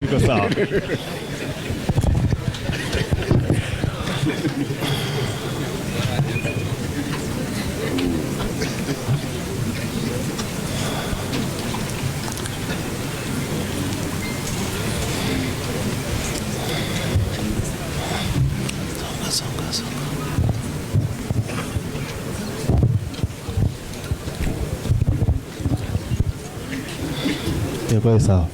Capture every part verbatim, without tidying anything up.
Iko sawa. Iko sawa.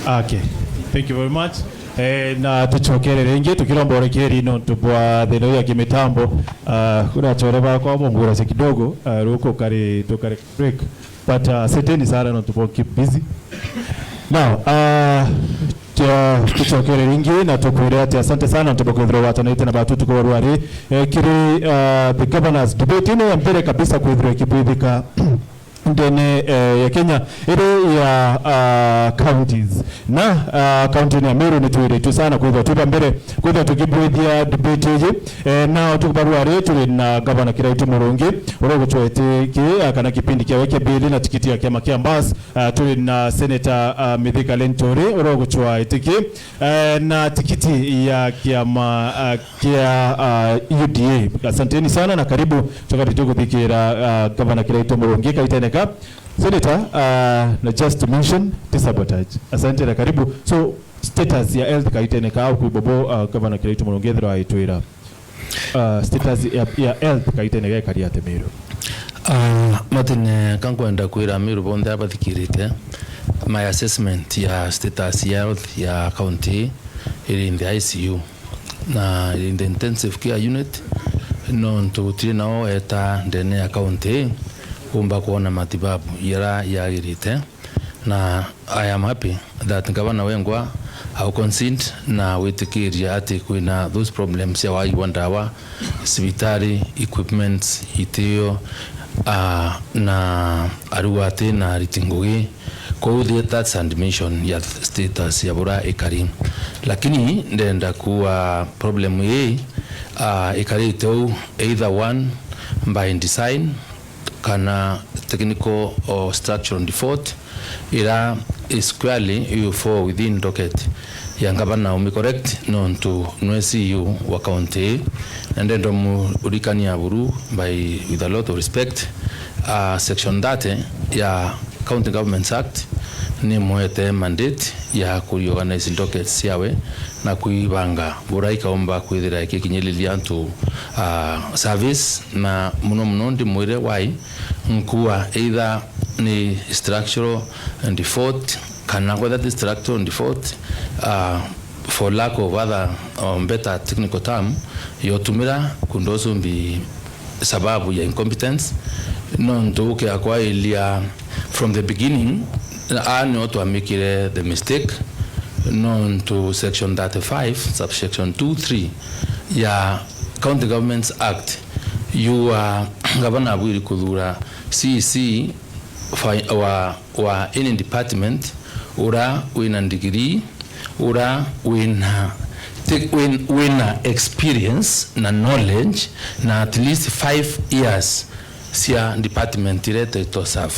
Okay. Thank you very much. Eh, na tucokere ringi tukiromba urekeri nontu bwa thina uyu ya kimitambo. Ah, kuna achore bakwa bonguracia kidogo, ah, ruku kari tukare break. But, uh, seteni sana nontu bwa keep busy. Now, uh, tia-, tucokere ringi na tukwire ati asante sana nontu bwa kwithirwa gwatanite na batu tuko rwari, eh, kiri, uh, the governors debate ino ya mbere kabisa kwithirwa ikibwithika ndene, eh, ya Kenya iri ya, uh, counties. Na, uh, county ya Meru ni twiritwe sana kwithirwa twi ba mbere, kwithirwa tukibwithia debate iji. Eh, nao tukubarua ri, turi na Gavana Kiraitu Murungi, uria ugucwa itiki, ah, kana kipindi kiawe kia bili na tikiti ya kiama kia Mbas. Ah, turi na Senator, ah, Mithika Linturi, uria ugucwa itiki, eh, na tikiti ya kiama, ah, kia, ah, U D A. Asanteni sana na karibu, tukati tuguthikira, ah, Gavana Kiraitu Murungi kaitene ka. Senator, ah, na just to mention, ti sabotage. Asante na karibu. So, status ya health kaitene ka, kwi bobo, ah, Gavana Kiraitu Murungi ethirwa aitwira. Uh, status ya, ya health kaitene gekari atia Meru? Uh, Martin, eh, ka nkwenda kwira Meru bonthe abathikirite, my assessment ya status ya health ya county iri in the I C U na iri in the intensive care unit, nontu gutiri nao eta ndene ya county umba kwona matibabu yara yagirite. Na I am happy that Gavana wengwa au concede na gwitikiria ati kwina those problems cia wagi bwa ndawa, cibitari, equipments, itio, ah, na ariu ati na ariti ngugi. Kou thi-, that's admission ya status ya bura ikari. Lakini ndenda kuwa problem ii, ah, ikarite uu either one by design, kana technical or structural default, ira is squarely you fall within docket ya ngavana, umi correct, nontu nwe C E O wa county. Na ndenda murikania buru by, with a lot of respect, uh, section thirty ya County Governments Act ni mwete mandate ya ku reorganize docket ciawe na kuibanga bura ikaumba kwithira ikikinyiriria antu, uh, service, na muno muno ndimwire why nkua either ni structural default, kana whether ti structural default, uh, for lack of other, um, better technical term, yotumira could also be sababu ya incompetence. Nontu ukiakwailia from the beginning, a nio twamikire the mistake, nontu section thirty-five, subsection two three ya County Governments Act, you are, gavana abwiri kuthura C E C fi-, wa, wa any department, ura wina degree, ura wina, te-, win-, wina experience na knowledge na at least five years cia department iria itaitwa serve.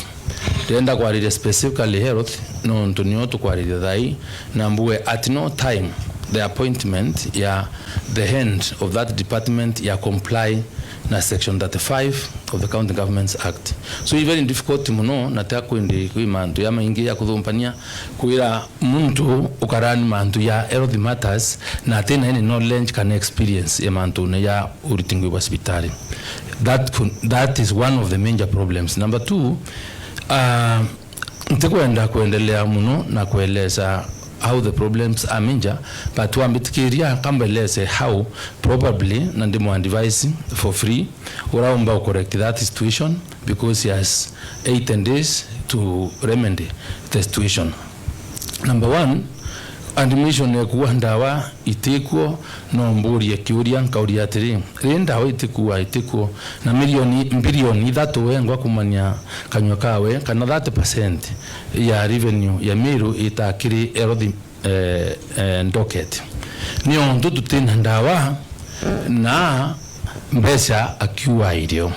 Ndenda kwariria specifically health, nontu nio tukwariria thai, na mbuge at no time the appointment ya the hand of that department ya comply na section thirty-five of the County Governments Act. So it's very difficult muno, na tia kwindi kwi mantu ya maingi ya kuthumpania kwira muntu ukarani mantu ya health matters na atina any knowledge kana experience ya mantu ne ya uriti ngui bwa cibitari. That could, that is one of the major problems. Number two, uh, ntikwenda kuendelea muno na kueleza how the problems are major, but wambitikiria kambeleze how probably, na ndimu advise for free, uraumba u correct that situation because he has eighteen days to remedy the situation. Number one, admission ekuwa ndawa itikuo, no mburie kiuria, nkauria atiri, ri ndawa itikuwa itikuo, na milioni, bilioni ithatu wengwa kumania kanyua kawe, kana thirty percent ya revenue ya Meru itakiri erothi, eh, eh, docket. Ni ontu tutina ndawa na mbeca akiua irio.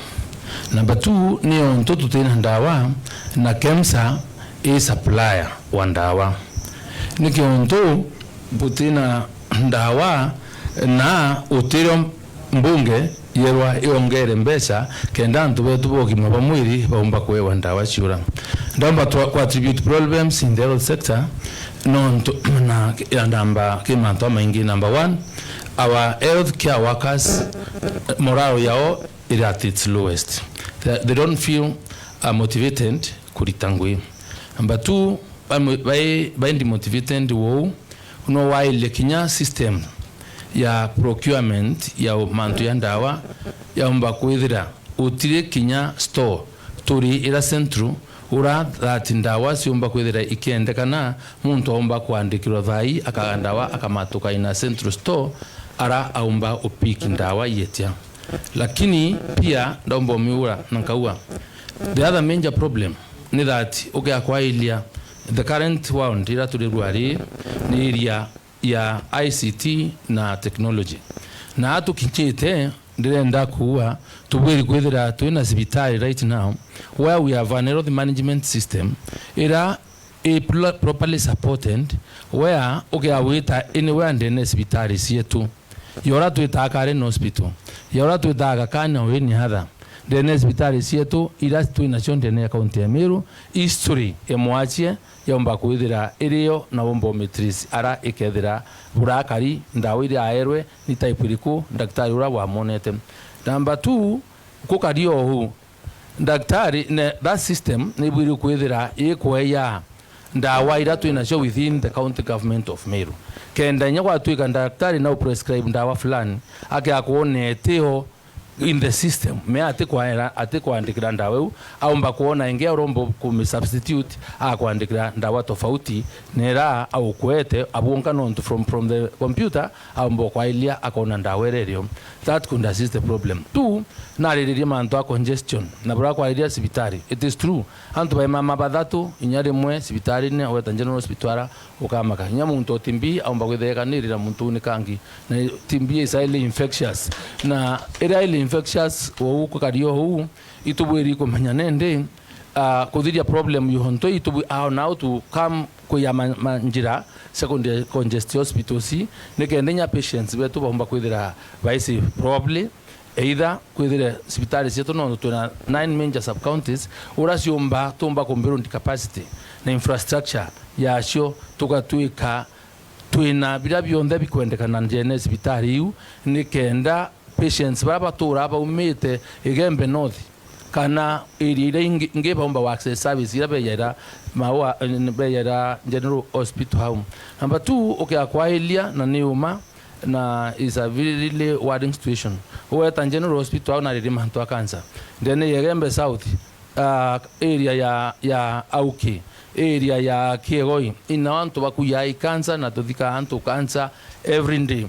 Number two, ni ontu tutina ndawa na KEMSA i supplier wa ndawa. Niki ontu butina ndawa na utirio mbunge yerwa iongere mbeca kenda antu betu ba ugima bwa mwiri baumba kuewa ndawa ciura. Ndaumba twa, ku attribute problems in the health sector nontu na ya ndamba ki mantu amaingi. Number one, our health care workers, morale yao iri at its lowest. They, they don't feel, uh, motivated kurita ngui. Number two, bai, bai, bai demotivated wou, no wailie kinya system ya procurement ya mantu ya ndawa yaumba kwithira utiri kinya store turi ira central, ura that ndawa ciumba kwithira ikiendekana, muntu aumba kwandikirwa thai, akaga ndawa, akamatuka ina central store, ara aumba upiki ndawa yetia. Lakini pia ndaumba umiura na nkaua, the other major problem ni that ukia kwailia the current world ira turi ruari ni iria ya I C T na technology. Na atukinyite, ndirenda kuua, tubwiri kwithira twina cibitari right now where we have an health management system ira i pl-, properly supported, where ukia wita anywhere ndene cibitari cietu, ya ura twitaa Karen Hospital, ya ura twitaa Aga Khan or any other, ndene cibitari cietu ira twinacio ndene ya kaunti ya Meru, history ya mwachie yaumba kwithira irio na umbometries ara ikethira burakari, ndawa iria aerwe ni type iriku, ndaktari ura wamwonete. Number two, kukari o uu, ndaktari ne, that system nibwiri kwithira ikweya ndawa ira twinacio within the county government of Meru. Kenda inya gwatwika ndaktari na uprescribe ndawa fulani, akia kwona itio in the system, me atikwaera, atikwandikira ndawa iu, aumba kwona ingi auromba kumisubstitute, akwandikira ndawa tofauti, nera aukwete abwonka nontu from, from the computer, aumba kwailia akona ndawa iria irio. That could assist the problem. Two, nariririe mantu a congestion, na buria kwariria cibitari. It is true, antu baimama bathatu inya rimwe cibitarine, weta General Hospital ara, ukamaka. Inya muntu o T B aumba kwithekanirira muntu uni kangi. Na T B is highly infectious. Na iria highly infectious, ou kukari o uu, itubwiri kumenya nindi, ah, kuthiria problem yu honto itubwi-, how now to come kuya ma, ma njira cia kundi-, congest hospitals, nikenda inya patients betu baumba kwithira baisi probably, either kwithire cibitari cietu, nontu twina nine major sub counties, ura ciumba, tumba ku build capacity na infrastructure yacio, tugatwika twina biria bionthe bikwendekana njene cibitari iu, nikenda patients baria batura baumite Igembe North kana area iria ingi, ingi baumba wa access service iria beyaira Maua, eh, beyaira General Hospital hau. Number two, ukia kwailia na ni uma, na is a really worrying situation. Ugweta General Hospital au na riri mantu a cancer. Ndene ya Igembe South, ah, area ya, ya Auki, area ya Kiegoi, ina antu bakuya i cancer na tuthika antu cancer every day.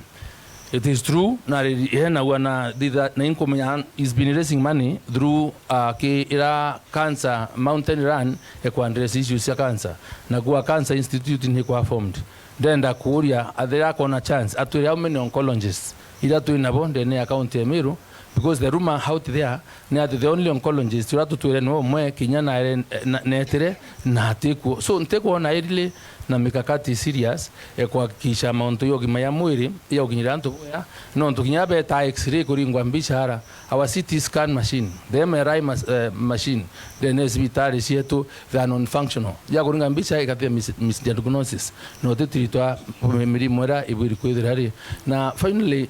It is true, na riri, eh, na wana thitha, na inkumenya he's been raising money through, ah, ki ira cancer mountain run, e ku address issues cia cancer. Na kuwa Cancer Institute ni kwa formed. Ndenda kuuria, athira akona chance, atwire how many oncologists ira twi nabo ndene ya county ya Meru, Because the rumor out there ni ati the only oncologist uria tutwire ni umwe, kinya na, na, netire na atikuo. So, ntikwona irili na mikakati serious e kuhakikisha mauntu ya ugima ya mwiri ya ukinyira antu bwega, nontu kinya beta x-ray kuringwa mbichara, our C T scan machine, the M R I mas-, eh, machine, ndene ya cibitari cietu, they are non-functional. Ya kuringa mbicha ikathia mis-, misdiagnosis, no tutiritwa mirimo iria ibwiri kwithira ri. Na finally,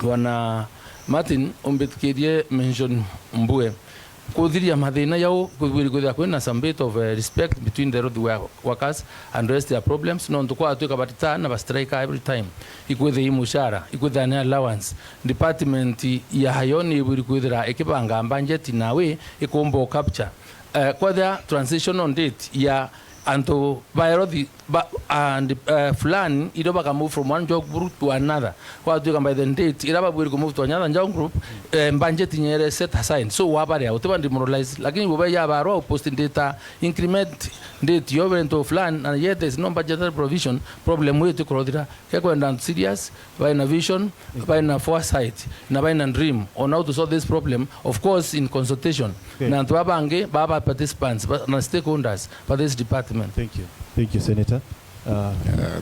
Bwana Martin, umbitikirie mention mbue. Kuthiria mathina jau kubwiri kwithira kwina some bit of, eh, respect between the road wo-, workers and address their problems. Nontu kwatwika batita na ba strike every time. Ikwithia i mushara, ikwithia ni allowance. Department yayo ni ibwiri kwithira ikibanga budget na way ikumba capture. Eh, kwethia transitional date ya antu ba health ba, and, eh, fulani, irio baka move from one job group to another. Gwatuika by the date iria babwiri ku move to another job group, eh, budget inya iri set aside. So, wabarea, utiba demoralize. Lakini buba ya barua, u post data, increment date yo bento fulani, and yet there is no budgetary provision, problem yetu ikurothira. Kekwenda serious, baina vision, baina foresight, na baina dream on how to solve this problem, of course in consultation, okay, na antu babangi baba participants, ba-, na stakeholders for this department. Thank you. Thank you, Senator. Uh, Uh,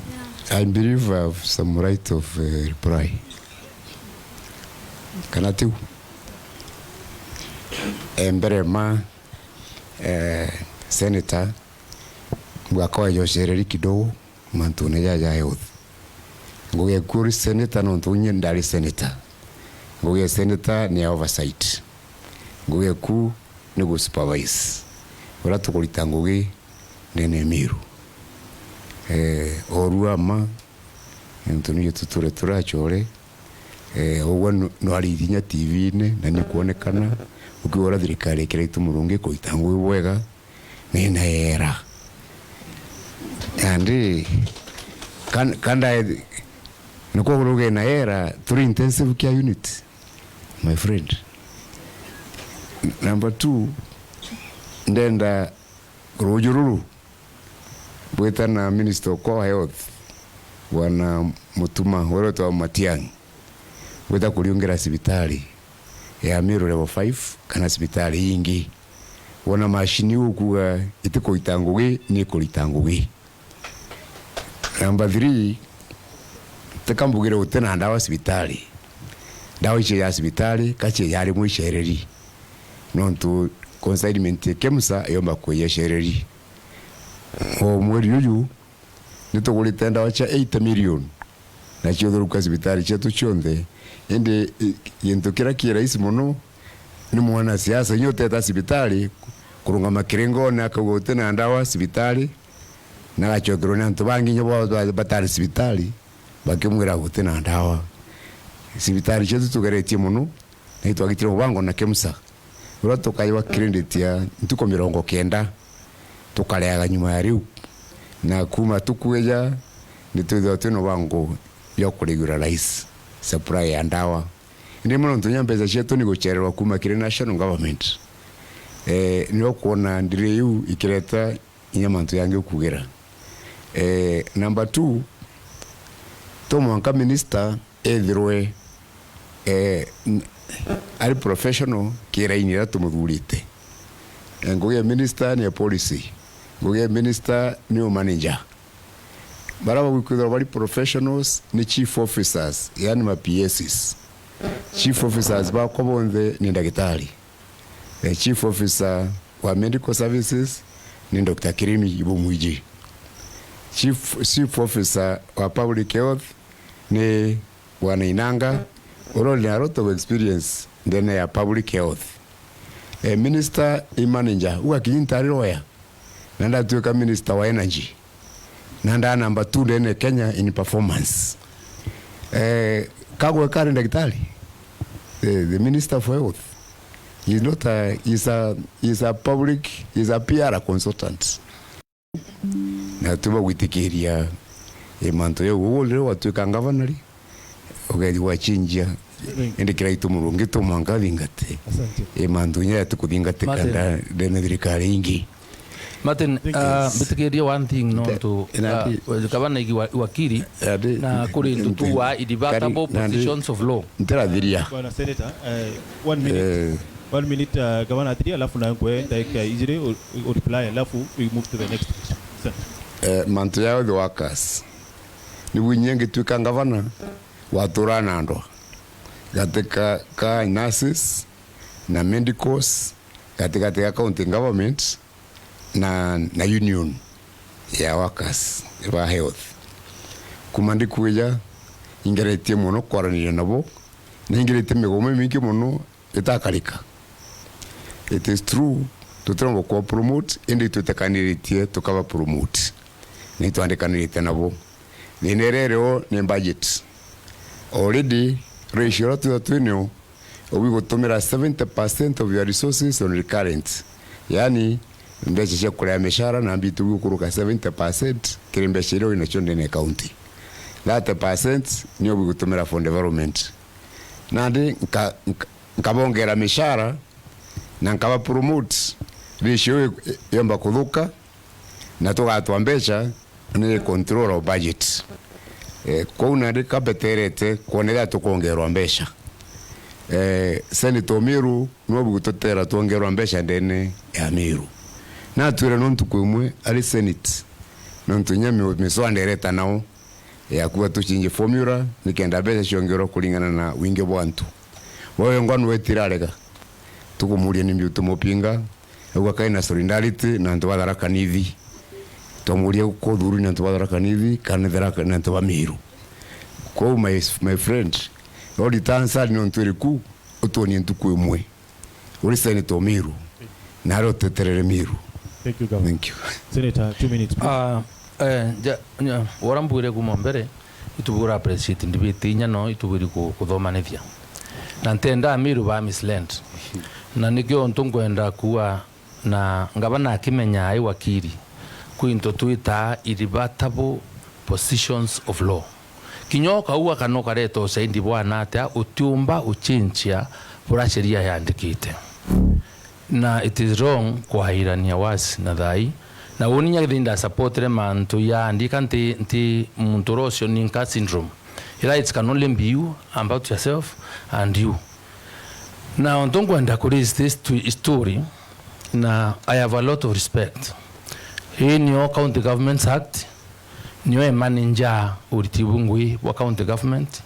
I believe I have some right of, uh, reply. Kana tiu? Eh, mbere ma, eh, Senator, bwakoa yocereri kidogo mantune jaja ya health. Ngugi eku uri senator nontu unye ndari senator. Ngugi ya senator ni ya oversight. Ngugi eku ni gu supervise uria tukurita ngugi ndene ya Meru. Eh, oru ama, nontu nije tuture turachore, eh, ugwe nu-, nwarithi inya T V-ini na ni kwonekana, ukiuga uria thirikari ikira itu murungi kurita ngugi bwega, ni na era. Nandi, kan-, kanda, nikwo kuruge na era, turi intensive care unit, my friend. Number two, ndenda ruju ruru bwita na Minister okwa wa Health, Bwana Mutuma, uria witwa Matiang'i, bwita kuriungira cibitari ya Meru Level five kana cibitari ingi. Wona machine iu ukuuga itikurita ngugi, ni ikurita ngugi. Number three, tika mbugire guti na ndawa cibitari. Ndawa icio ya cibitari, ka cio ya rimwe icereri. Nontu consignment ya KEMSA yomba kwiya icereri. O mweri uju, nitugurite ndawa cia eighty million na ciuthuruka cibitari cietu cionthe. Indi, i-, gintu kiria ki rahisi mono ni mwanasiasa inya uteta cibitari kurungama kiringone akauga guti na ndawa cibitari, na agacokerwa ni antu bangi inya bo ba-, batari cibitari bakimwira guti na ndawa. Cibitari cietu tugeretie mono, na itwagitire mubangwa na KEMSA, uria tukaiwa credit ya ntuku mirongo kenda, tukareaga nyuma ya riu. Na kuuma tukueja, nitwithirwa twina mubangwa jwa kuregularize supply ya ndawa. Indi mono nontu inya mbeca cietu ni gucererwa kuuma kiri national government, eh, nio kwona ndiri iu ikireta inya mantu jangi ukugira. Eh, number two, to mwanka minister ethirwe, eh, n-, ari professional kiraini iria tumuthurite. Eh, ngugi ya minister ni ya policy. Ngugi ya minister ni u manager. Baria bagwikwithirwa bari professionals ni chief officers, yani ma P Ss. Chief officers bakwa bonthe ni ndagitari. The chief officer wa medical services ni Doctor Kirimi Ibumwiji. Chief, chief officer wa public health ni Bwana Inanga, uria uri na a lot of experience ndene ya public health. Eh, minister i manager, u akinyi ntari lawyer, na ndatuika minister wa energy, na nda number two ndene Kenya in performance. Eh, Kagwe kari ndagitari, the, the minister for health, he's not a, he's a, he's a public, he's a P R consultant. Na tuba gwitikiria, eh, mantu jau, uguo riria gwatuika governor ri, ugethi gwachinjia. Indi kiraitu murungi tu mwanka athingate. Asante. I mantu inya yatikuthingatika Martin. Nda-, ndene thirikari ingi. Martin, Thank you. Uh, mbitikirie one thing, no, nte-, nontu, ina uh, ati- gavana igi wa-, wakiri, ati- na kuri ntu nte-, tu wa irrebuttable kari-, nandi- positions of law. Ntirathiria. Bwana Senator, eh, one minute. Eh. One minute, uh, gavana athiria, alafu na nkwe ndagika ijiri u-, u-, reply, alafu we move to the next question. Senator. Eh, mantu ya the workers. Nibu inya ngituika gavana, watura na andwa. Gatika ka nurses na medicals, gatigati ga county government, na, na union ya workers ba health. Kuma ndikwija, ingeretie mono kwaraniria nabo, na ingeretie migomo imingi mono itakarika. It is true, tutiromba kwa promote, indi twitekaniritie tukaba promote. Ni twandikanirite nabo. Thina iria irio ni budget. Already, ratio iria twitha twinio, ubigutumira seventy percent of your resources on recurrent. Yani, mbeca cia kuria mishara na mbitu bigukuruka seventy percent kiri mbeca iria winacio ndene ya county. Thirty percent nio bigutumira for development. Nandi nka-, nka-, nkabongera mishara na nkaba promote, ratio i-, i-, yomba kuthuka, na tugatwa mbeca ni control of budget. Eh, kwou nandi kabeterete kwonethia tukongerwa mbeca. Eh, Senator Miru nwe bugututera twongerwa mbeca ndene ya Miru. Natwire nontu kwimwe ari Senate, nontu inya mi-, miswanda ireta nao ya kuga tucinje formula nikenda mbeca ciongerwa kuringana na wingi bwa antu. Wewe ngwanu wetirarega. Tukumuria ni mbiu tumupinga, auga kai na solidarity na antu ba Tharaka Nithi. Twamuria kuthuru ni antu ba Tharaka Nithi, kana ni Tharaka, ni antu ba Miru. Kwou my, my friend, no return sad ni antu iriku, utuonie ntuku imwe. Uri Senator Miru, na ari uteterere Miru. Thank you, Governor. Thank you. Senator, two minutes, please. Ah, eh, ja-, nya-, ura mbwire kuma mbere, itubura appreciate ndibiti inya no itubwiri ku-, kuthomanithia. Na ntenda Amiru ba mislead. Na nikio untu nkwenda kuwa na ngavana akimenya ai wakiri, kwi into twitaa irrebuttable positions of law. Kinya ukauga kana ukareta ushahidi bwana atia, utiumba uchinchia bura sheria yandikite. Na it is wrong kwairania wasi na thai. Na uni nya kithi ndasupportire mantu ya ndika nti, nti muntu uria ucio ninka syndrome. Rights can only be you about yourself and you. Na untu nkwenda ku raise this to-, story, na I have a lot of respect. Hii nio County Governments Act, nio e manager uriti bungui bwa county government.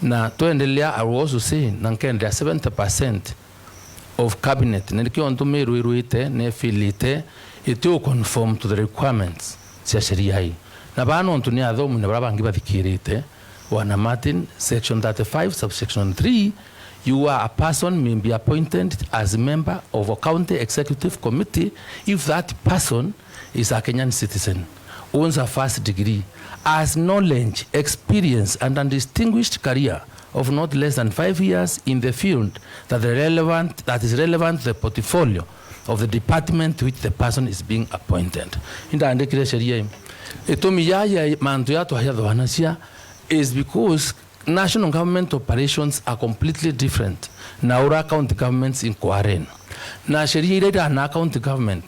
Na twendelea, I will also say, na nkendea seventy percent of cabinet, na nikio ntu Miru irwite, na ifilite, iti u conform to the requirements cia sheria ii. Na baa nontu ni athomi na baria bangi bathikirite, Bwana Martin, section thirty-five, subsection three, you are a person may be appointed as a member of a county executive committee if that person is a Kenyan citizen, owns a first degree, has knowledge, experience, and a distinguished career of not less than five years in the field that the relevant, that is relevant to the portfolio of the department to which the person is being appointed. Indandikire sheria ii. Itumi ya, ya mantu ya twayathwanacia is because national government operations are completely different na ura county governments inkwaren. Na sheria iria irana county government,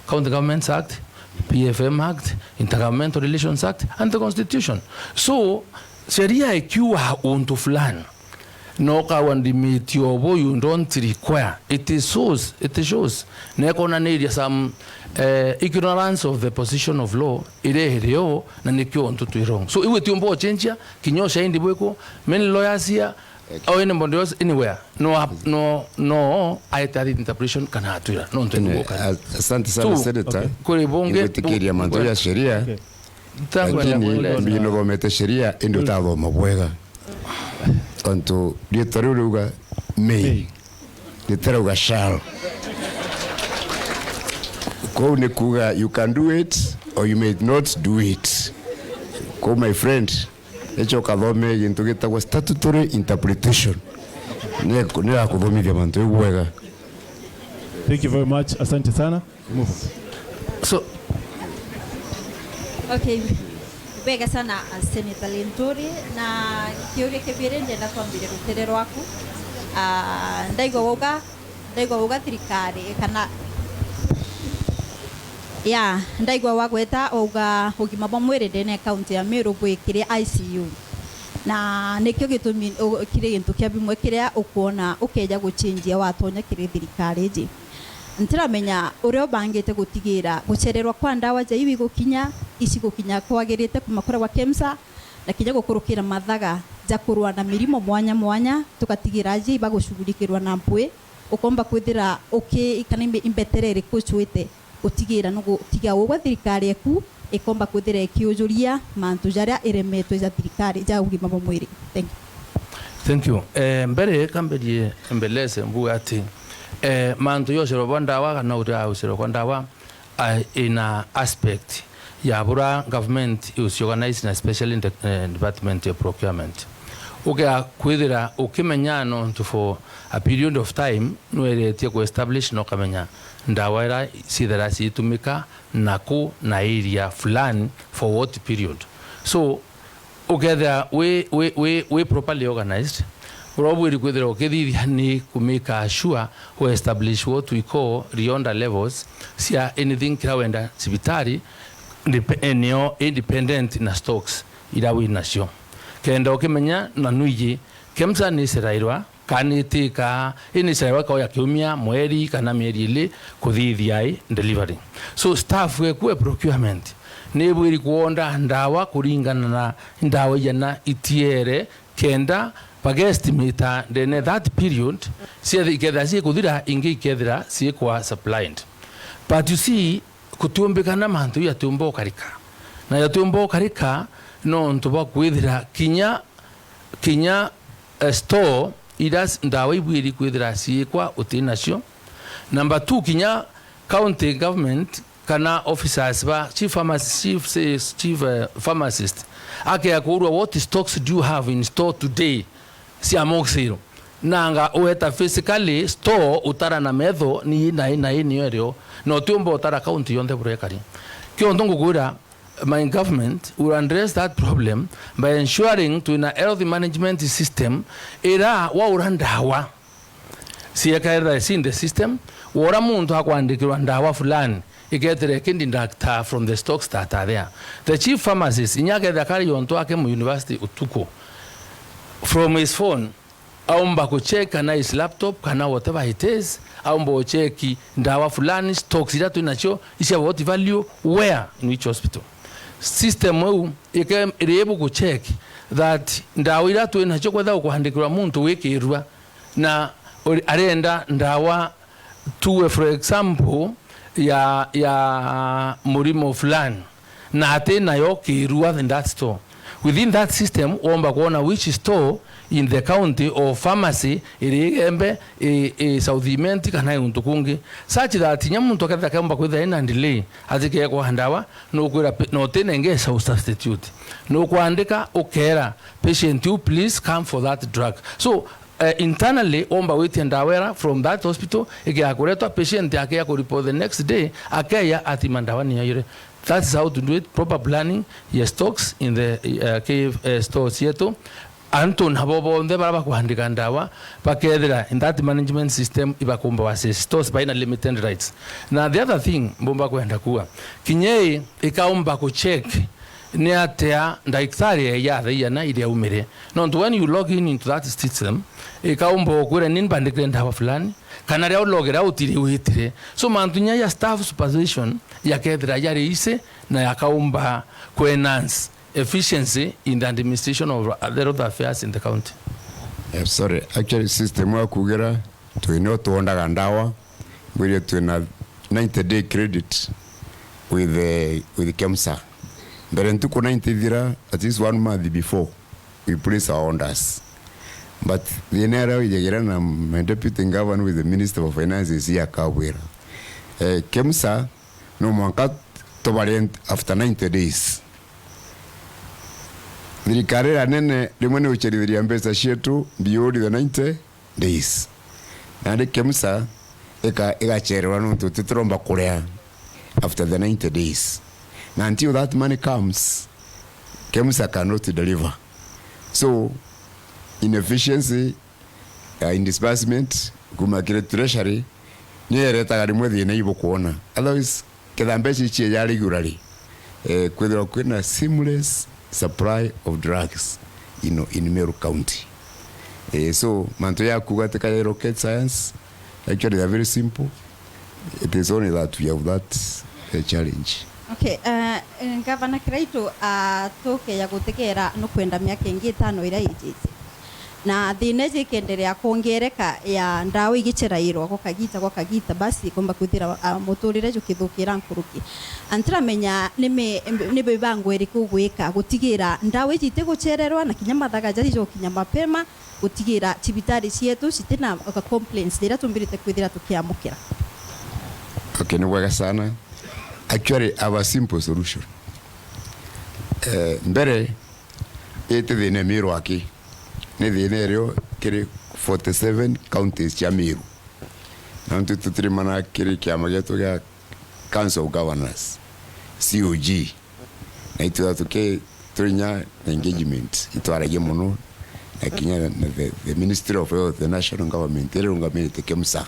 County Governments Act, P F M Act, Intergovernmental Relations Act, and the Constitution. So, sheria ikiuga untu fulani, na ukawa ndimiti obo, you don't require. It is shows, it shows. Na ikonaniria some, eh, ignorance of the position of law iria irio, na nikio untu twi wrong. So, iwe tiumba uchenjia, kinya ushahidi bwiko, many lawyers here, or anybody else, anywhere. No, ap-, no, no, aete ari interpretation kana atwira. No, ntu Ene, niguka. As-, asante sana, Senator. Okay. Kuri bunge, ingwitikiria bu-, mantu ya sheria, okay. Lakini mbino thomete sheria, indi utathoma bwega. Tontu riitwa riu riuga may. May. Ritirauga shall. Kou ni kuuga you can do it or you may not do it. Kou, my friend, echa ukathome gintu gitagwa statutory interpretation. Ni, ni ya kuthomithia mantu jau bwega. Thank you very much. Asante sana. Move. So, okay. Bwega sana, uh, Senator Linturi. Na kiuria kia biri, ndenda twambire rutere rwaku. Ah, ndaigua wauga, ndaigua wauga thirikari kana Ya, ndaigua wagweta auga ugima bwa mwiri ndene ya kaunti ya Meru bwi kiri I C U. Na nikio gitumi u-, kiri gintu kia bimwe kiria ukwona ukeja guchenjia watonya kiri thirikari iji. Ntiramenya uria ubangite gutigira gucererwa kwa ndawa ja iu igukinya, ici gukinya kwagirite kuma kuria gwa KEMSA, na kinya gukurukira mathaga ja kurua na mirimo mwanya mwanya, tugatigira aji ibagushughulikirwa na mpwi, ukomba kwithira uki-, kana imbe-, imbetere iriku ucwite gutigira ni gutiga ugwe thirikari eku ikomba kwithira ikiujuria mantu jaria iremetwe ja thirikari ja ugima bwa mwiri? Thank you. Thank you. Eh, mbere kamberie mbeleze mbuga ati, eh, mantu ya ucero bwa ndawa kana uria ucero kwa ndawa, ah, ina aspect ya bura government is organized na special in the, eh, department ya procurement. Uga kwithira ukimenya nontu for a period of time, nweretie ku establish na ukamenya ndawa ira ciithira ciitumika naku na area fulani for what period. So, ukethira wi, wi, wi, wi properly organized, uria ubwiri kwithira ukithithia ni ku make sure we establish what we call reorder levels cia anything kira wenda cibitari, dep-, eh, nio independent na stocks ira wi nacio. Kenda ukimenya na nuiji, KEMSA ni cirairwa, kana itikaa, ini cirairwa ikao ya kiumia, mweri, kana mieri ili, kuthithia i delivery. So, staff eku e procurement, ni ibwiri kuonda ndawa kuringana na ndawa igana itiere, kenda bagestimata ndene that period, ciathi-, ikethira ciikuthira, ingi ikethira ciikwa supplied. But you see, kutiumbikana mantu jatiumba ukarika. Na jatiumba ukarika nontu bwa kwithira kinya, kinya, eh, store iria s-, ndawa ibwiri kwithira ciikwa uti nacio. Number two, kinya county government kana officers ba chief pharmacy-, chief sales, chief, eh, pharmacist, akea kuurua, "What stocks do you have in store today cia Moxil?" Nanga ueta physically store utara na metho, ni na i na i niyo irio, na utiumba utara county yonthe buria ikari. Kio untu ngukwira, my government will address that problem by ensuring twina health management system ira waura ndawa ciekaethira ci in the system, wora muntu akwandikirwa ndawa fulani, ikethira ikindi doctor from the stocks that are there. The chief pharmacist, inya akethira kari yontu ake mu university utuku, from his phone, aumba kucheck kana his laptop, kana whatever it is, aumba ucheki ndawa fulani, stocks iria twi nacio, icia what value, where, in which hospital. System iu ike-, iri able kucheck that ndawa iria twi nacio, kwetha ukwandikirwa muntu wikirua, na uri-, arenda ndawa, tuwe for example, ya, ya murimo fulani, na ati nayo kirua in that store. Within that system, womba kuona which store in the county or pharmacy iri Igembe, i, i South Imenti, kana i untu kungi, such that inya muntu akethira keumba kwithira ina delay, atikekwa ndawa, nukwira pe-, na utinenge substitute. Nukwandika, ukera patient you, "Please come for that drug." So, eh, internally, womba witia ndawa ira from that hospital, ikiakuretwa, patient akia ku report the next day, akeya atima ndawa ni yaire. That is how to do it, proper planning ya stocks in the, eh, K F, eh, stores yetu. Antu nabo bonthe bara bakwandika ndawa, bakethira in that management system, ibakumba access stores baina limited rights. Na the other thing mbumba kwenda kuwa, kinya i ikaumba ku check ni atia ndagitari eya thaa igana iria aumire. Nontu when you log in into that system, ikaumba ukwira ni mbandikire ndawa fulani, kana ria ulogera utiri witire. So mantu nya ya staff supervision yakethira yari isi na yakaumba ku enhance efficiency in the administration of the health affairs in the county. Eh, sorry, actually system ya kugira twinio tuondaga ndawa, ngwirie twina ninety day credit with the, with KEMSA. Mbere ntuku ninety ithira, at least one month before, we place our orders. But thina iria wijagira na my deputy governor with the minister of finances, akabwira, eh, KEMSA no mwanka tubare after ninety days. Thirikari iria nene rimwe ni ucherithiria mbeca cietu beyond the ninety days. Nandi KEMSA ika-, igachererwa nontu tituromba kuria after the ninety days. Na until that money comes, KEMSA cannot deliver. So, inefficiency, uh, in disbursement, kuma kiri treasury, niyo iretaga rimwe thina ibukwona. Otherwise, Ketha mbeca icio ya regularly, eh, kwithirwa kwina seamless supply of drugs in, in Meru County. Eh, so, mantu ya kuuga ati kaja rocket science, actually, they are very simple. It is only that we have that, eh, challenge. Okay, eh, eh, Gavana Kiraitu, ah, tukeja gutegera nukwenda miaka ingi itano iria ijite. Na thina iji ikenderea kwongereka ya ndawa igicerairwa gwa kagita gwa kagita, basi ikomba kwithira, ah, muturire jukithukira nkuruki. Na ntiramenya ni mi-, ni mibango iriku ugwika gutigira ndawa iji itigucererwa na kinya mathaga jari jokinya mapema, gutigira cibitari cietu citina, uh, complaints iria tumbirite kwithira tukiamukira. Okay, ni bwega sana. Actually, I have a simple solution. Eh, mbere, iti thina Meru aki, ni thina irio kiri forty seven counties cia Meru. Na ntu tutirimana kiri kiama gietu gia Council of Governors, C O G. Na itwitha tuki-, turi nya na engagement, itwaragia mono, na kinya na the, the Ministry of Health, the national government, iria irungamirite KEMSA.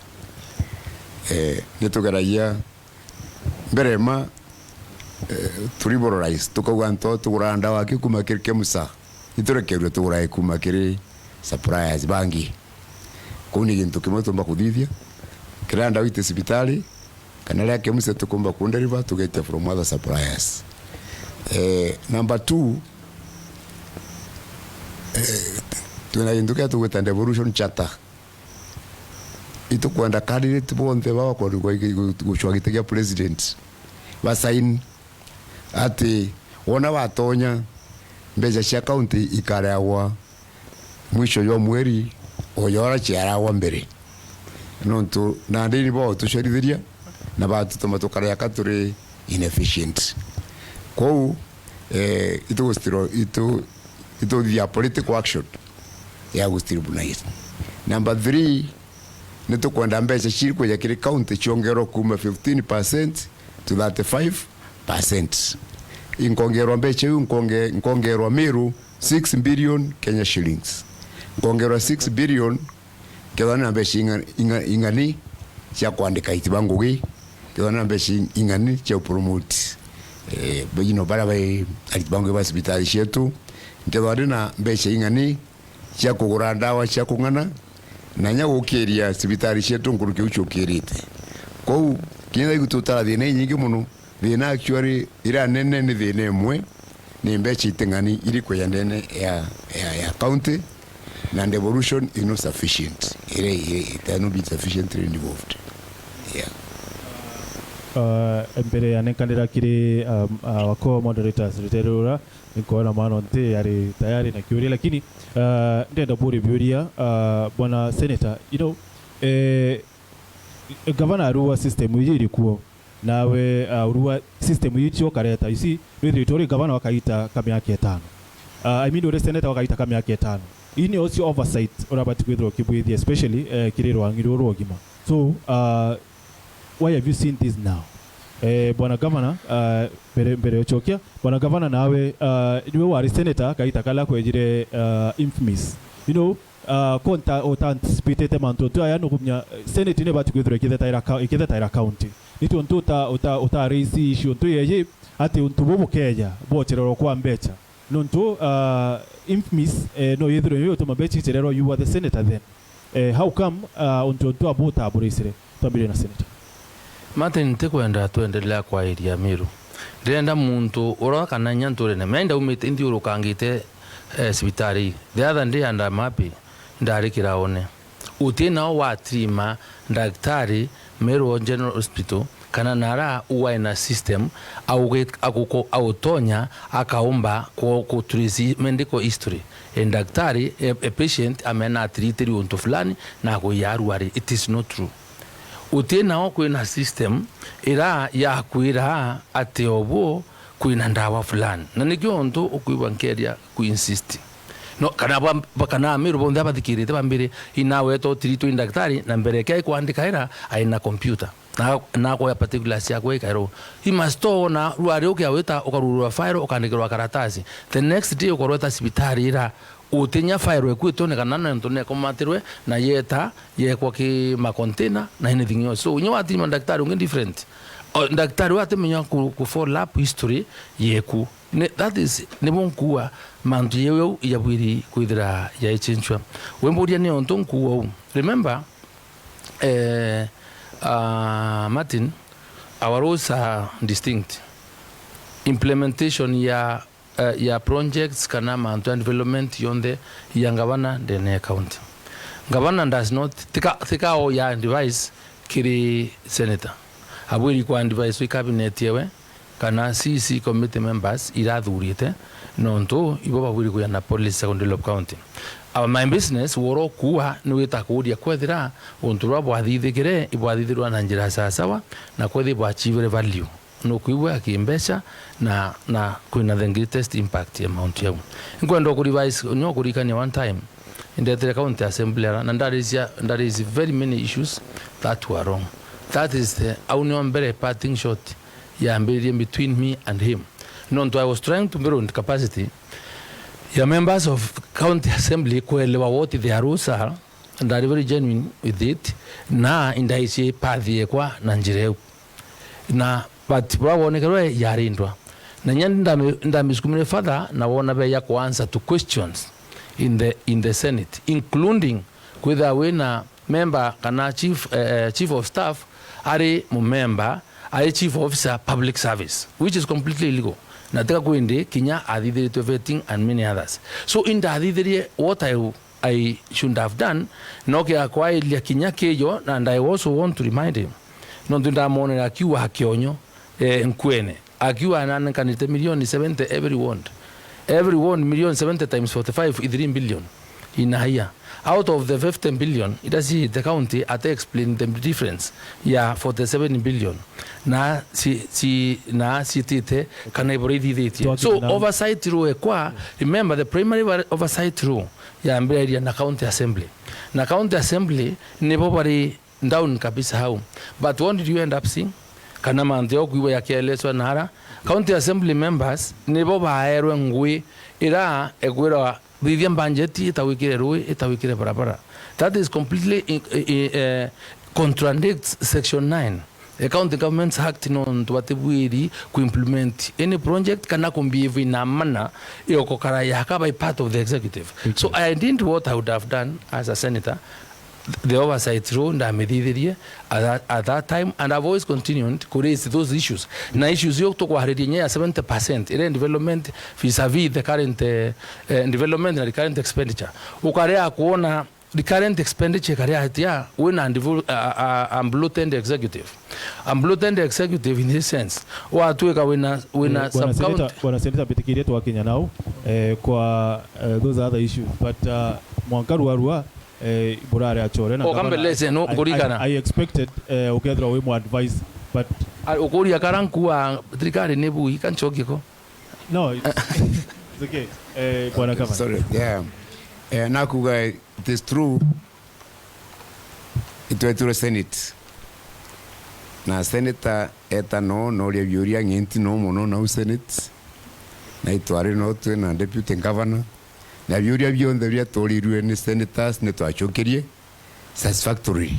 Eh, nitugeragia mbere ma, eh, to liberalize, tukauga antu tuguraga ndawa aki kuma kiri KEMSA, iturekerue tugurae kuma kiri suppliers bangi. Kuu ni gintu kimwe tumba kuthithia, kiria ndawa iti cibitari, kana riria KEMSA tukumba kunderiva, tugetia from other suppliers. Eh, number two, eh, twina gintu kia tugwita devolution charter. Itukwenda candidate bonthe baba kwenda gu-, gu-, gucwa giti kia president, ba sign ati wona watonya, mbeca cia county ikareagwa mwisho jwa mweri, o jora ciaragwa mbere. Nontu nandi ni bo tucerithiria na batutuma tukareaka turi inefficient. Kwou, eh, itugustiro-, itu-, ituthithia political action ya gustabilize. Number three, nitukwenda mbeca ciri kuja kiri county ciongerwe kuma fifteen percent to thirty-five percent. Inkongerwa mbeca iu, nkonge-, nkongerwa Meru six billion Kenya shillings. Nkongerwa six billion, kethwa na mbeca inga-, inga-, ing'ani cia kwandika aiti ba ngugi, kethwa na mbeca ing'ani cia upromote, eh, you know, baria bai ariti ba ngugi ba cibitari cietu, nkethwa ndi na mbeca ing'ani cia kugura ndawa cia kung'ana, na nya gukiria cibitari cietu nkuruki u ciukirite. Kwou, kinya thaigu tutara thina inyingi mono, thina actually iria nene ni thina imwe, ni mbeca iting'ani iri kuja ndene ya, ya, ya county, na devolution is not sufficient. Iri, iri, it has not been sufficiently involved. Yeah. Uh, mbere ya nenkanira kiri, um, uh, wako moderators rutere rura, nkwona mwana nti ari tayari na kiuria, lakini, uh, ndenda buri biuria, uh, bwana senator, you know, eh, gavana arua system iji iri kuo, nawe, uh, urua system iji tio kareta ici, withirite uri gavana wa kaita ka miaka itano. Uh, I mean, uri senator wa kaita ka miaka itano. Ii ni ocio oversight urabati kwithirwa ukibwithia, especially, eh, kiri rwangi ruru rwa ugima. So, uh, why have you seen this now? Eh, bwana gavana, uh, mbere, mbere ucokia, bwana gavana nawe, uh, niwe wari senator kaita kala kwejire, uh, INFMIS. You know, uh, ko nta-, uta anticipatete mantu ntu aya nukumenya, eh, senate ni ibati kwithirwa ikithetaira ka-, ikithetaira county. Ni tontu uta-, uta-, uta raise issue ntu yeji ati untu bu bukeja bwochererwa kwa mbeca. Nontu, uh, INFMIS, eh, no yithirwe niyo ituma mbeca ichererwa, you were the senator then. Eh, how come, uh, untu, untu abu utaburaisire? Twambirie na senator. Martin, ntikwenda twendelea kwairia Miru. Ndirenda muntu urora kana inya nturene. Mimi ndaumite, nthiurukangite, eh, cibitari. The other day and I'm happy, ndari kiraone. Uti nao watrima ndaktari Meru General Hospital, kana nara uwae na system, auge-, aguko-, autonya, akaumba ku-, ku trace medical history. E, ndaktari, e, e patient amena atritiri untu fulani, na akuya arwari. It is not true. Uti nao kwina system ira yakwira ati obuo kwina ndawa fulani. Na nikio untu ukwigua nkeria ku insist. No, kana ba, ba, kana Amiru bonthe abathikirite bambire, inawe to tiri twi ndaktari, na mbere kia kwandika ira, aina computer. Na, na kwa particulars yakwe ikairo. He must ona, rwari ukia wita, ukarurwa file, ukandikirwa karatasi. The next day ukorweta cibitari ira, utinya file ekwitwe ni kana nontu nekomatirwe, na yeta, yekwa ki ma container, na anything else. So, nyo watima ndaktari ungi different. o, ndaktari we atimenya ku, ku follow up history yeku. Ni, that is, nibo nkuuga mantu jau jau jabwiri kwithira jaichinchwa. Wimburia ni ontu nkuuga uu. Remember, eh, uh, Martin, our roles are distinct. Implementation ya, eh, ya projects kana mantu ya development yonthe ya ngavana ndene ya county. Ngavana does not, tika, tika o ya advice kiri senator. Abwiri kwa advice wi cabinet yewe, kana C C committee members irathurite, nontu ibo babwiri kuja na policy cia ku develop county. Our, my business, woro kuua ni wita kuuria kwethira untu buria bwathithikire ibwathithirwa na njira sawasawa, na kwethira ibwachivire value. Nukwigua kimbeca na, na kwina the greatest impact ya amount yau. Nkwenda ku revise, nyo kurikania one time, indetire county assembly ara, na ndarisia, ndaraise very many issues that were wrong. That is the, au nio mbere parting shot yambiririe between me and him. Nontu I was trying to build capacity ya members of county assembly kuelewa what their rules are, and are very genuine with it, na indaicie path yekwa na njira iu. Na but bwa wonekerwe yarindwa. Na inya ndami-, ndamisukumire further na wona beya ku answer to questions in the, in the Senate, including kwithira wina member kana chief, eh, eh, chief of staff ari mumemba, ari chief officer public service, which is completely illegal. Na tika kwindi kinya athithiritwe vetting and many others. So indathithirie what I, I should have done, no kiakwairia kinya kijo, and I also want to remind him, nontu ndamonere akiuga akionyo, eh, nkuene. Akiuga ananenkanite milioni seventy every ward. Every ward, million seventy times forty-five is three billion in a year. Out of the fifty billion, it does the county at explain the difference ya forty-seven billion. Na si, si, na sitite kana ibura ithithitie. So, oversight rule ekwa, remember the primary over-, oversight rule yambiragia na county assembly. Na county assembly nibo bari down kabisa hau. But what did you end up seeing? Kana mantu ya kwigua yakielezwa nara, county assembly members nibo baerwe ngui ira ekwirwa thithia budget itawikire rui, itawikire barabara. That is completely in, i, i, eh, contradicts section nine. The County Governments Act nontu batibwiri ku implement any project kana ku behave in a manner yokokara yaka by part of the executive. So I did what I would have done as a senator. The oversight rule ndamithithirie at that, at that time, and I've always continued to raise those issues. Na issues yo tukwariria nya ya seventy percent ire development vis-a-vis the current, eh, eh, development na the current expenditure. Ukarea kuona the current expenditure ikaria atia wina devo-, a, a, a bloated executive. A bloated executive in this sense. Watwika wina, wina eh, Bwana Senator, Bwana Senator, mbitikirie twakinya nau, eh, kwa, eh, those other issues. But, uh, mwanka rua rua, eh, burare achore na gavana, no, I, I, I expected, eh, ukethirwa wi mu advise, but ukuria kara nkua thirikari ni bui, kanchokie ko. No, it's, it's okay. Eh, Bwana Gavana. Sorry, yeah. Eh, nakuga it is true. Itwetirwe Senate. Na senator eta no, noria biuria ng'enti no mono nau Senate. Na itwari no twi na deputy governor. Na biuria bionthe biria tworirue ni senators ni twacokerie satisfactory.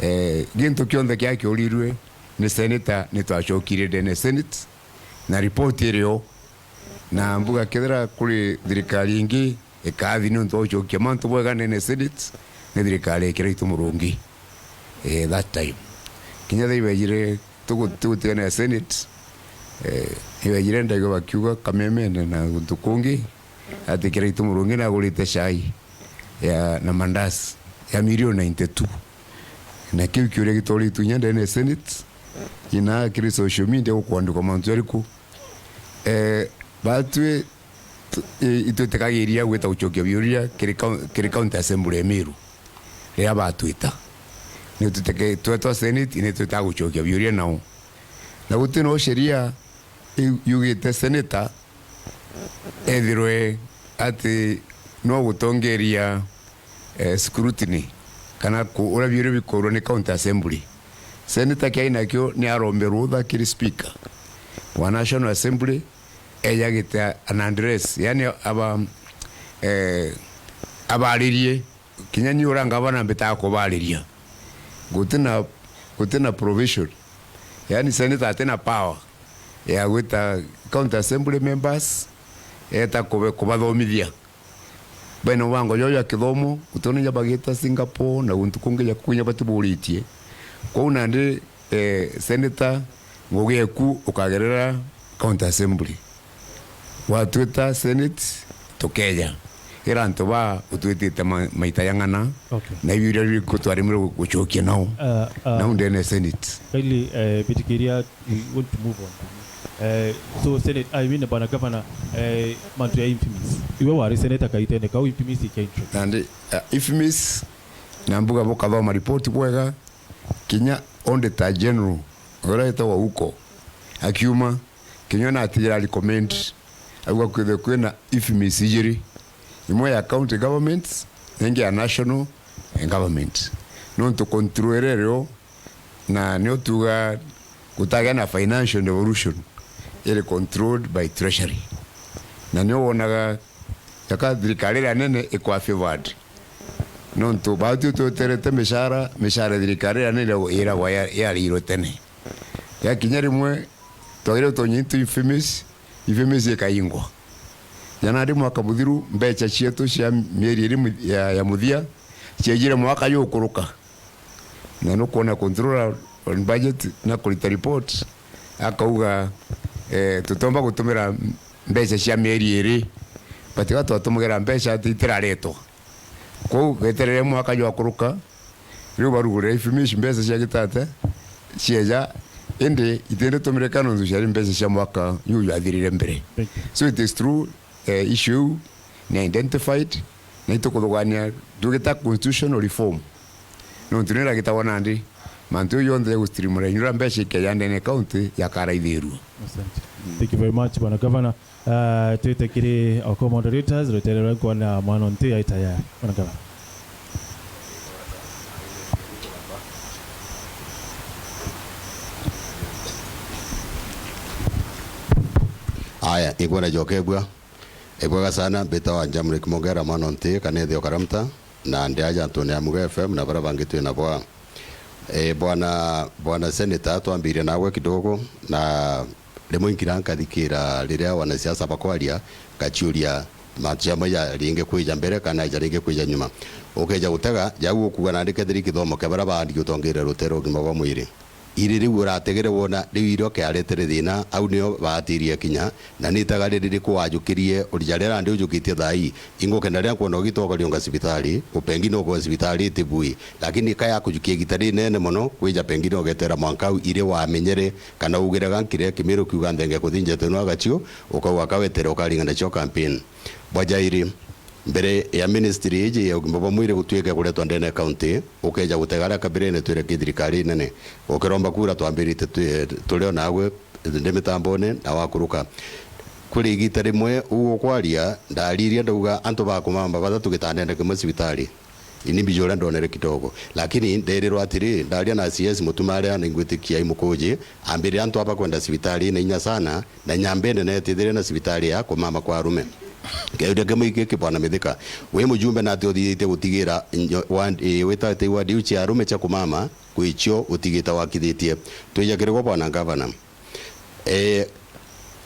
Eh, gintu kionthe kia kiorirue ni senator ni twacokirie ndene Senate na report irio. Na mbuga kethira kuri thirikari ingi ikathi ni untu wa gucokia mantu bwega ndene Senate, ni thirikari ya Kiraitu Murungi. Eh, that time. Kinya thaa ibejire tugu-, tugutiganira Senate, eh, ibejire ndaigua bakiuga Kamemene na guntu kungi, ati Kiraitu Murungi nagurite chai ya, na mandazi ya milioni ninety-two. Na kiu kiuria gitoritwe inya ndene ya Senate, ina kiri social media gukwandikwa mantu jariku. Eh, batwi tu-, i-, itwitikagiria gwita gucokia biuria kiri kau-, kiri County Assembly ya Meru riria batwita. Ni twitike-, twetwa Senate, ni twitaga gucokia biuria nao. Na guti no sheria iu yugite senator ethirwe ati no gutongeria, eh, scrutiny kana ku-, uria biuria bikurwa ni County Assembly. Senator kiai nakio ni arombe rutha kiri speaker wa National Assembly, eja gite an address, yani aba, eh, abaririe. Kinya ni uria ngavana mbitaga kubariria. Gutina, gutina provision Yani senator atina power ya gwita county assembly members, eta kube-, kubathomithia. Bena mubango jwao jwa kithomo, utone ja bagita Singapore na guntu kungi ja kunya batiburitie. Kwou nandi, eh, senator, ngugi eku ukagerera county assembly. Watwita senate, tukeja. Ira antu ba utwitite ma-, maita ya ng'ana, Okay. na ibiuria biriku twaremirwe gu-, gucokia nao. Uh, uh, Nau ndene senate. Kaili, eh, bitikiria, we want to move on. Eh, so, Senate, I mean, Bwana Governor, eh, mantu ya INFMIS. Iwe wari senator kaitene kau INFMIS ikia intro. Nandi, uh, INFMIS, na mbuga bukathoma ripoti bwega, kinya Auditor General, uria witagwa Uko, akiuma, kinya natijira recommend, auga kwithwe kwina INFMIS ijiri, imwe ya county governments, na ingi ya national, eh, government. Nontu control iria irio, na nio tuga gutagia na financial devolution, iri controlled by treasury. Na nio wonaga jaka thirikari iria nene ikwa favored. Nontu batu tweterete mishara, mishara ya thirikari iria nene iragwa ya-, yarirwe tene. Yakinya rimwe, twagire tonyi into INFMIS, INFMIS ikaingwa. Jana ndi mwaka muthiru, mbeca cietu cia mieri iri mu-, ya, ya muthia, ciejire mwaka jukuruka. Na nukwona controller on budget na kurita report, akauga, eh, tutomba gutumira mbeca cia mieri iri, but ga twatumagira mbeca ati itiraretwa. Kwou beterere mwaka jwakuruka, riu barugurire INFMIS mbeca cia gitate, cieja, indi itindi tumirika nontu ciari mbeca cia mwaka juu jwathirire mbere. Thank you. So it is true, eh, issue iu ni identified, na itukuthugania tugita constitutional reform. Nontu ni iragitagwa nandi, mantu jau jonthe ja gustreamline uria mbeca ikeja ndene ya county jakaraithirua. Asante. Thank you very much, Bwana Governor. Uh, twite kiri o co-moderators, rutere rwa nkwana mwana nti aita ya. Bwana Governor. Aya, ingwenda jokebua. Ibwega sana, mbitawa Jamrick Mogera, mwana nti, kana ithio Karamta, na ndi aja antune ya Muge F M na baria bangi twi nabo. E, bwana, bwana Senator, twambirie nawe kidogo, na rimwe nkira nkathikira riria wanasiasa bakwaria, ngaciuria mantu jamwe jaringi kwija mbere kana jaringi kwija nyuma. Ukeja gutega, jau ukuga nandi kethira i kithomo kia baria baandiki utongeria rutere ugima bwa mwiri. Iri riu urategere wona riu irio kiaretere thina, au nio baatirie kinya, na ni itaga riri riku wajukirie urija riria ndi ujukitie thaa ii? Ingukenda riria nkwona ugitoka riunga cibitari, upengine ukwa cibitari itibui, lakini ka yakujukia igita rinene mono, kwija pengine ugetera mwanka au iri wamenyere kana ugire gankire kimiru kiuga nthenge kuthinjete nwa gacio, ukauga kawetere ukaringana cio campaign. Bwa jairi, mbere ya ministry iji ya ugima bwa mwiri gutuika ikuretwa ndene ya county, ukeja gutega aria kabirene twire ki thirikari nene. Ukiromba kura twambirite twi-, turi o nagwe ndi mitambone na wakuruka. Kuri igita rimwe uu ukwaria, ndaririe ndauga antu ba kumama bathatu gitandene kimwe cibitari. Ini mbija uria ndonere kidogo. Lakini nderirwa atiri, ndaria na C S Mutuma aria ningwitikia i Mukuji, ambirire antu aba kwenda cibitari na inya sana, na Nyambene netithirie na cibitari ya kumama kwa arume. Kiuria kimwe giki, Bwana Mithika, wi mujumbe nati uthiite gutigira nyo-, ward, ii, wita ati ward iu cia arume cia kumama, kwi cio utigite wakithitie? Twija kiri gwe, Bwana Ngavana. Eh,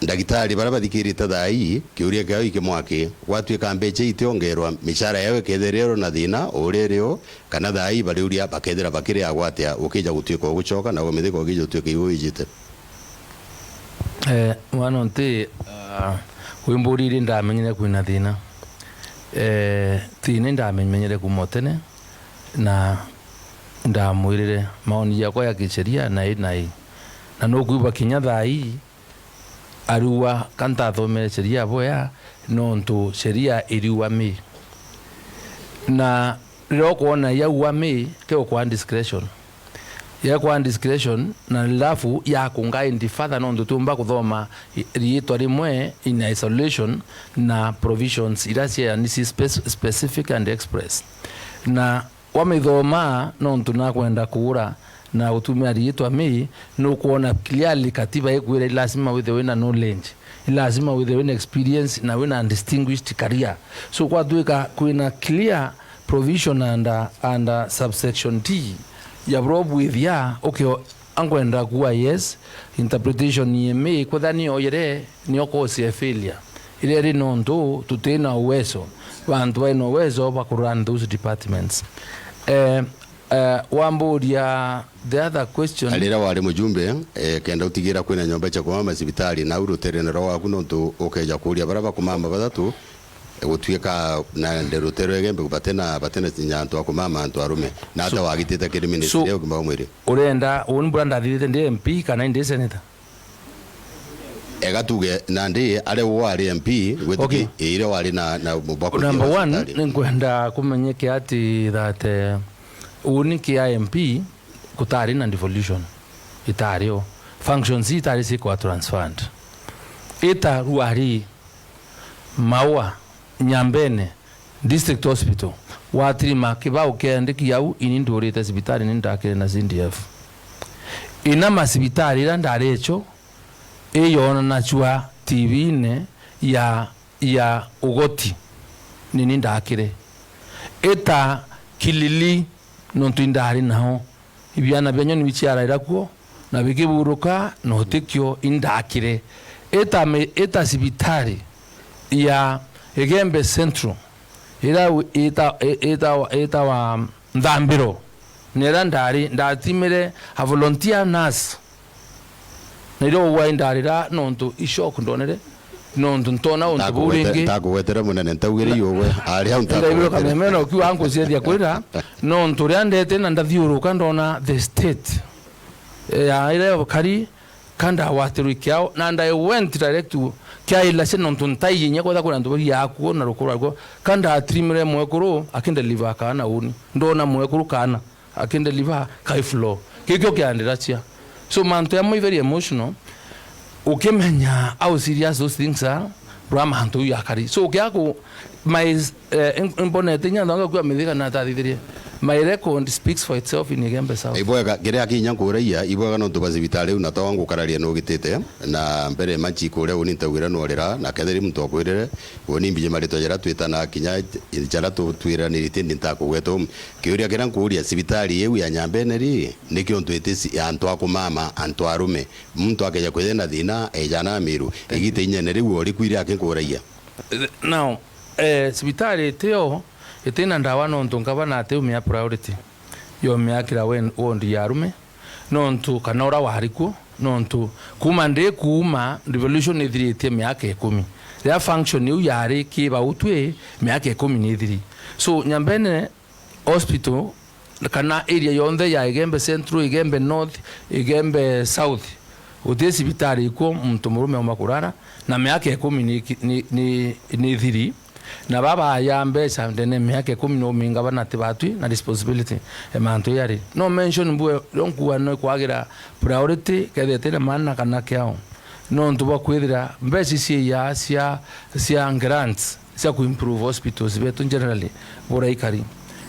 ndagitari baria bathikirite thaa ii, kiuria kiao iki mwaki, gwatuika mbeca itiongerwa, micara yao ikethirwa na thina o uria iri o, kana thaa ii bariuria bakethira bakiri agwa atia, ukija gutuika ugucoka, na umithika ukija utuika iwe wijite? Eh, mwana nti, ah, wimburirie ndamenyire kwina thina. Eh, thina indamenyire kuma o tene, na ndamwirire maoni jakwa ya kisheria na i na i. Na nukwigua kinya thaa ii, ariua ka ntathomere sheria bwea, nontu sheria iriua mi. Na riria ukwona yaua mi, ke ukwa discretion. Yekwa discretion, na alafu yakunga indi further, nontu tiumba kuthoma i-, riitwa rimwe in isolation na provisions iria cia ni ci spec-, specific and express. Na wamithoma, nontu nakwenda kuura na gutumia riitwa mi, nukwona clearly katiba ikwira i lazima withirwe wina knowledge, i lazima withirwe wina experience, na wina distinguished career. So, kwatuika kwina clear provision under, under subsection D ya buria ubwithia, ukio-, ankwenda kuwa yes, interpretation yemi kwetha ni oyere, ni cause ya failure. Iria ri nontu tutina uwezo, bantu baina uwezo ba ku run those departments. Eh, eh, wamburia the other question. Riria wari mujumbe, eh, kenda utigira kwina nyomba cia kumama cibitari, nau ruterene rwa waku nontu ukeja kuria baria bakumama bathatu, gutuika na nderuterwe Igembe batena, batena kinya antu a kumama, antu arume. Na ata wagitite kiri ministry ya ugima wa mwiri? Urenda, uni bura ndathithite ndi M P kana ndi senator? Ega tuge, nandi ari wari M P, gwitiki, okay, iria wari na, na mubako. Number one, ni nkwenda kumenyeke ati that, eh, uni kia M P kutari na devolution. Itari o. Functions itari cikwa transferred. Ita ruari Maua, Nyambene, District Hospital, watirima kibao kiandiki au, ini ndurite cibitari ni ndakire na C D F. Ina macibitari ira ndari echo, iyonanachua T V-ine ya, ya ugoti, nini ndakire. Ita Kilili, nontu indari nao. Ibiana bia nyoni biciaraira kuo, na bikiburuka, na utikio indakire. Ita mi-, ita cibitari ya Igembe Central, ira wi-, ita-, i-, itawa, itawa Nthambiro, nera ndari, ndatimire a volunteer nurse. Na irio ugwa indarira nontu i shock ndonere, nontu ntona untu buu ringi. Ntakugwetera munene, ntaugire iugwe, ari au ntakubiruka ntakubiruka. Meme na ukiuga nkuciethia kwira, nontu ria ndete na ndathiuruka ndona the state, eh, ya ira kari, ka ndagwatirwe kiao, na I went direct to kiaila cia nontu ntaiye inya kwetha kwina antu baria akuo na rukuru rwakuo, ka ndatirimire mwekuru akindeliver kaana uni. Ndona mwekuru kaana akindeliver kai floor. Gikio kiandiracia. So, mantu jamwe i very emotional. Ukimenya how serious those things are, rwa mantu jau jakari. So, ukia ku, my, eh, im-, imbonete inya nthonga kwa Mithika na tathithirie. My record speaks for itself in Igembe South. Ibwega, kiria kinya nkuragia, ibwega nontu bwa cibitari u na to ngukararia nugitite, na mbere manchi kuria uni ntaugira norira, na kethiri muntu okwirire, uni mbiji maritwa jara twitana kinya jara tu-, twiraniritie ndi ntakugweta u. Kiuria kiria nkuuria, cibitari iu ya Nyambene ri, niki untu iti ci-, ya antu a kumama, antu arume? Muntu akeja kwithira na thina, eja na Miru. Thank you. Igita inyene riu ori kwire akinkuragia. Now, eh, cibitari itio, itina ndawa nontu ngavana atiumia priority. Yomia kira wen-, ward ya arume, nontu kana ura wari kuo, nontu kuma ndi kuuma, devolution ithiritie miaka ikumi. Riria function iu yari kibau twi, miaka ikumi ni ithiri. So, Nyambene Hospital, kana area yonthe ya Igembe Central, Igembe North, Igembe South, guti cibitari ikuo muntu murume auma kurara, na miaka ikumi ni, ni, ni, ni ithiri, na baba ya mbeca ndene miaka ikumi no minga bana ati batwi na responsibility e mantu yari. No mention mbue, rio nkuga no kwagira priority, kethira tene maana kana kiao. Nontu bwa kwithira mbeca ici ya cia, cia grants, cia ku improve hospitals betu generally, buraikari.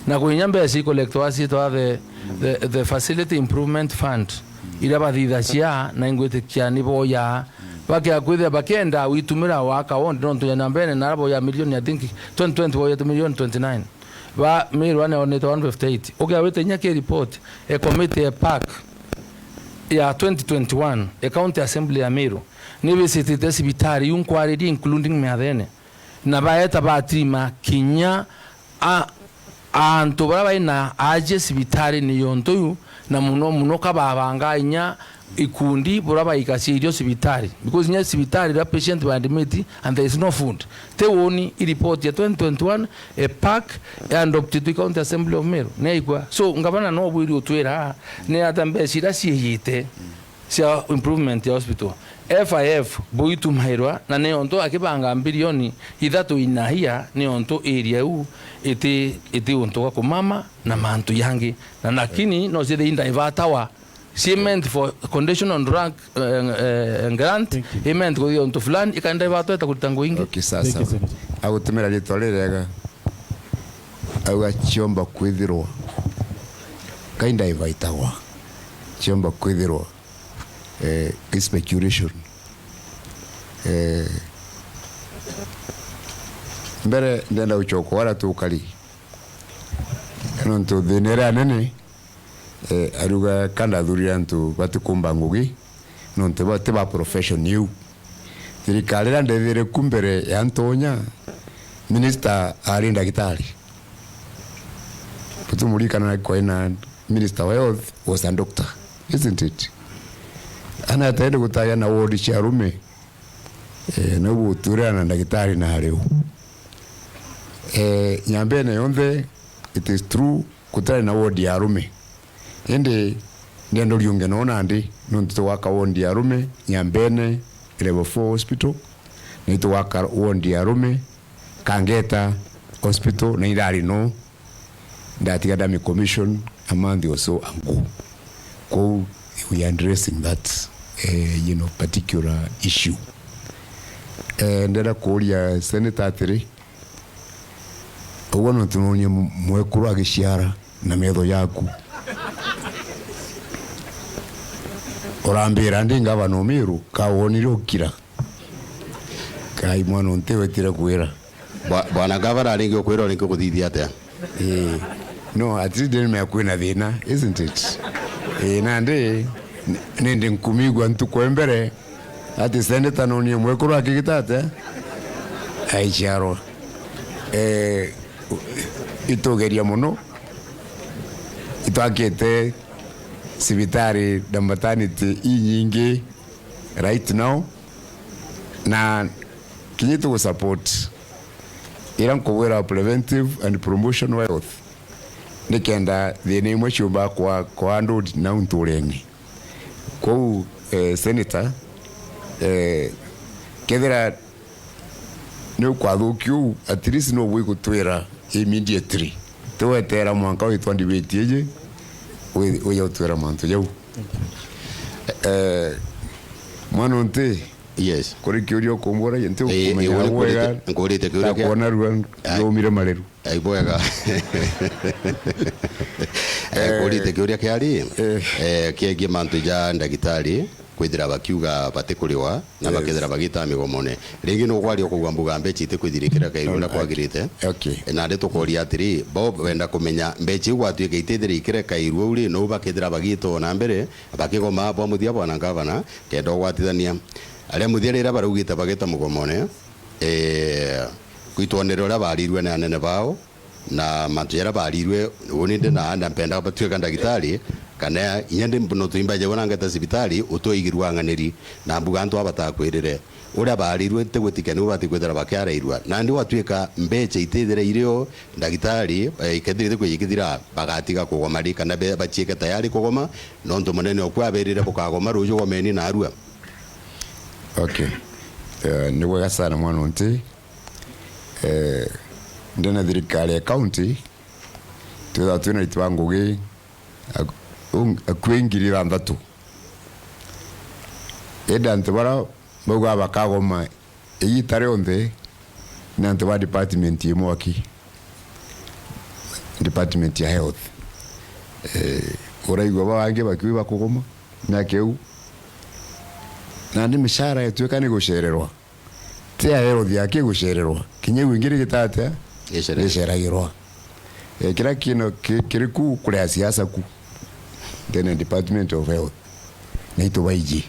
Na kwinya mbeca i collect wa ciitwa the, the, the Facility Improvement Fund, iria bathithagia na ingwitikia ni boya, bakia kwithira bakenda witumira waka ward, nontu ya Nyambene na boya milioni, I think, twenty twenty boya milioni twenty nine. Ba Miru ane onete one fifty eight. Ukia wite inya ki report, e committee e pack ya twenty twenty-one, e County Assembly ya Miru, ni visitite cibitari iu nkwaririe, including Miathene. Na baeta batirima kinya a, antu baria baina aajie cibitari ni yontu iu, na muno muno ka babanga inya ikundi buria baikacia irio cibitari. Because inya cibitari riria patient ba admit and there is no food. Ti woni i report ya twenty twenty-one, e pack, e adopted i County Assembly of Meru. Ni aikwa. So, ngavana no bwiri utwira, ni ata mbeca iria ciiyite cia improvement ya hospital. F I F buitumairwa, na ni ontu akibanga mbirioni ithatu in a year, ni ontu area iu iti, iti untu gwa kumama na mantu yangi. Na lakini no cithi indivatawa, ci meant for conditional drug, eh, eh, grant, i meant kuthithia untu fulani, ikandivatwa ita kurita ngugi ingi. Okay, sawa, sawa. Agutumira ritwa ririega, auga ciomba kwithirwa, kaindivatagwa, ciomba kwithirwa eh, speculation. Eh, mbere ndenda gucoka wara tukari. Nontu thina iria nene Eh, ariuga ka ndathurire antu batikumba ngugi, nontu ba, ti ba profession iu. Thirikari iria ndethire ku mbere ya ntonya, minister ari ndagitari. Butumurikana kwaina minister wa health was a doctor, isn't it? Ana atende gutagia na ward cia arume, eh, na guturira na ndagitari na ariu. Eh, Nyambene yonthe, it is true, gutari na ward ya arume. Indi ndenda uriunge no nandi, nontu tugwaka ward ya arume Nyambene Level four Hospital, na itugwaka ward ya arume Kangeta Hospital, na indari no ndatiga ndami commission a month or so ago. Kou we are addressing that, eh, you know, particular issue. Eh, ndenda kuuria senator atiri, uguo nontu nonie mwekuru agiciara na metho yaku, urambira ndi ngavana Umiru, ka wonire ukira? Kai mwana unti wetire kwira. Bwa-, bwana ngavana aringi ukwira uringi kuthithia atia? Eh, no, at least then me kwina thina, isn't it? Eh, nandi, n-, nindi nkumigua ntuku e mbere, ati senator nonie mwekuru akigita atia? Aiciarwa. Eh, itugeria muno, itwakite cibitari na maternity inyingi right now, na kinya tugu support ira nkubwira preventive and promotion of health, nikenda thina imwe ciumba kwa, kwa andu nau nturene. Kou, eh, senator, eh, kethira ni ukwathukia uu, at least no ugutwira immediately. Tiwetera mwanka witwa debate iji, wi-, wija utwira mantu jau. Eh, mwana unti, yes, kuri kiuria ukumbura, nti ukumenya wega, nkurite kiuria kia, ndakwona rua ndomire mareru. Ai, bwega. Eh, nkurite kiuria kiari, eh, kiegie mantu ja ndagitari kwithira bakiuga batikuriwa na bakethira bagita migomone. Ringi nugwaria ukugua mbuga mbeca itikwithira ikirekairua na kwagirite. Okay. Nandi tukoria atiri, bo benda kumenya mbeca iu gwatuika itithira ikirekairua uu ri, nou bakethira bagita o na mbere bakigoma bwa muthia bwana ngavana, kenda ugwatithania. Aria muthia riria baraugite bagita mugomone, eh, kwitwonere uria barirue ni anene bao, na mantu jaria barirue, uni ndi na, na mpenda batuika ndagitari, kana inya ndi no tuimba jagwa na ngeta cibitari, utwaigirua ang'aniri, na mbuga antu aba batakwirire. Uria barirue, ntigwitikania ubati kwithira bakiarairua. Nandi gwatuika mbeca itithira irio, ndagitari, eh, ikethira itikwijikithira, bagatiga kugoma ri, kana be-, baciike tayari kugoma, nontu munene okwa abirire bukagoma ruju gomeni narua. Okay. Eh, ni bwega sana mwana unti. Eh, ndena thirikari ya county, twithagwa twina aitu ba ngugi ak-, ung-, akui ngiri ithanthatu. Indi antu baria baugaa bakagoma igiita rionthe ni antu ba department imwe aki, department ya health. Eh, uraigua ba bangi bakiuga bakugoma miaka iu, nandi micara yatuika ni gucererwa. Ti ya health yaki gucererwa. Kinya iu ingi rigita atia? Giceragirwa. Giceragirwa. Eh, kiria kino ki-, kiri ku kuria siasa ku. Then department of health. Ni itu baiji.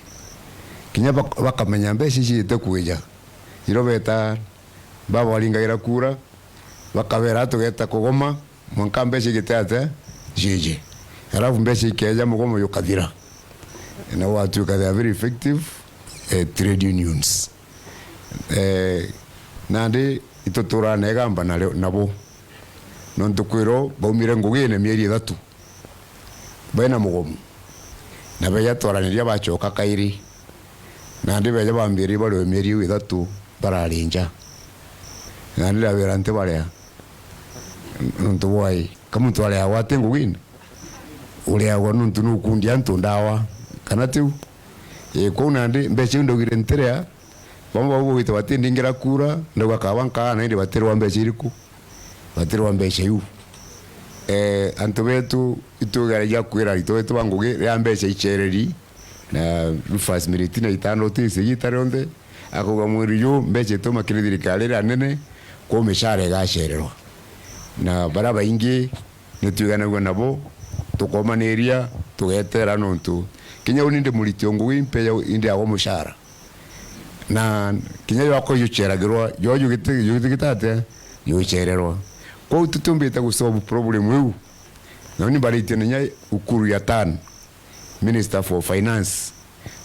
Kinya bak-, bakamenya mbeca ici ite kwija. Iro beta baba baringagira kura, bakabera tugeta kugoma, mwanka mbeca igite atia? Ciiji. Alafu mbeca ikeja mugomo jukathira. Na gwatuika they are very effective, eh, trade unions. Eh, nandi ituturaa na igamba na ri-, nabo. Nontu kwiro baumire ngugine mieri ithatu baina mugomo. Na beja twaraniria bacoka kairi. Nandi beja bambirie bariwe mieri iu ithatu barari nja. Nandi ndabera nti baria. Nontu bwai, ka muntu areagwa ati ngugine? Ureagwa nontu nukundia antu ndawa, kana tiu? Ii, kwou nandi mbeca iu ndaugire ntirea, bamwe bau baugite batindingira kura, ndauga kaba nkaana, indi batirwa mbeca iriku? Batirwa mbeca iu. Eh, antu betu itugeragia kwira aritwa betu ba ngugi, riria mbeca icereri, na Rufus Miriti na itano tisi igiita rionthe, akauga, "Mwiri ju mbeca ituma kiri thirikari iria nene, kwou micara igacererwa." Na baria baingi nitwiganagua nabo, tukomaniria, tugetera nontu kinya uni ndi muriti o ngugi mpeja indi agwa mucara. Na kinya jwakwa juceragirwa, jwa jugiti-, jugitigitate atia? Jucererwa. Kwou tutiumbite gusolve problem iu. Na uni mbaritie ninya Ukuru Yatan, Minister for Finance.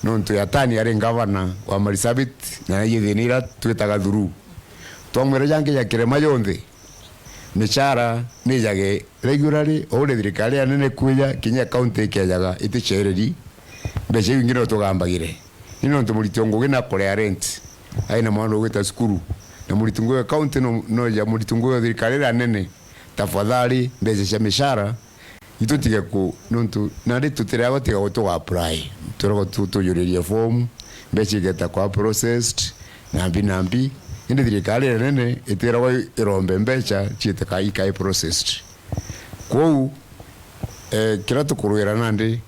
Nontu Yatani ari ngavana wa Marsabit, na naijithini ira twitaga through. Twamwira jangi ja kirema jonthe, micara nijage regularly, o uria thirikari ya nene kwija, kinya county ikejaga iticereri, mbeca iu ingi no tugambagire. Ni nontu muriti o ngugi na kuria rent, aina mwana ugwita cukuru, na muriti ngugi wa county no, no ja muriti ngugi wa thirikari iria nene, tafadhali, mbeca cia micara, itutige ku, nontu nandi tutireagwa tiga gutuga apply. Turagwa tu-, tujuririe form, mbeca igeta kwa processed, na mbi na mbi. Indi thirikari iria nene itiragwa irombe mbeca ciite ka ikai processed. Kwou, eh, kiria tukurwira nandi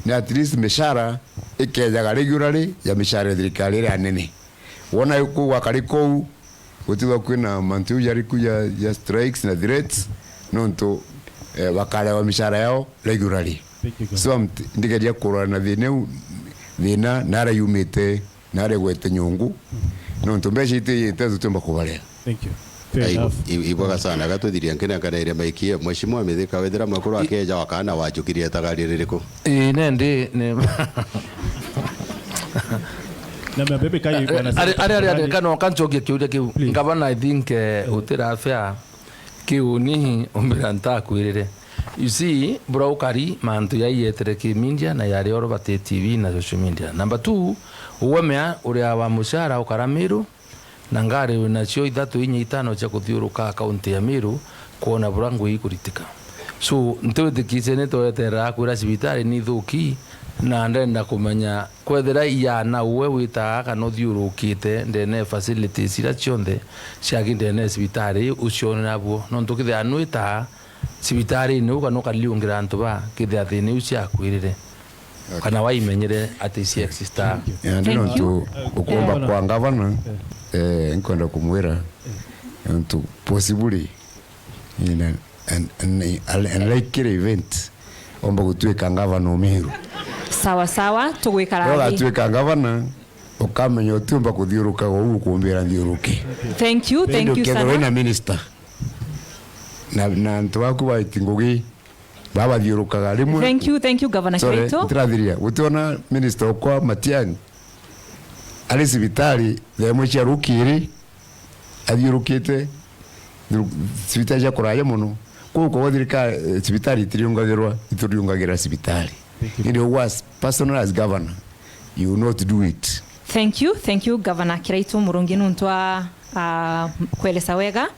ni at least micara ikejaga regularly ya micara ya thirikari iria nene. Wona kuu gwakari kuu, gutithwa kwina mantu jau jari ku ja, ja strikes na threats, nontu, eh, bakarewa micara yao regularly. Thank you, Governor. So, I'm t-, ndigeria kurora na thina iu, thina nara yumite, nara igwete nyungu, nontu mbeca itijite tutiumba kubaria. Thank you. Fair enough. Ibwega sana, gatuthiria nkina kana iria maikie. Mheshimiwa Mithika, wethira makuru akeja wakana wajukirie itagari ririku? Ii, nendi, ni Na miambe mikayo iko na ari, ari, ari, ari, Seneta Murang'a. Kana, kana ncokie kiuria kiu. Please. Ngavana, I think, eh, utira fair kiu ni umbira ntakwirire. You see, bura ukari mantu yai yetere ki media na yari oro bati T V na social media. Number two, uwe mea uria wa mucara ukara Miru, na ngari winacio ithatu, inya, itano cia kuthiuruka kaunti ya Meru kwona bura ngugi ikuritika. So, ntiwitikicie ni tweterera kwira cibitari ni ithuki, na ndenda kumenya kwethira iana uwe witaa kana uthiurukite ndene ya facilities iria cionthe ciaki ndene ya cibitari ucionera buo, nontu kithia nwitaa cibitarine u kana ukaliungira antu ba kithia thina iu ciakwirire. Okay. Kana waimenyere ati ci exista. Thank you. Yeah, ndi nontu ukumba kwa ngavana, eh, nkwenda kumwira, nontu possibly in an, an, an, an unlikely event, omba gutuika ngavana o Meru. Sawa sawa, tugwikara thi. Ugatuika ngavana, ukamenya utiumba kuthiurukaga uu ukumbira nthiuruke. Thank you, thank you sana. Ukethirwa wina minister, na, na antu baku baiti ngugi, babathiurukaga rimwe. Thank you, thank you, Governor Kiraitu. Sorry, ntirathiria. Gutiona minister okwa Matiang'i ari cibitari thaa imwe cia rukiri, athiurukite thiru-, cibitari cia kuraja mono. Kwou kwogwa thirikari, eh, cibitari itiriungagirwa, ituriungagira cibitari. Thank you. Indi ugwa as personal as governor, you will not do it. Thank you, thank you, Governor Kiraitu Murungi, nuntu wa, ah, kweresa wega.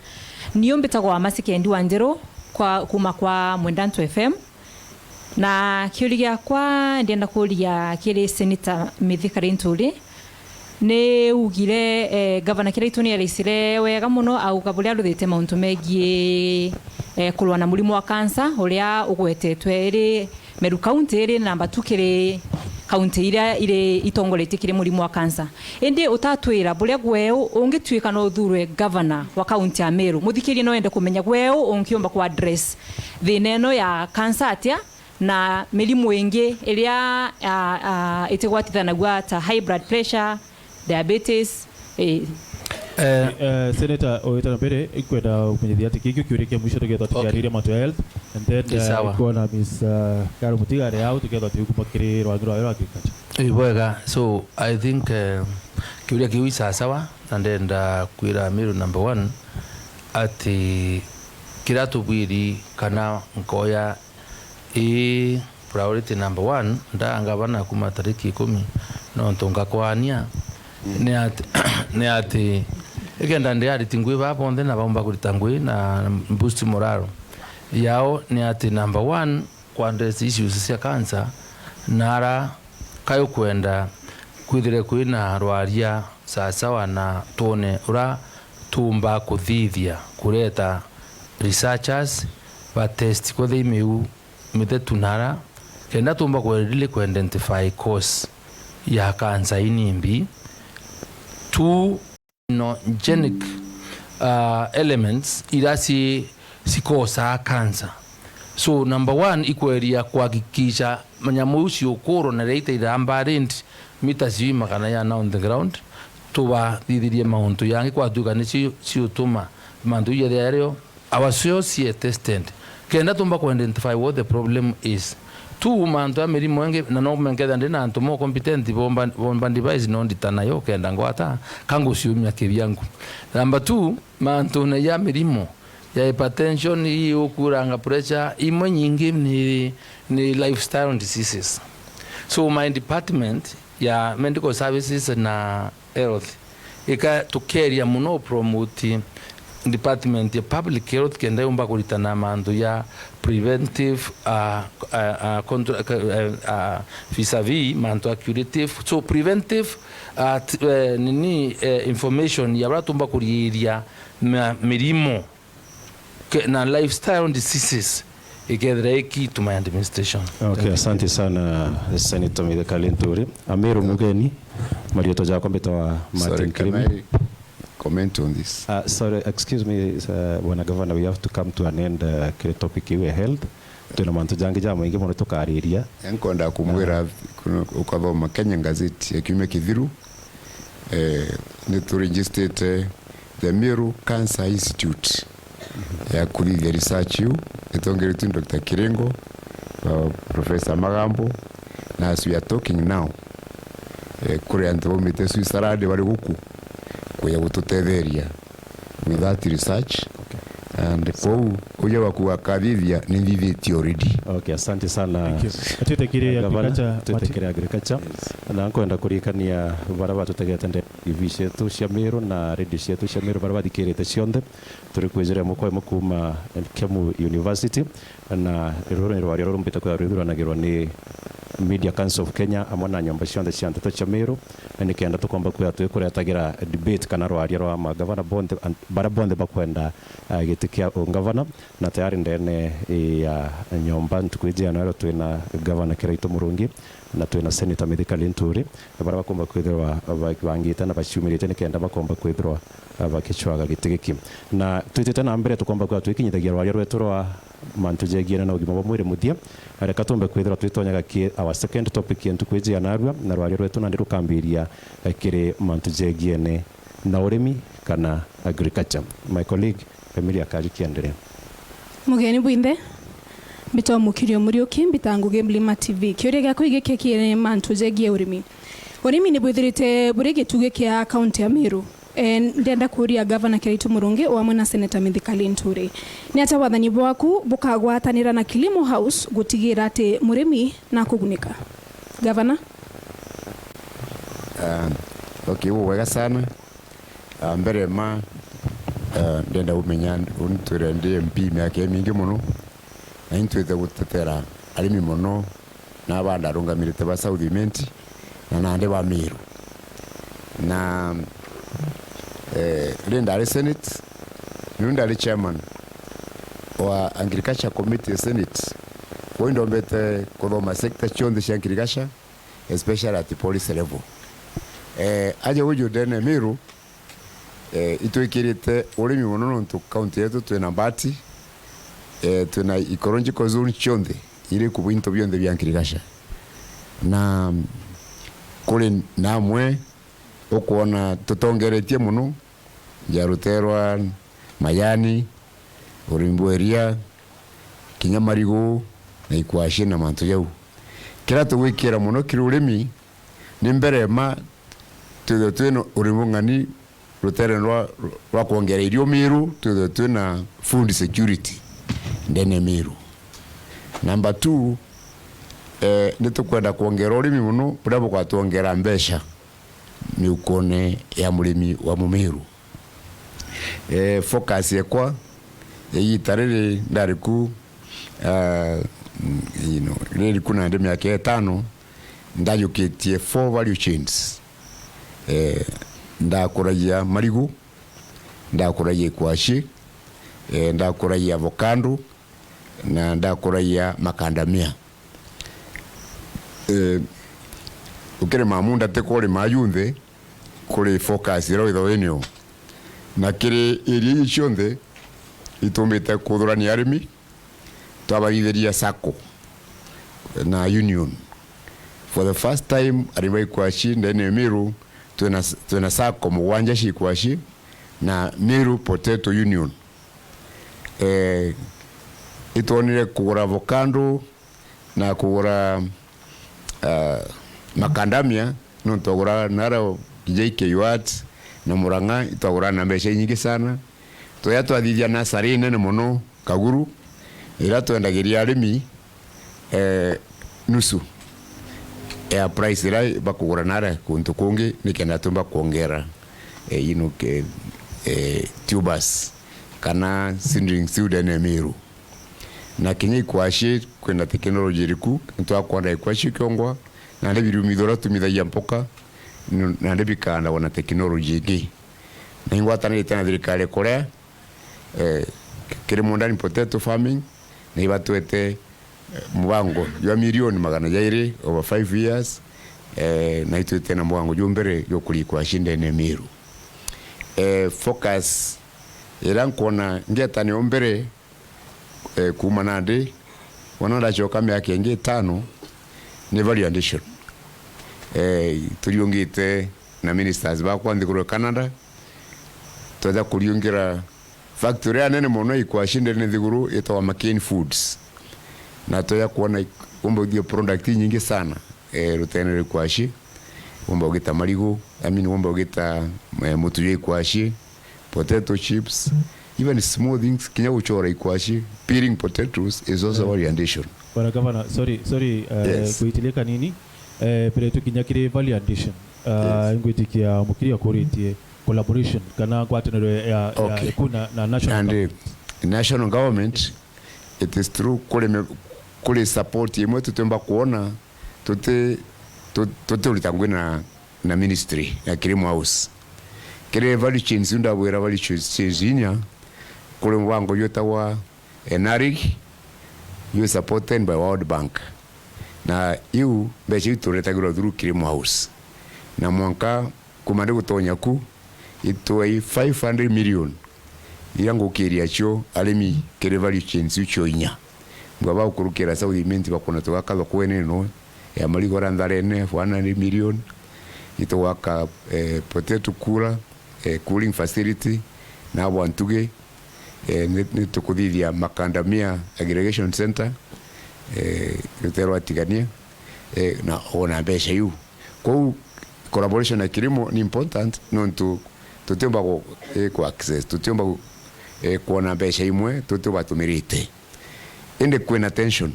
Niu mbitagwa Mercy Kendi Wanjiru kwa, kuma kwa Mwendantu F M. Na kiuria giakwa ndienda kuria kiri Senator Mithika Linturi. Ni ugire, eh, Governor Kiraitu ni eraicire wega mono auga buria aruthite mauntu megii, eh, kurua na murimo wa cancer uria ugwetete iri Meru County iri namba two kiri kaunti iria iri itongoretie kiri murimo wa cancer. Indi utatwira buria gweu ungituika no uthurwe governor wa kaunti ya Meru, muthikiria no ende kumenya gweu ungiumba ku address thina ino ya cancer atia na mirimu ingi iria, a, a, itigwatithanagua ta high blood pressure, diabetes, eh. Eh, eh, Senator, owita na mbere, ikwenda kumenyithia ati kikio kiuria kia mwisho tugetha, okay, tukiariria mantu ya health, and then, eh, sawa, kwona Miss, eh, Carol Mutigari au tugetha tukuma kiri rwangi rwawe rwa agriculture. Ii, bwega. So, I think, eh, kiuria kiu i sawasawa, na ndenda kwira Miru number one ati kiria tubwiri kana nkoya ii priority number one, ndaa ngavana kuma tariki ikumi, nontu ngakwania, mm, ni ati, ni ati, ikenda ndi ariti ngui baa bonthe na baumba kurita ngui na boost morale yao, ni ati number one, ku address issues cia cancer, na ara kai ukwenda kwithire kwina rwaria sawasawa, na twone ura tuumba kuthithia kureta researchers ba test kwethira i miu mithetu nara, kenda tuumba ku really ku identify cause ya cancer ini mbi. Two, no, genic, uh, elements ira ci-, cikosaa cancer. So number one, ikweria kuhakikisha nyamu iu ciukurwa na riria itaithaa buried mita sijui magana jana on the ground, tubathithirie mauntu jangi kwatuika nicio ciutuma mantu jau jathira jario our source tested, kenda tumba ku identify what the problem is. Tu mantu ya mirimo ingi, na no menketha ndi na antu mo competent bomba, bomba device no ndita nayo kenda ngwata ka nguciumia kivyangu. Number two, mantune ja mirimo ya hypertension, ii ukuranga pressure, imwe nyingi ni, ni lifestyle diseases. So my department ya medical services na health ika tukeria muno promote department ya public health kenda yumba kuritana mantu ya preventive, uh, uh, uh, contra-, uh, uh, vis-a-vis mantu ya curative. So preventive, uh, t-, uh, nini, uh, information ya bara tumba kuriiria ma-, mirimo ke-, na lifestyle diseases ikethira i key to my administration. Okay, asante sana, Senator Mithika Linturi. Amiru mugeni, marietwa jakwa mbitwa Martin Kirimi. Sorry, can I comment on this? Uh, sorry, excuse me, uh, Bwana Governor, we have to come to an end, uh, kiri topic iu ya health. Twina mantu jangi jamaingi mono tukariria. Nkwenda kumwira, kuna, ukathoma Kenya Gazette ya kiumia kithiru, eh, ni turegistrite the Meru Cancer Institute ya kuthithia research iu, itongeretue ni Doctor Kiringo, uh, Professor Magambo, na as we are talking now, eh, kuri antu baumite Switzerland bari guku kuja gututetheria with that research. Okay. And kou uja waku akathithia ni nthithitie already. Okay, asante sana. Thank you. Twitikirie Gavana, agriculture, twitikirie agriculture. Yes. Na nkwenda kuririkania bara batutegete ndene T V cietu cia Meru na radio cietu cia Meru, bara bathikirite cionthe, turi kwijira imwe kwa imwe kuuma Kemu University, na ruru ni rwaria rurumbite kwithirwa rwithuranagirwa ni Media Council of Kenya amwe na nyomba cionthe cia nteto cia Meru, nikenda tukomba kwithirwa twikuretagira debate kana rwaria rwa magavana bonthe, an-, bara bonthe bakwenda, ah, giti kia ungavana, na tayari ndene ya nyomba ntuku iji ya nayo twina gavana Kiraitu Murungi, na twina Senator Mithika Linturi, bara bakomba kwithirwa ba-, bangite na baciumirite nikenda bakomba kwithirwa, ah, bakicwaga giti giki. Na twitite na mbere, tukomba kwithirwa twikinyithagia rwaria rwetu rwa mantu jegiene na ugima bwa mwiri muthia. Reka tumbe kwithirwa twitonyaga ki our second topic ya ntuku iji ya narua, na rwaria rwetu nandi rukambiria, eh, kiri mantu jegiene na urimi kana agriculture. My colleague, Emilia Kariuki, endelea. Mugeni bwinthe, mbitwa Mukirio Muriuki, mbita ngugi Mlima T V. Kiuria giakwa giki kiri mantu jegie urimi. Urimi ni bwithirite buri gitugi kia kaunti ya Meru. Eh, ndenda kuria Gavana Kiraitu Murungi o amwe na Seneta Mithika Linturi. Ni atia wathani bwaku bukagwatanira na Kilimo House gutigira ati murimi nakugunika? Gavana? Ah, okay, bubwega sana. Ah, mbere ma, ah, ndenda kumenya, uni twire ndi M P miaka imingi mono, na intwite gutetera arimi mono, na aba ndarungamirite ba South Imenti, na nandi ba Meru. Na, eh, ri ndari Senate, niu ndari chairman wa Agriculture Committee ya Senate. Kwou indombete kuthoma sector cionthe cia agriculture, especially at policy level. Eh, aja uju ndene Meru, eh, itwikirite urimi mono nontu kaunti yetu twina mbati, eh, twina ecological zone cionthe iri kubu into bionthe bia agriculture. Na kuri na amwe ukwona tutongeretie mono, ja ruterwa, majani, urimi bwa iria, kinya marigu na ikwaci na mantu jau. Kiria tugwikira mono kiri urimi, ni mbere ma twithwe twina urimi ung'ani rutere rwa, rwa kwongera irio Meru, twithwe twina food security ndene Meru. Number two, eh, ni tukwenda kwongera urimi mono buria bugwatwongera mbeca miukone ya murimi wa Mumeru. Eh, focus yekwa ya igita riri ndari ku, ah, mm, you know, riri ku nandi miaka itano, ndajukitie four value chains. Eh, ndakuragia marigu, ndakuragia ikwaci, eh, ndakuragia avocado, na ndakuragia macadamia. Eh, ukirima munda ti kurima junthe, kuri focus iria withagwa inio. Na kiri area ii cionthe, itumbite kuthurania arimi, twabarithiria sacco na union. For the first time, arimi ba ikwaci ndene ya Meru, twina, twina sacco mugwanja cia ikwaci na Meru Potato Union. Eh, itwonire kugura avocado na kugura, ah, macadamia, nontu twagura nara J K Watt na Murang'a, itwagura na mbeca inyingi sana. Twaya twathithia nasari nene mono Kaguru, ira twendagiria arimi, eh, nusu ya price ira bakugura nara kuntu kungi, nikenda tumba kwongera, eh, you know, ke-, eh, tubers kana seedlings ciu ndene ya Meru. Na kinya ikwaci kwina teknoloji iriku, nitwakwenda ikwaci kiongwa, nandi birumi thuria tumithagia mpoka, n-, nandi bikaandagwa na teknoloji ingi. Na ingwatanirite na thirikari kuria, eh, kiri modern potato farming, na ibatwete, eh, mubango jwa milioni magana jairi over five years, eh, na itwite na mubango jwa mbere jwa kuria ikwaci ndene ya Meru. Eh, focus ira nkwona ngieta nio mbere, eh, kuuma nandi, wona ndacoka miaka ingi itano, ni value addition. Eh, turiungite na ministers bakwa nthiguru ya Canada, tweja kuriungira factory ya nene mono ikwaci ndene nthiguru itagwa McCain Foods. Na tweja kwona ik-, umba uthithia product inyingi sana, eh, rutene rwa ikwaci, umba ugita marigu, I mean, umba ugita, eh, mutu jwa ikwaci, potato chips, even small things, kinya guchora ikwaci, peeling potatoes is also value addition. Bwana Gavana, sorry, sorry, eh, Yes. Kuitilia kanini. Eh, mbere tukinya kiri value addition. Ah, Yes. Ngwitikia mukiri akuritie collaboration kana ngwataniro ya, ya Okay. iku na, na national And, eh, government. National government, it is true, kuri me-, kuri support imwe tutiumba kuona, tuti, tu-, tuti urita ngui na na ministry ya Kilimo House. Kiri value chains iu ndabwira value chains, chains inya, kuri mubango jwitagwa ENARIG, you supported by World Bank. Na iu mbeca iu turetagirwa through Kilimo House. Na mwanka kuma ndi gutonya ku, itwei five hundred million iria ngukiria cio arimi kiri value chains iu cio inya. Mbwa bagukurukira South Imenti bakona tugaka thoko enene noe ya marigu aria Ntharene, one hundred million. Itugwaka, eh, potato cooler, eh, cooling facility, na bwa ntugi, eh, ni, ni tukuthithia Makandamia Aggregation Center, eh, rutero atigania, eh, na ona mbeca iu. Kwou collaboration na Kilimo ni important, nontu tutiumba gu-, eh, ku access, tutiumba gu-, eh, kwona mbeca imwe tutiubatumirite. Indi kwina tension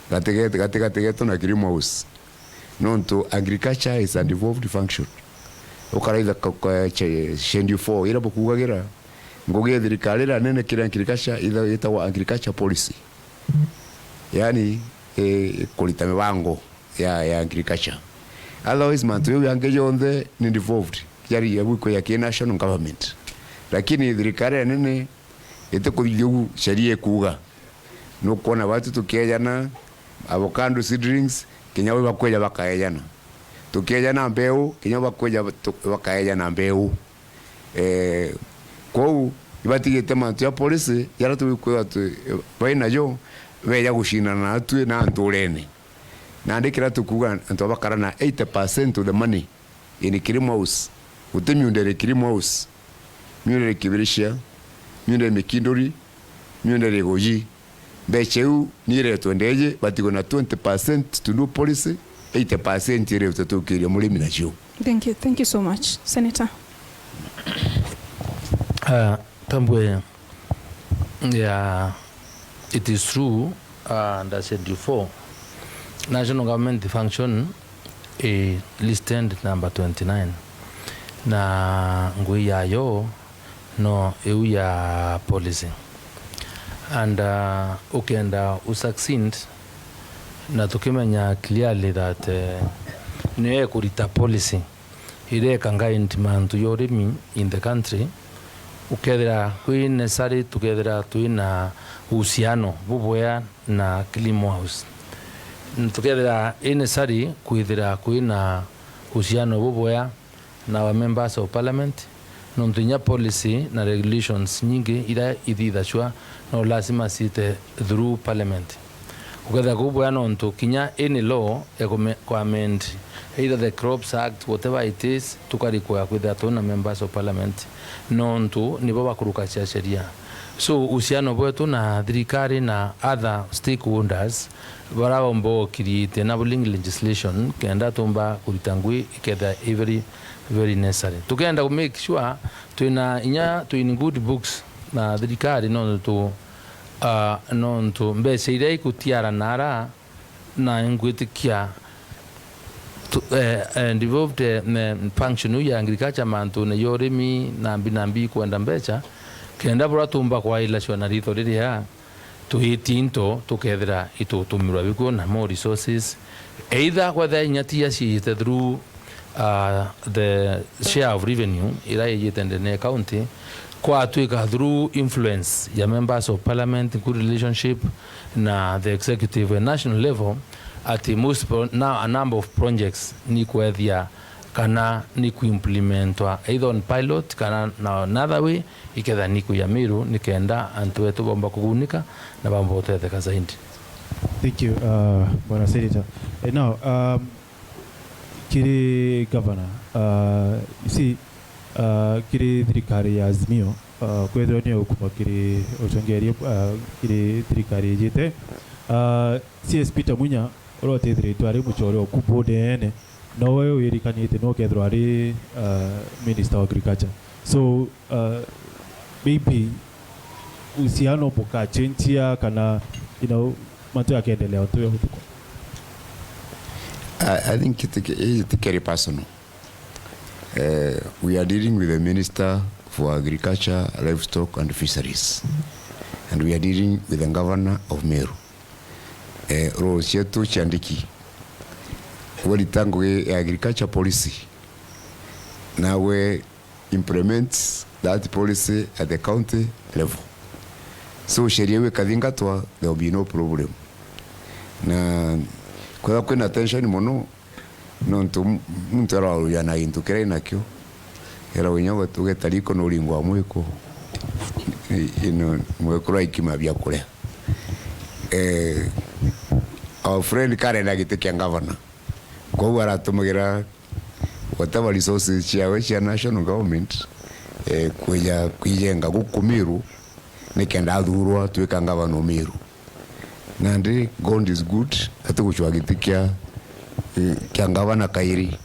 gati getu, gati, gati getu na Kilimo House, nontu agriculture is a devolved function. Ukaraitha ka-, ka-, che-, Schedule four ira bukugagira, ngugi ya thirikari iria nene kiri agriculture itha-, itagwa agriculture policy. Yani, eh, kurita mibango ya, ya agriculture. Otherwise, mantu jau jangi jonthe ni devolved, jari ya gwikwa ya ki national government. Lakini thirikari ya nene itikuthithia ugu sheria ikuuga. Nukwona batu tukiejana avocado seedlings, kinya we bakweja bakaejana. Tukiejana mbeu, kinya we bakweja tu-, bakaejana mbeu. Eh, kwou ibatigite mantu ja policy, jara tukwithwa tu-, bainajo, beja gucindana natwi na nturene. Nandi kiria tukuuga, antu bakara na eighty percent of the money in Kilimo House. Guti miunda iri Kilimo House. Miunda iri Kibiricia, miunda iri Mikinduri, miunda iri Igoji. Mbeca iu ni iretwe ndeji, batigwe na twenty percent to do policy, eighty percent iretwe tukiria murimi nacio. Thank you. Thank you so much, Senator. Ah, tambwe ya, it is true, ah, under Schedule four, national government function i listed number twenty-nine, na ngui yayo no iu ya policy. And, ah, ukenda u succeed, na tukimenya clearly that, eh, niyo ikurita policy iria ika guide mantu ya urimi in the country, ukethira kwi necessary, tukethira twina uhusiano bubwea na Kilimo House. Tukethira i necessary kwithira kwina uhusiano bubwea na our members of parliament, Nontu inya policy na regulations nyingi iria ithithacua no lazima ciite through parliament. Gukethira kuu bwega nontu kinya any law ya kume-, ku amend either the Crops Act, whatever it is, tukarikwa kwithira twina members of parliament nontu nibo bakuruka cia sheria. So, uhusiano bwetu na thirikari na other stakeholders bara bomba o create enabling legislation kenda tumba kurita ngui ikethira i very, very necessary. Tukenda ku make sure twina inya, twi in good books na thirikari nontu, ah, nontu mbeca iria ikutiara nara na ingwitikia tu-, eh, eh, devolved, eh, ne-, function iu ya agriculture mantune ya urimi na mbi na mbi ikwenda mbeca, kenda bura tumba kwaila cua na ritho riria twiti into tukethira itutumirwa bikuo na more resources, either kwethira inya tia ciite through, uh, the share of revenue ira ijite ndene ya county, kwatwika through influence ya members of parliament, good relationship na the executive at national level, ati most pro-, na a number of projects ni kwethia kana ni kuimplementwa either on pilot kana na another way, iketha ni kuya Meru, nikenda antu betu bomba kugunika na bomba gutetheka zaidi. Thank you, uh, Bwana Senator. Eh, now, um, kiri governor, uh, you see, uh, kiri thirikari ya Azimio, uh, kwethirwa ni ukuma kiri utongeria, uh, kiri thirikari ijite, uh, C S Peter Munya, uria utithiritwe ari mucore o ku board ene, nowe wirikanitie no kethirwa ari, uh, Minister of Agriculture. So, uh, maybe uhusiano bukachenjia kana, you know, mantu yakendelea untu ya utuko? I, I think it, it, it very personal. Uh, we are dealing with the Minister for Agriculture, Livestock and Fisheries. And we are dealing with the Governor of Meru. Eh, role cietu ciandiki. Warita ngugi ya agriculture policy, nawe implements that policy at the county level. So, sheria iu ikathingatwa, there will be no problem. Na kwethirwa kwina tension mono, nontu m-, muntu araruya na gintu kiria inakio, era winya ugeta riko nuringwa mwiko, i-, ino mwekuru aikima bia kuria. Eh, our friend karenda giti kia governor, kwou aratumagira whatever resources ciawe cia national government, eh, kwija kwijenga guku Meru, nikenda athurwa atwika ngavana o Meru. Nandi God is good, atigucwa giti kia, eh, kia ngavana kairi.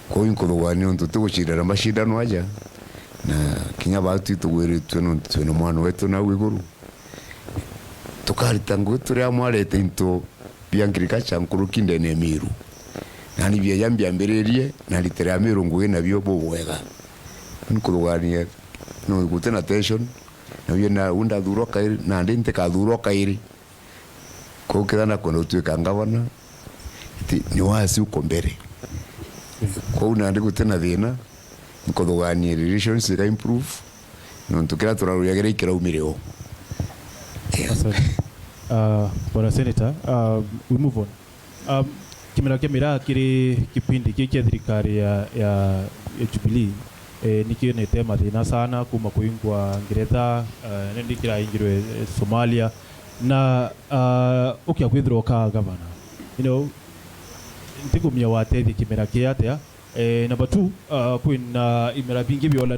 Kwou inkuthugania untu tigucindana macindano aja, na kinya baa twi tugwiritue nontu twina mwana wetu nau iguru. Tukarita ngugi turi amwe arete into bia agriculture nkuruki ndene ya Meru. Nani bieja mbiambiririe, na ritire ya Meru ngugi nabio bubwega. Nkuthugania no guti na tension, na uyu na, u ndathurwa kairi, nandi ntikathurwa kairi. Kwou kethira nakwenda gutwika ngavana, iti, ni wasi uko mbere. Kwou nandi guti na thina, nkuthugania relations ika improve, nontu kiria turarujagira ikiraumire o. Yeah. Asante. Uh, Bwana Senator, uh, we move on. Um, kimera kia miraa kiri kipindi giki kia thirikari ya, ya, ya Jubilee, eh, nikionete mathina sana kuma kuingwa Ngeretha, eh, nindi kiraingirwe, eh, Somalia, na, uh, ukia kwithirwa ukaa gavana. You know, ntigumia watethia kimera kia atia? Eh, number two, uh, kwina imera bingi biola,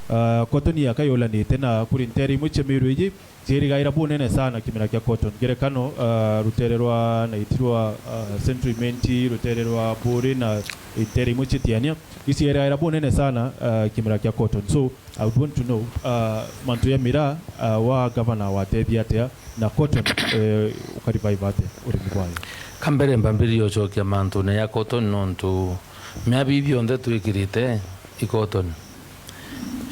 uh, cotton yaka yolanite, na kuri ntere imwe cia Meru iji cierigaira bunene sana kimera kia cotton. Ngerekano, uh, rutere rwa Naiti rwa, uh, Central Imenti, rutere rwa Buri na ntere imwe cia Tiania, icierigaira bunene sana, uh, kimera kia cotton. So, I would want to know, uh, mantu ya miraa, uh, wa governor watethia atia, na cotton, eh, uka revive atia urimi bwayo? Kambere mbambirie ucokia mantune ya cotton nontu miabi ithionthe twikirite i cotton.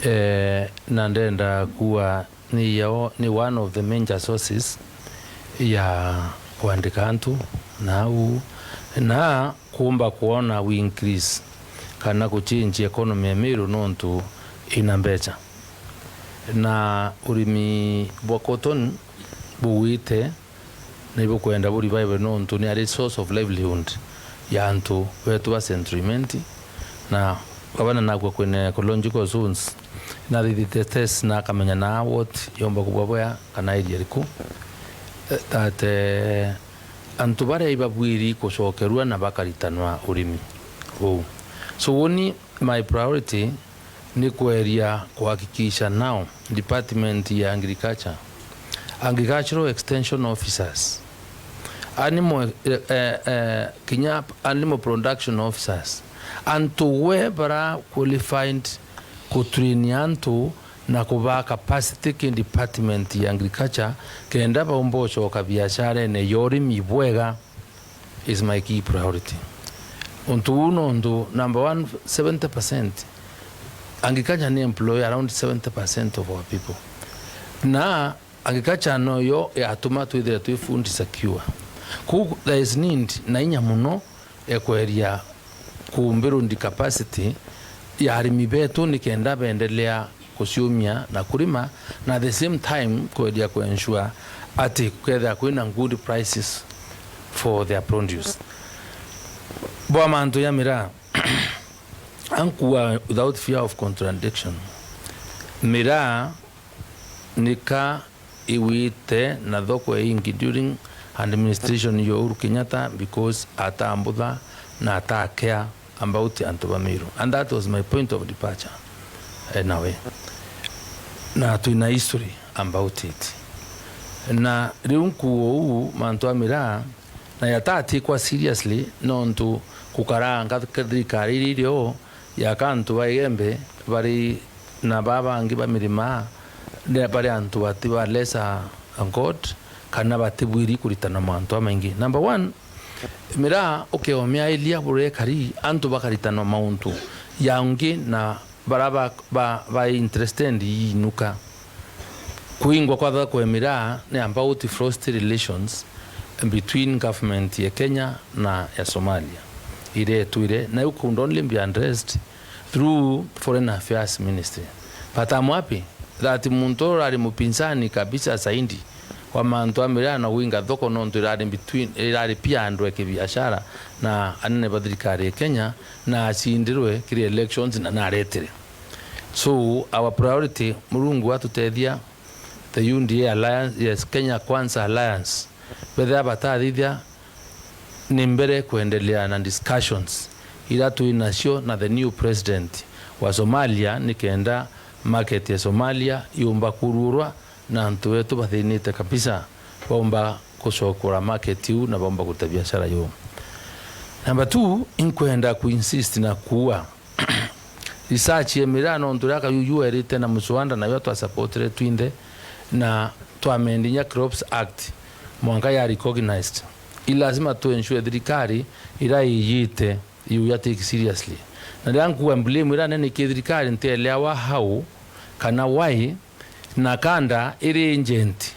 Eh, na ndenda kuwa ni yao, ni one of the major sources ya kwandika antu nau, na kuumba kwona we increase kana kuchange economy ya Meru nontu ina mbeca. Na urimi bwa cotton bugwite na ibukwenda bu revive nontu ni ari source of livelihood ya antu betu ba Central Imenti, na Gavana nakua kwina ecological zones, nathithite test na akamenya na what yomba kubwa bwea kana area iriku, eh, that, eh, antu baria ibabwiri kucokerua na bakaritanwa urimi uu. So, uni my priority ni kweria kuhakikisha now department ya agriculture, agricultural extension officers, animal, eh, eh, eh, kinya animal production officers, antu we bara qualified kutrain antu na kubaa capacity ki department ya agriculture, kenda baumba ucoka biasharene ya urimi bwega is my key priority. Untu uu nontu, number one, seventy percent, agriculture ni employ around seventy percent of our people. Na agriculture noyo yatuma twithire twi food secure. Kou there is need na inya muno ya kweria ku build capacity ya arimi betu, nikenda beendelea kuciumia na kurima, na at the same time kweria ku ensure ati kukethira kwina good prices for their produce. Bwa mantu ya miraa, ankua without fear of contradiction, miraa nika igwite na thoko iingi during administration ya Uhuru Kenyatta, because atambutha na atakea about antu ba Meru, and that was my point of departure in a way. Na twina history about it. Na riu nkuo uu mantu a miraa na yatatikwa seriously, nontu kukaranga thirikari iria irio yaka antu ba Igembe bari na baa bangi ba mirima, ne-, bari antu bati ba lesser God, kana batibwiri kuritana mantu amaingi. Number one, miraa ukeomiailia burekari, antu bakaritanwa mauntu ya ungi na bara ba, ba, ba interested iinuka. Kuingwa kwa thoko ya miraa ni about frosty relations between government ya Kenya na ya Somalia iria itwire, na it could only be addressed through Foreign Affairs Ministry. But I'm happy that muntu uria urari mupinzani kabisa zaidi wa mantu a miraa na gwinga thoko, nontu irari between, irari pia andwe kibiashara na anene ba thirikari ya Kenya, na acindirwe kiri elections na naretire. So our priority, Murungu atutethia, the U D A Alliance, yes, Kenya Kwanza Alliance, bethira batathithia ni mbere kwendelea na discussions ira twi nacio na the new president wa Somalia, nikenda market ya Somalia yumba kururwa na antu betu bathinite kabisa baumba kucokora market iu na baumba kuruta biashara yuu. Number two, inkwenda kuinsist na kuuga, research ya miraa, nontu riria Kayuyu erite na Muswanda, nayo twasupportire twinthe, na twamendinya Crops Act mwanka ya recognized. I lazima tu ensure thirikari ira iyite you ya take seriously. Na riria nkuuga blame ira nene ki thirikari, ntielewa how kana why NACADA iri agent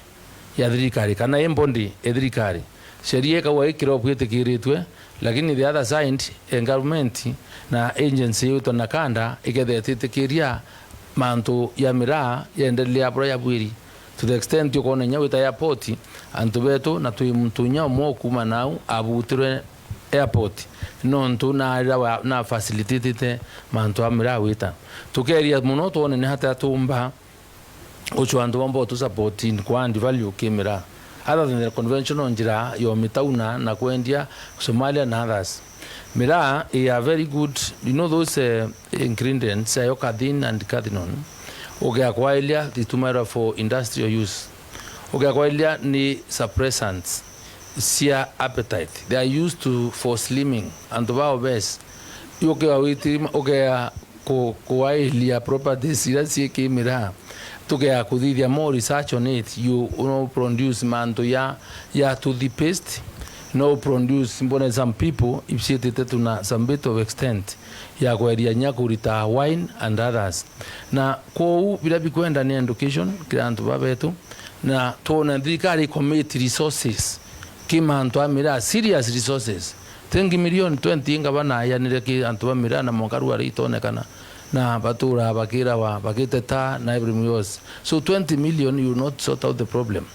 ya thirikari kana i body ya thirikari. Sheria ikauga i crop itikiritwe, lakini the other side, e government na agency yitwa NACADA ikethira ititikiria mantu ya miraa yendelea buria yabwiri. To the extent ukoona inya wita airport, antu betu, na twi muntu inya umwe ukuuma nau abutirwe airport, nontu naarira wa, na facilitatite mantu a miraa wita. Tukeria mono twone ni atia tuumba gucwa antu bomba utu support in ku add value ki miraa, other than the conventional njira ya umitauna na kwendia Somalia na others. Miraa i a very good, you know, those, eh, ingredients, ayo cathin and cathinone, ugeakwailia zitumairwa for industrial use, ugeakwailia ni suppressants cia appetite, they are used to, for slimming, antu ba obese, ukea witirima, ukea ku-, kuailia properties iria cii ki miraa. Tukea kuthithia more research on it, you no produce mantu ya, ya toothpaste, no produce, mbone some people ibciitite to na some bit of extent ya kweria nya kurita wine and others. Na kwou biria bikwenda ni education kiri antu ba betu, na twona thirikari i commit resources ki mantu a miraa, serious resources. Ti ngi milioni twenty ngavana aianire ki antu ba miraa na mwanka riu ari itonekana, na baturaa bakirawa, bagiteta na everything else. So twenty million you will not sort out the problem.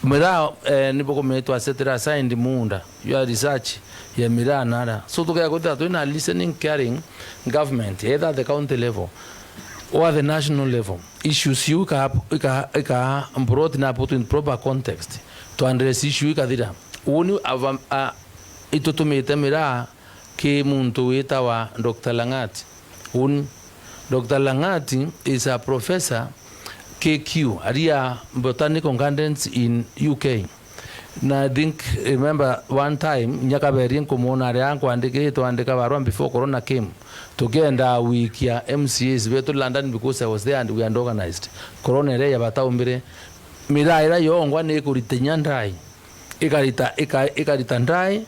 Miraa, eh, ni bukumitwa set aside muunda ya research ya miraa nara. So tukea kwithira twina listening, caring government, either at the county level or at the national level. Issues iu ika, ika, ika brought na put in proper context to address issue ikathira. Uni ava, a, itutumite miraa ki muntu witawa Doctor Lang'ati. Uni, Doctor Lang'ati is a professor K Q, aria Botanical Gardens in U K. Na I think, remember one time, inya kaberie nkumwona aria ankwandikire, twandika barua before corona came. Tukienda wikia M C As betu London because I was there and we had organized. Corona iria yabataumbire, miraa iria yongwa ni ikurita inya ndai. Ikarita, ika-, ikarita ndai,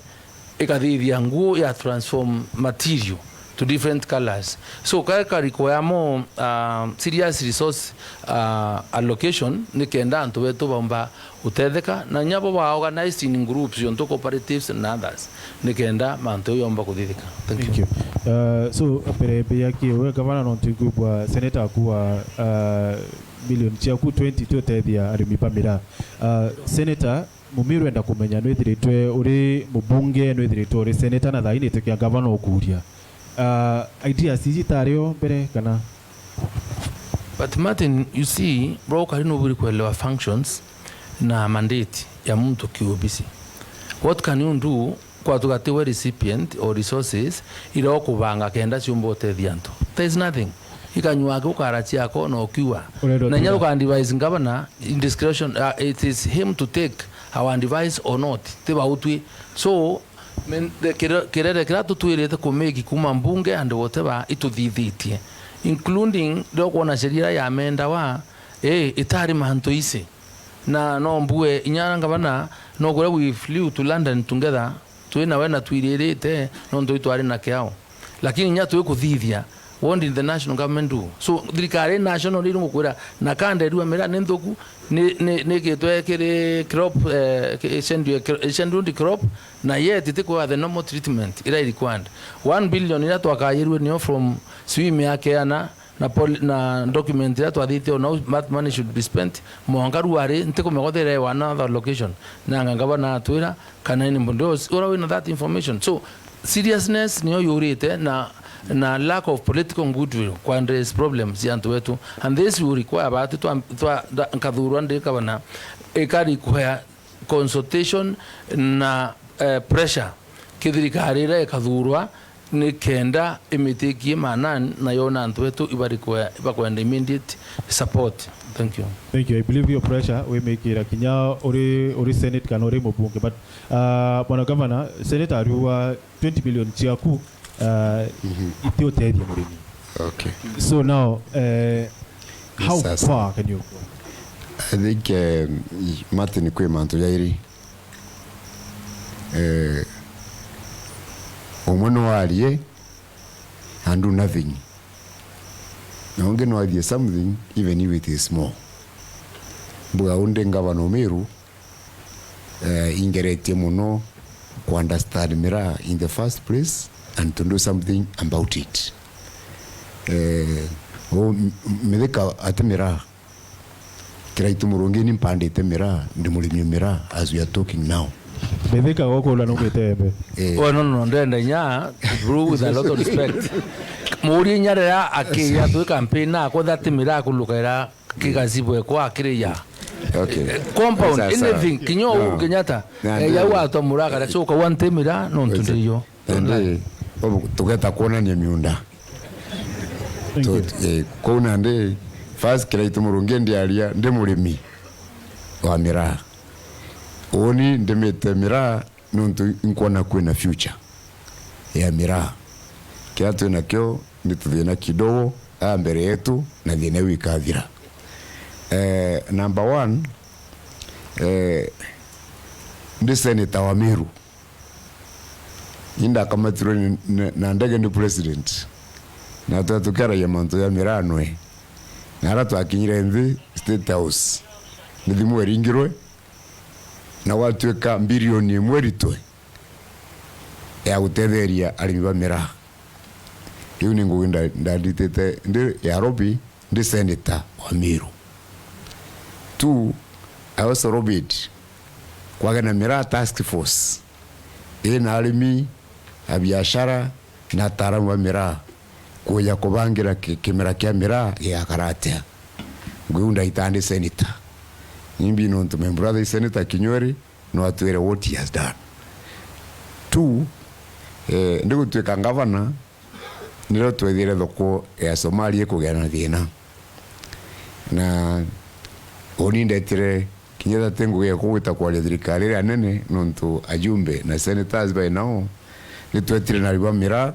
ikathithia nguo ya transform material to different colors. So, ka kari kuoya more, uh, serious resource, uh, allocation, nikenda antu betu baumba gutetheka, na inya bo ba organized in groups, ontu cooperatives and others, nikenda mantu jau yomba kuthithika. Thank you. Thank you. Uh, so, mbere mbia kiwe, gavana, no ntikwigua senator akuwa, uh, milioni ciaku twenty ti utethia arimi ba miraa. Uh, senator, Mumiru enda kumenya, nwithiritwe uri mubunge, nwithiritwe uri senator, na thaini itikia gavana ukuria. Uh, ideas iji itari o mbere kana? But Martin, you see, bro, ukari nuburi kuelewa functions na mandate ya muntu kiubisi. What can you do kwatuga tiwe recipient or resources iria ukubanga kenda ciumba utethia antu? There is nothing. Ikanyua aki ukara ciako na ukiua. Urenda na inya utuga? Tuka advise governor in discretion, uh, it is him to take our advice or not. Ti bautwi. So, men-, the kire-, kirere kiria tutwirite kumeki kuma mbunge and whatever ituthithitie, including riria ukwona sheria iria yamendawa, eh, itari mantu isi. Na no mbue, inya ngavana, no kuria we flew to London together, twi nawe na twiririte, nontu itwari na kiao. Lakini inya twi kuthithia, what did the national government do? So, thirikari national iri ngukwira, na kanda irua miraa ni nthuku, ni, ni, ni gitwe kiri crop, eh, ki-, schedule-, scheduled crop, na yet itikwaa the normal treatment iria i required. One billion iria twakayirue nio from swim yake ana, na pol-, na document iria twathitie on how that money should be spent, mwanka ruari, ntikumenya kwithira one another location, nanga ngavana atwira, kana anybody else, ura wina that information. So, seriousness niyo yurite na, na lack of political goodwill kwa address problems ya antu betu. And this will require batu twa, twa, nda-, nkathurwa ndi gavana, ika require consultation na, eh, pressure ki thirikari iria ikathurwa, ni kenda imitikie maanani na yona antu betu ibari kwe-, ibakwenda immediate support. Thank you. Thank you. I believe your pressure wimikira kinya uri, uri senate kana uri mubunge, but, uh, bwana governor, senator ariuga twenty million ciaku, uh, iti utethia murimi. Okay. So now, uh, how far can you go? I think, um, Martin, kwi mantu jairi. Eh, umwe no arie and do nothing. Na ungi no arie something, even if it is small. Mbuga undi ngavana Umiru, eh, ingeretie muno ku understand miraa in the first place and to do something about it. Eh, u-, m-, Mithika ati miraa. Kiraitu Murungi, ni mpandite miraa, ndi murimi o miraa as we are talking now. Mithika gukula numite embe. Eh. Oh, no, no, no, ndenda inya, bro, with a lot of respect. Murie inya riria akiya twi campaign na akotha ati miraa kulukaira kigacibwe kwa akiriya. Okay. Compound, anything, kinya u Kenyatta. Eh, yau atwa muraa kara, so ukauga nti miraa, no ntu ndiyo. Nandi, tugeta kwonania miunda. Thank you. Tu-, eh, kou nandi, first Kiraitu Murungi ndiaria, ndi murimi wa miraa. Uni ndimite miraa nontu inkwona kwina future ya miraa. Kiria twinakio ni tuthina kidogo aa mbere yetu, na thina iu ikathira. Eh, number one, eh, ndi senator wa Meru. Indakamatirwe ni, ni, na ndege ni president. Na twa tukiaragia mantu ja miraa nwe. Na ara twakinyire nthi State House, ni thimu eringirwe, na gwatuika mbirioni imwe ritwe ya gutetheria arimi ba miraa. Iu ni ngugi nda-, ndanditite ndi ya lobby, ndi senator wa Meru. Two, I also lobbied kwagea na miraa task force ina arimi, abiashara na ataaramu ba miraa kuja kubangira ki-, kimera kia miraa gigakara atia. Ngwiu ndaita ndi senator. Imbi nontu my brother is senator Kinyweri, no atwire what he has done. Two, eh, ndi gutuika ngavana, nirio twethire thoko ya Somalia ikugea na thina. Na uni ndetire kinya thate ngugi ya kugwita kwaria thirikari iria nene, nontu ajumbe na senators by now nitwetire na riba miraa,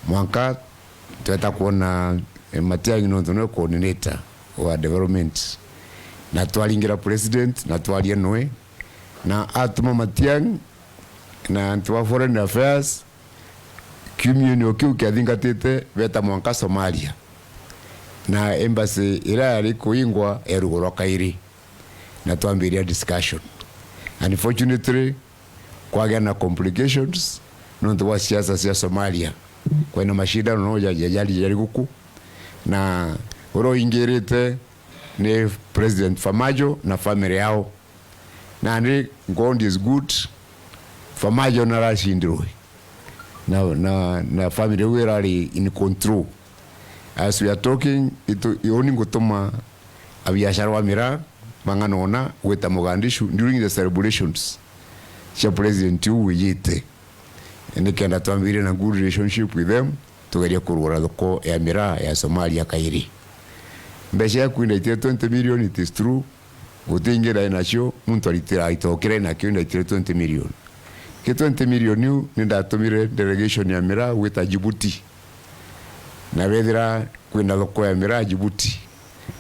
mwanka tweta kwona, eh, Matiang'i nontu niwe coordinator wa development. Na twaringira president na twaria noe, na atuma Matiang'i na antu ba foreign affairs, kiumia o kiu kiathingatite, beta mwanka Somalia, na embassy iria yari kuingwa erugurwa kairi, na twambiria discussion. Unfortunately, kwagea na complications nontu bwa siasa cia Somalia. Kwina mashindano no ja-, ja-, jari, jari guku, na uria uingirite ni President Farmajo na family yao. Nandi God is good, Farmajo naracindirwe na, na, na family iu irari in control. As we are talking, itu, uni ngutuma abiashara ba miraa bang'ana ona gwita Mogadishu during the celebrations cia president uu wijite, nikenda twambirie na good relationship with them, tugerie kurugura thoko ya miraa ya Somalia kairi. Mbeca yaku indaitire twenty million, it is true, guti ingi ndai nacio, muntu aritira aitokire nakio, indaitire twenty million. Ki twenty million iu ni ndatumire delegation ya miraa gwita Djibouti, na bethira kwina thoko ya miraa Djibouti.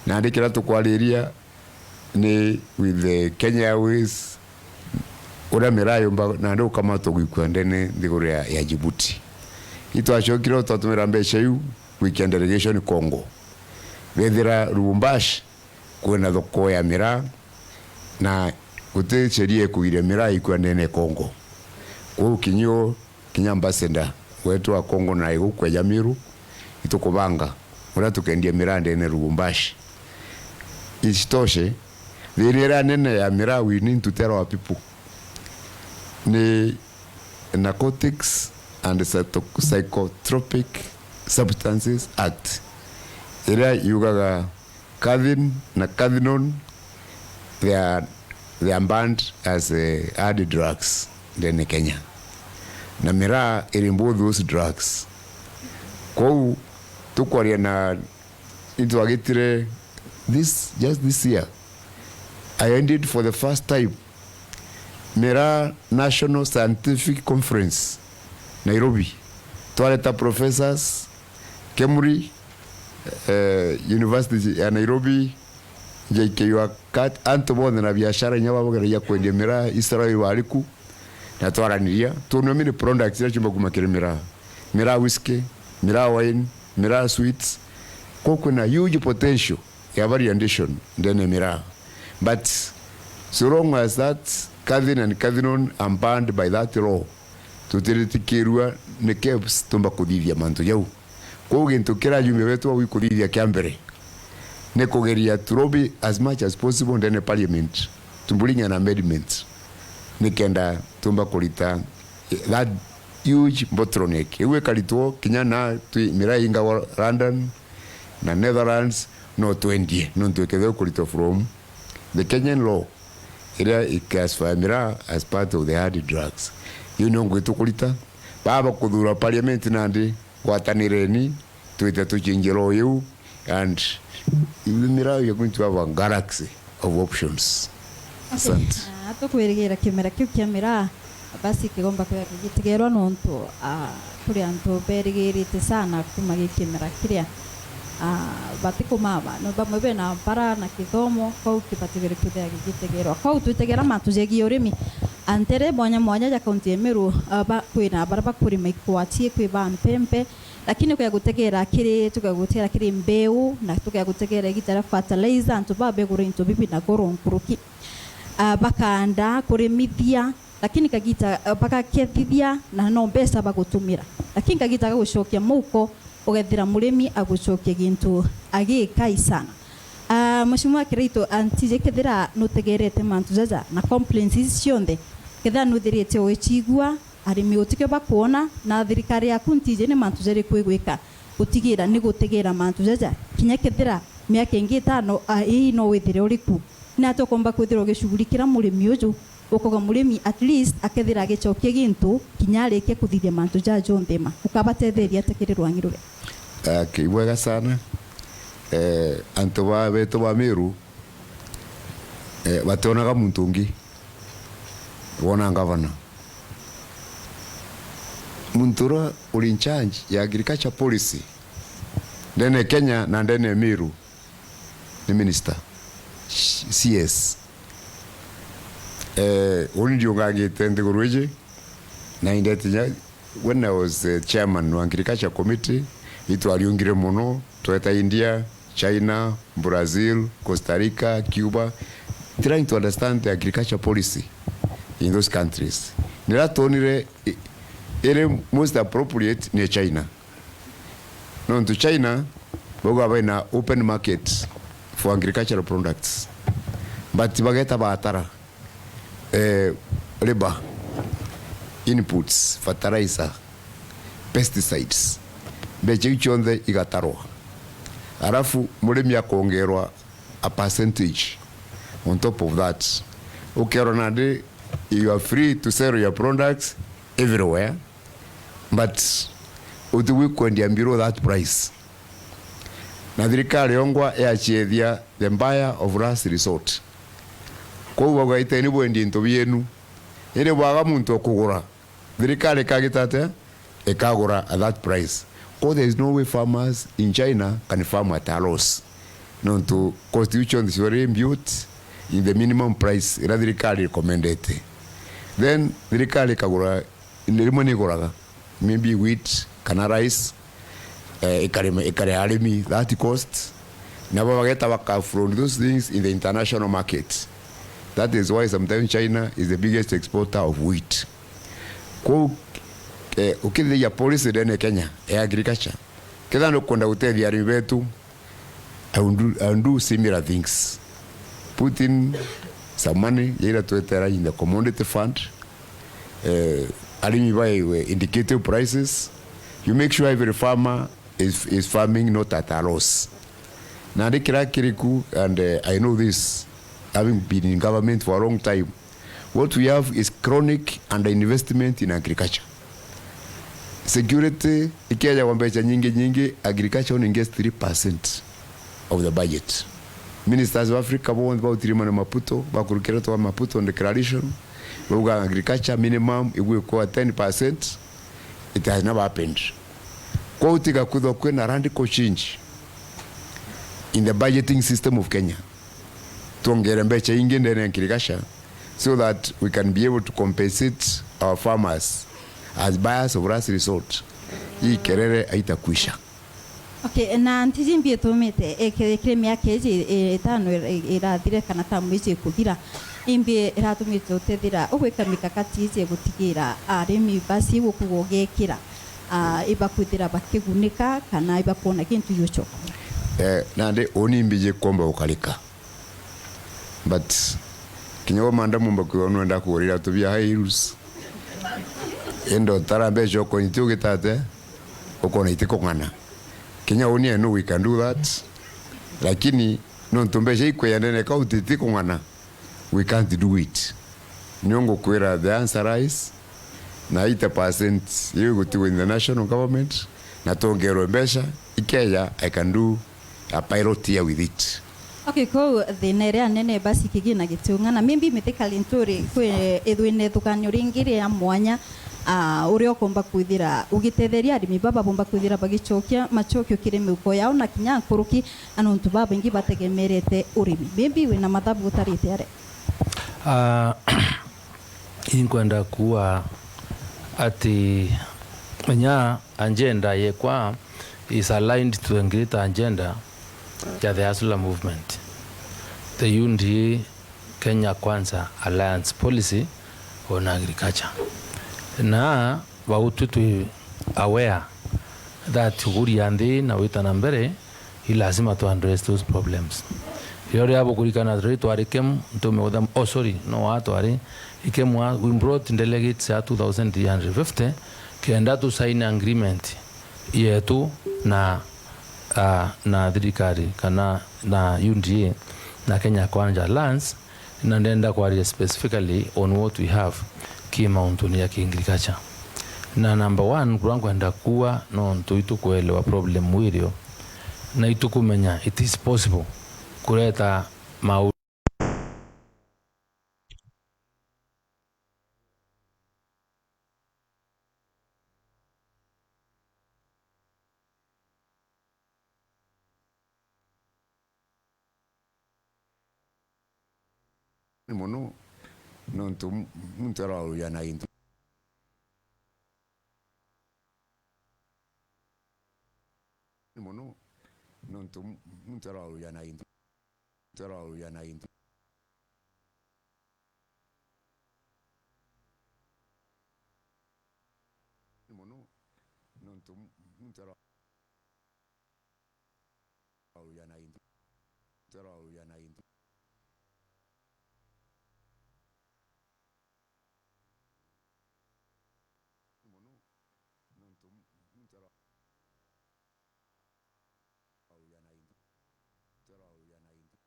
Nandi kiria tukwariria ni with the Kenya Airways, uria miraa yumba nandi ukamatwa gwikua ndene nthiguru ya, ya Djibouti. Itwacokire twatumira mbeca iu gwikia delegation Congo. Bethira Lubumbashi kwina thoko ya miraa, na guti sheria ikugiria miraa ikua ndene Congo. Kwou kinyio kinya ambassador wetu wa Congo na igukweja Meru, itukubanga uria tukendia miraa ndene Lubumbashi. Isitoshe, thina iria nene ya miraa we need to tell our people ni Narcotics and Psycho-, Psychotropic Substances Act, iria yugaga Cathin na cathinone, they are, they are banned as, eh, hard drugs ndene Kenya. Na miraa iri both those drugs. Kwou tukwaria na, itwagitire this, just this year, I ended for the first time Miraa National Scientific Conference, Nairobi. Twareta professors, KEMRI, eh, University ya Nairobi, J K U, kat-, antu bonthe na biashara inya babageragia kwendia miraa, Israel bariku, na twaraniria, tuonua many products iria ciumba kuma kiri miraa. Miraa whisky, miraa wine, miraa sweets. Kwou kwina huge potential ya variation ndene ya miraa. But so long as that cathin and cathinone are banned by that law, tutiritikirua ni KEBS tumba kuthithia mantu jau. Kwou gintu kiria ajumbe betu bagwi kuthithia kia mbere ni kugeria to lobby as much as possible ndene parliament to bring an amendment nikenda tumba kurita that huge bottleneck. Iu ikaritwo kinya na twi miraa ingagwa London na Netherlands, no twendie, nontu ikethirwa ikuritwa from the Kenyan law iria iclassify miraa as part of the hard drugs. Iu nio ngwitwa kurita. Baba kuthura parliament nandi, gwatanireni, twite tuchinjie law iu, and miraa we are going to have a galaxy of options. Okay. Asante. Ah, tukwirigira kimera kiu kia miraa, basi kigomba kwithirwa gigitigerwa nontu, ah, kuri antu berigirite sana kuma gi kimera kiria, ah, batikumama. No bamwe bena mpara na kithomo, kwou kibati kwithirwa gigitigerwa. Kwou twitegera mantu jegie urimi, antere mwanya mwanya ja kaunti ya Meru, ah, ba-, kwina baria bakurima ikwatie, kwi ba mpempe, lakini tukea gutegera kiri, tukea gutegera kiri mbeu, na tukea gutegera igita ria fertilizer, antu baa begura into bibi na goro nkuruki. Ah, bakaanda, kurimithia, lakini kagita, ah, bagakethithia, na no mbeca bagutumira. Lakini kagita ga gucokia muhuko, ugethira murimi agucokia gintu agikai sana. Ah, Mheshimiwa Kiraitu, antije kethira nutegerete mantu jaja na complaints ici cionthe, kethira nuthirite ugicigua, arimi utikio bakwona, na thirikari yaku ntije ni mantu jariku igwika gutigira ni gutegera mantu jaja, kinya kethira miaka ingi itano, a, ii no withire uriku? Ni atia ukomba kwithira ugicugurikira murimi uju, ukauga murimi at least akethira agicokia gintu kinya arikia kuthithia mantu jaa jonthe ma? Ukabatetheria atia kiri rwangi ruria? Okay, ibwega sana. Eh, antu ba, betu ba Meru, eh, bationaga muntu ungi, bona ngavana. Muntu uria uri in charge ya agriculture policy ndene Kenya na ndene Meru ni minister, C S. Eh, uni ndiungangite nthiguru iji, na indete nya, when I was, eh, chairman wa agriculture committee, itwariungire mono, tweta India, China, Brazil, Costa Rica, Cuba, trying to understand the agriculture policy in those countries. Nira twonire i-, iri most appropriate ni China. Nontu China bauga baina open market for agricultural products, but bageta batara, eh, labor, inputs, fertilizer, pesticides, mbecha iu cionthe igatarwa, arafu murimi akongerwa a percentage on top of that. Ukerwa nandi you are free to sell your products everywhere, but utigwi kwendia below that price. Na thirikari yongwa yachiethia the buyer of last resort. Kwou bauga, "Iteni bwendie into bienu." Indi bwaga muntu ukugura, thirikari ikagita atia? Ikagura at that price. Kwou there is no way farmers in China can farm at a loss. Nontu cost iu cionthe ciori imbued in the minimum price iria thirikari recommendete. Then thirikari ikagura, rimwe ni iguraga maybe wheat kana rice, eh, ikarema, ikare arimi that cost. Nabo bageta baka front those things in the international market. That is why sometimes China is the biggest exporter of wheat. Kwou, eh, ukithithia policy ndene Kenya ya agriculture, kethira nukwenda gutethia arimi betu, I will do, I will do similar things. Put in some money, yaira twetera in the commodity fund. Eh, arimi baewe indicative prices. You make sure every farmer is, is farming not at a loss. Na ndi kira kiriku, and, eh, I know this, having been in government for a long time, what we have is chronic underinvestment in agriculture. Security, ikiejagwa mbecha nyingi nyingi, agriculture only gets three percent of the budget. Ministers of Africa bonthe bautire mane Maputo, bakurukira twa Maputo Declaration, bauga agriculture minimum igwikwa ten percent, it has never happened. Kwou tiga kwithwa kwina radical change in the budgeting system of Kenya, twongere mbecha ingi ndene ya agriculture so that we can be able to compensate our farmers as buyers of last resort. Hii kelele haitakuisha. Okay, na ntiji imbi itumite, eh, ki-, kiri miaka iji, eh, itano ir-, irathire kana tamu iji ikuthira, imbi iratumite utethira ugwika mikakati iji gutigira arimi basi gukuga ugekira, ah, ibakwithira bakigunika kana ibakwona gintu giucoka? Eh, nandi uni mbiji kuomba gukarika. But kinya bo manda mumba kwithwa nwenda kugura iratu bia high heels. Indi utara mbecha ukoniti ugitate, ukona itikung'ana. Kinya uni, I know we can do that. Lakini nontu mbecha ikweya ndene kaunti itikung'ana, we can't do it. Nio ngukwira the answer lies na eighty percent iu igutigwa in the national government, na twongerwe mbecha, ikeja, I can do a pilot year with it. Okay, kou thina iria nene basi kigina gitiung'ana. Maybe Mithika Linturi kwi ithwine ithuganio ringi ria mwanya, ah, uria ukomba kwithira ugitetheria arimi baba bomba kwithira bagicokia macokio kiri miuko yao na kinya nkuruki, na nontu babaingi bategemerete urimi. Maybe wina mathabu utarite aria. Ah, inkwenda kuuga ati inya agenda yekwa is aligned to a greater agenda ya the Hustler Movement, the U D A Kenya Kwanza Alliance Policy on Agriculture. Na bau tu twi aware that kuria nthi na wita na mbere, i lazima tu address those problems. Riria bukurikana ritwa ri Kemu, ntume uthem-, oh, sorry, no wa twari, i Kemu wa, we brought delegates ya two thousand three hundred fifty, kenda tu sign agreement yetu na, ah, na thirikari kana na U D A na Kenya Kwanza Alliance, na ndenda kwaria specifically on what we have ki mauntuni ya ki agriculture. Na number one, kuria nkwenda kuuga nontu itukuelewa problem wirio, na itukumenya it is possible kureta mau- mono, nontu mu-, muntu arauria na into. Mono, nontu mu-, muntu arauria na into. Muntu arauria na into. Mono, nontu mu-, muntu ara-, arauria na into. Muntu arauria na into. Mono, nontu mu-, muntu ara-, arauria na into. Muntu arauria na into.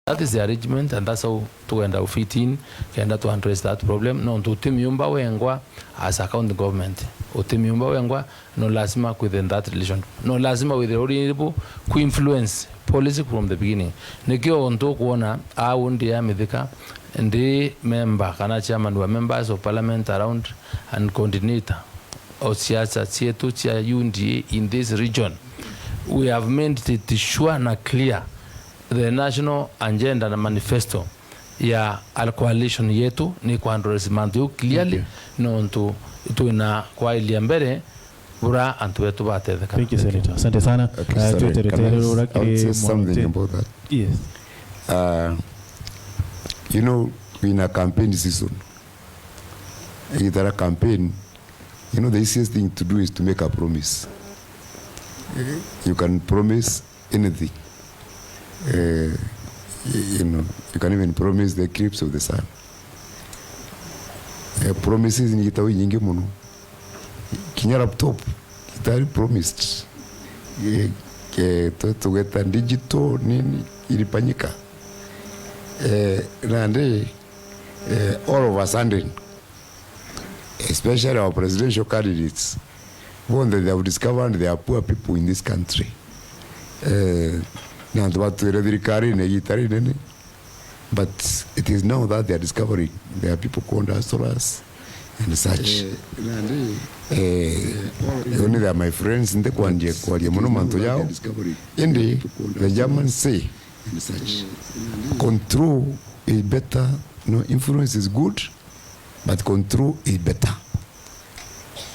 That is the arrangement, and that's how tukwenda u fit in, kenda tu address that problem. Nontu uti miumba wengwa as a county government. Uti miumba wengwa, no lazima kwithe in that relation. No lazima withe uri able ku influence policy from the beginning. Nikio untu ukwona au ndi ya Mithika, ndi member kana chairman wa members of parliament around and coordinator o siasa cietu cia U D A in this region. We have made it sure na clear the national agenda na manifesto ya al-, coalition yetu ni ku address mantu jau clearly, nontu twina kwailia mbere bura antu betu batetheka. Thank you, Senator. Asante sana. Okay, eh, sorry. Tweteretere rura kiri mwantu. Can I, I want to say something about that? Yes. Uh, you know, in a campaign season, igita ria campaign, you know, the easiest thing to do is to make a promise. You can promise anything. Eh, you know, you can even promise the eclipse of the sun. Eh, promises ni igitagwa inyingi mono. Kinya laptop itari promised. Eh, eh, tu-, tugeta digital nini ilifanyika. Eh, nandi, eh, all of a sudden, especially our presidential candidates, bonthe they have discovered they are poor people in this country. Eh, ni antu batwire thirikarine igita rinene, but it is now that they are discovering there are people called hustlers and such. Eh, nandi, eh, only they are my friends, ntikwanjia kwaria mono mantu jao. Indi the Germans say, control is better, no, influence is good, but control is better.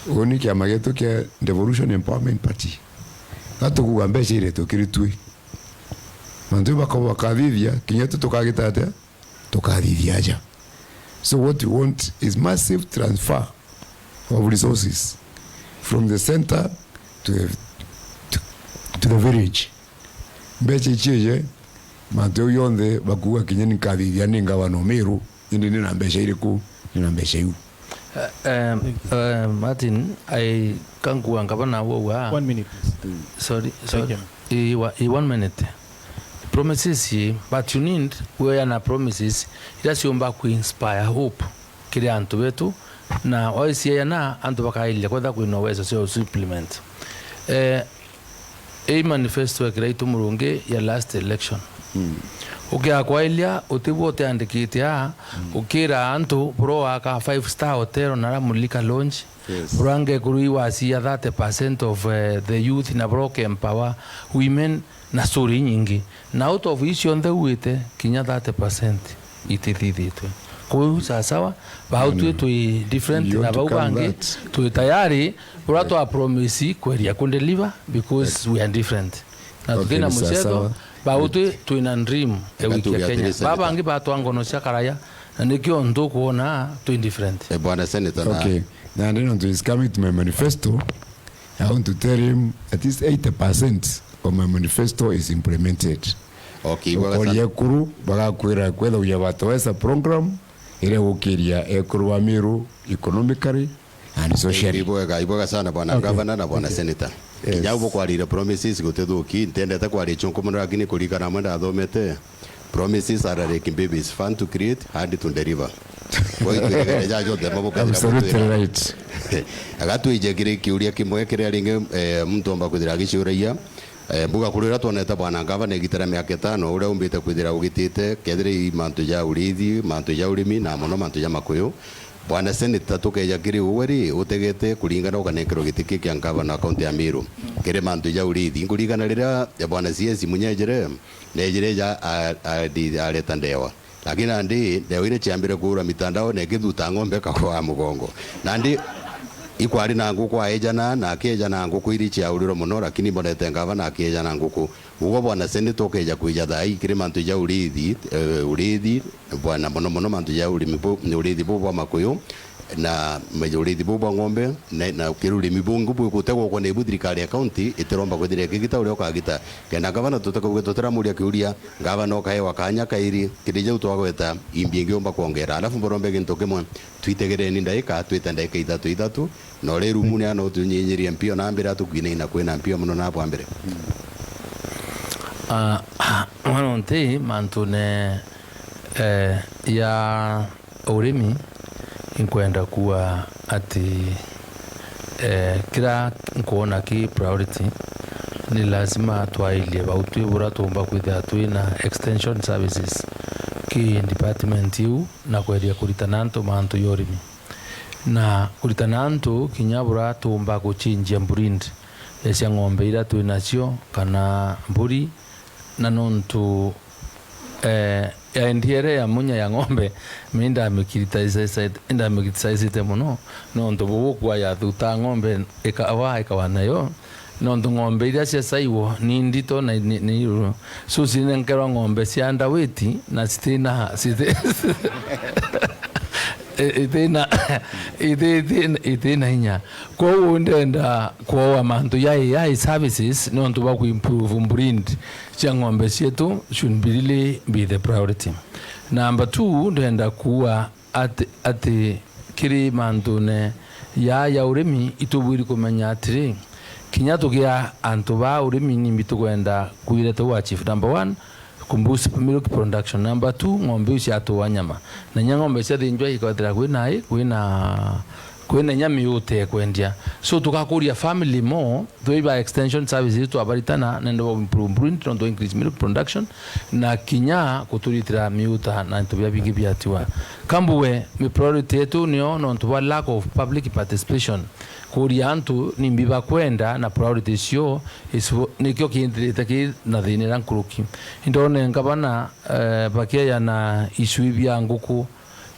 Uu ni kiama gietu kia Devolution Empowerment Party. Ga tukuuga mbeca iretwe kiri tui. Mantu jau bakauga bakathithia, kinya tu tukagita atia? Tukathithia aja. So what we want is massive transfer of resources from the center to the, to, to the village. Mbeca icio ije, mantu jau jonthe bakuuga kinya ni nkathithia ni ngavana o Meru, indi ni na mbeca iriku? Ni na mbeca iu. Eh, em, eh, Martin, I, ka nkuuga ngavana au au aa. One minute, please. Sorry, sorry. Thank you. I, wa-, i one minute. Promises i, but you need kweana promises iria ciumba ku inspire hope kiri antu betu, na waicieana antu bakairiria kwetha kwina uwezo cia u supplement. Eh, Ii manifesto ya Kiraitu Murungi ya last election, Ukiakwailia utibwo utiandikite aa, ukira antu bro waka five star hotel na Ramulika Lounge, Yes. Bro ange kuru iwasia thirty percent of, eh, the youth na bro ke empower women na story nyingi. Na out of icio nthe uite kinya thirty percent itithithitwe. Kuu sawasawa, bau twi twi different na bau bangi twi tayari, bura twa promise kweria ku deliver because we are different. Na tutina mucetho, bau twi twina dream ya wikia Kenya. Baba bangi batwa ngono cia karaya, na nikio ntukwona twi different. Eh, Bwana Senator, na Okay. Nandi nontu is coming to my manifesto, I want to tell him at least eighty percent of my manifesto is implemented. Okay, ibwega sana. Ukoria ekuru, bagakwira kwetha uya batowesa program iria gukiria ekuru ba Meru economically and socially. Ibwega, ibwega sana bwana Governor na bwana Senator. Yes. Kinya ubu kwarire promises gutithuki, ntendete kwaria chunku muno, lakini kurikana amwe ndathomete, promises are like babies, fun to create, hard to deliver. Kwa hiyo, tuigere jajo the mabo kathira Absolutely right. Agatwije kiri kiuria kimwe kiria ringi, eh, muntu omba kwithira agiciuragia. Eh, mbuga kuri uria twonete bwana ngavana igita ria miaka itano, uria umbite kwithira ugitite, kethira i mantu ja urithi, mantu ja urimi, na mono mantu ja makuyu. Bwana Senator, tukeja kiri uwe ri, utegete kuringana ukanenkerwa giti ki kia ngavana wa kaunti ya Meru. Kiri mantu ja urithi, nkuringana riria, eh, bwana C S Munya ejire, nejire ja a-, a-, di-, areta ndewa. Lakini nandi, ndewa iria ciambire kuura mitandao, na ikithuta ng'ombe ikagwa mugongo. Nandi, ikwari na nguku aejana, na akiejana nguku iria ciaurirwe mono, lakini mbonete ngavana akiejana nguku. Ugo bwana Senator ukeja kwija thaa ii kiri mantu ja urithi, eh, urithi, bwana, mono mono mantu ja urimi bu-, urithi bu bwa makuyu, na urithi bu bwa ng'ombe, na, na kiri urimi bungi bwikutegwa uko na ibu thirikari ya kaunti itiromba kwithira ikigita uria ukagita. Kenda ngavana tutikauge tutiramuria kiuria, ngavana ukaewa kanya kairi, kiri jau twagweta imbi ingi umba kwongera. Alafu mborombe gintu kimwe, twitegereni ndaika, twite ndaika ithatu ithatu, na uri rumune ana utunyinyirie mpio na mbere atukwine ina kwina mpio mono na bwa mbere. Ah, mwana nti mantune, eh, ya urimi, inkwenda kuuga ati, eh, kira nkwona ki priority, ni lazima twairie bau twi bura tuumba kwithira twina extension services ki department iu, na kweria kuritana antu mantu ya urimi. Na kuritana antu kinya bura tuumba guchinjia breed ya cia ng'ombe iria twi nacio, kana mburi, na nontu, eh, ya ndiere ya munya ya ng'ombe, mi ndamicriticize-, ndamicriticize-ite mono, nontu bugukua yathuta ng'ombe ikawa, ikawa nayo, nontu ng'ombe iria cia caiwo ni ndito na ni, ni iruru. So cinenkerwa ng'ombe cia underweight na citina, citi-, i-, itina, iti-, itina, itina inya. Kwou ndenda kwoa mantu ya A I services nontu bwa kuimprove breed cia ng'ombe cietu should be really be the priority. Number two, ndenda kuuga ati, ati kiri mantune ya, ya urimi, itubwiri kumenya atiri, kinya tugia antu ba urimi nimbi tukwenda kwirete wa chief number one, ku boost milk production. Number two, ng'ombe iu ciatua nyama. Na inya ng'ombe ciathinjwa ikethira kwina i, kwina, kwina inya miute ya kwendia. So tugakuria family more, twiba extension services twabaritana, nende wa improve breed, nontu increase milk production, na kinya kuturitira miuta na into bia bingi biatiwa. Kambue, mi priority yetu nio nontu bwa lack of public participation. Kuria antu nimbi bakwenda na priority cio is wh-, nikio kinthirite ki na thina iria nkuruki. Indone ngavana, eh, bakieja na icui bia nguku.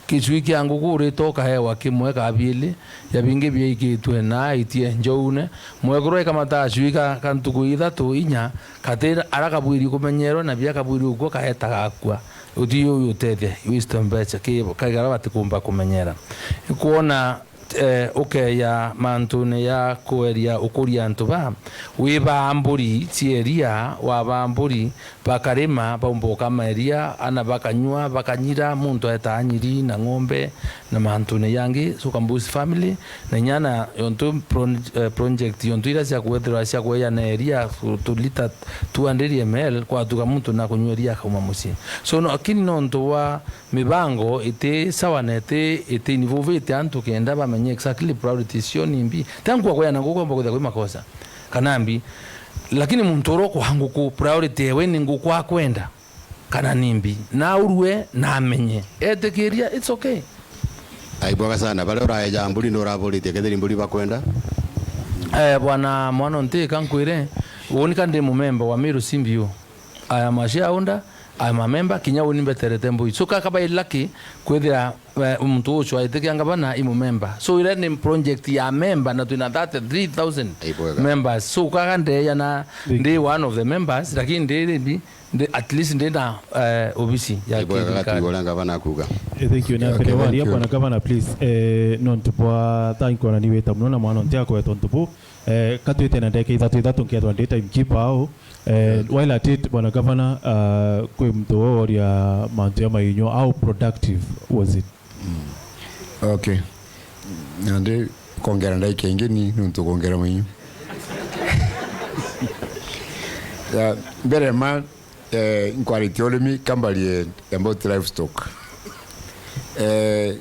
Gicui kia nguku urite ukaewa kimwe kana biiri, ya bingi biaikitwe na itie njoune. Mwekuru aikamata gacui ka, ka ntuku ithatu inya, kati ara kabwiri kumenyerwa na bia kabwiri ukua kaeta gakua. Uti uyu utethia, waste mbeca, ki, kaigara batikumba kumenyera. Kwona eh, ukeya mantune ya kweria ukuria antu ba, wibaa mburi cia iria, wabaa mburi, bakarima, baumba ukama iria, ana bakanyua, bakanyira, muntu aetaa nyiri na ng'ombe na mantune yangi, so can boost family, na inya na yontu pro-, eh, project yontu iria cia kwethirwa cia kweya na iria, tu lita two hundred M L, kwatuka muntu na kunyua iria akauma mucii. So, no, lakini nontu wa mibango iti sawa na iti, iti involvete antu kenda bamenye exactly priorities cio ni mbi. Ti angu akwea na nguku amba kwithira kwi makosa kana mbi, lakini muntu uria ukwa nguku, priority ewe ni nguku akwenda. kana ni mbi, na aurue na amenye. Etikiria, it's okay. Aibwaga sana. Baria uraeja mburi, nuraburitie kethiri mburi bakwenda? Eh, bwana mwana nti, ka nkwire, uni ka ndi mumemba wa Meru C B O. I am a shareholder, I am a member, kinya uni mbeterete mbui. So, kaka bai lucky kwithira, eh, muntu ucio aitikia ngavana i mumemba. So, ira ni project ya member na twina thirty-three thousand members. So, kaka ndeya na ndi one of the members, lakini ndi, ndi, ndi, at least ndi na, eh, obisi ya kithirikari. Gatugo uria ngavana akuga. Eh, thank you. Na mbere waria, bwana gavana, please, eh, nontu bwa thank you, na ni wita muno na mwana nti akwetwa ntubu. Eh, katwite na ndagika ithatu ithatu nkethwa ndi timekeeper au. Eh, while at it, bwana gavana, ah, kwi muntu woria mantu ya mainyo, how productive was it? Mm. Okay. Nandi kongera ndagika ingi ni nuntu kongera mainyo. Ya, mbere ma, eh, nkwaritie urimi, kambarie about livestock. Eh,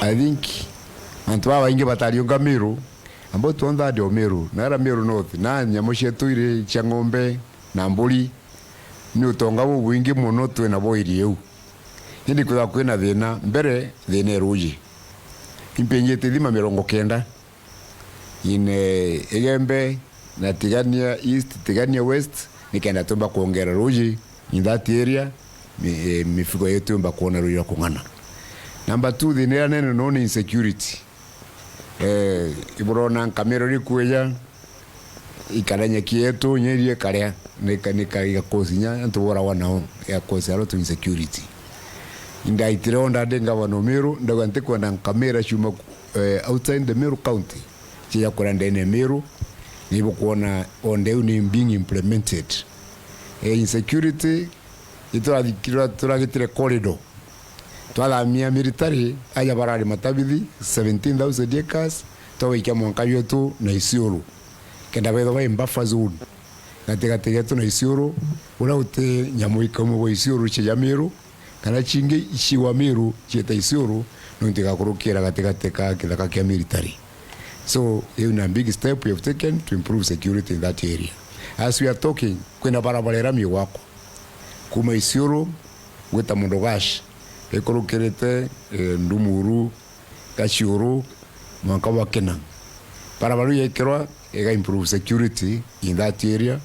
I think antu babaingi batariunga Meru, about one third o Meru, na ara Meru North, na nyamu cietu iri cia ng'ombe na mburi, ni utonga bubwingi muno twina bo area iu. Indi kwithirwa kwina thina, mbere thina i ruuji. Impingite ithima mirongo kenda in, eh, Igembe na Tigania East, Tigania West, nikenda tumba kwongera ruuji in that area, mi-, eh, mifugo yetu yumba kwona ruuji rwa kung'ana. Number two, thina iria nene no ni insecurity. Eh, iburona nkamira iri kwija, ikaria nyeki yetu, nyeri ikaria, nika-, nika-, igakosi nya antu boragwa nao, igakosi a lot of insecurity. Indaitire o ndandi ngavana o Meru, ndauga ntikwenda nkamira ciuma ku-, eh, outside the Meru County, cia kuria ndene ya Meru, na ibukwona o ndeu ni being implemented. Eh, insecurity, iturathi-, tura-, turagitire corridor. Twathamia military, aja barari Matabithi, seventeen thousand acres, twabaikia mwanka jwetu na Isiolo. Kenda bethwa bai buffer zone. Gatigati getu na Isiolo, uria uti nyamu ikauma bwa Isiolo cia ja Meru, kana cingi icigwa Meru cieta Isiolo, nontu igakurukira gatigati ka kithaka kia military. So, iu na big step we have taken to improve security in that area. As we are talking, kwina barabara iria migwakwa. Kuma Isiolo gwita Mundugash, ikurukirite, eh, Ndumuru, Gaciuru, mwanka bwa Kina. Barabara iu yekirwa, iga improve security in that area,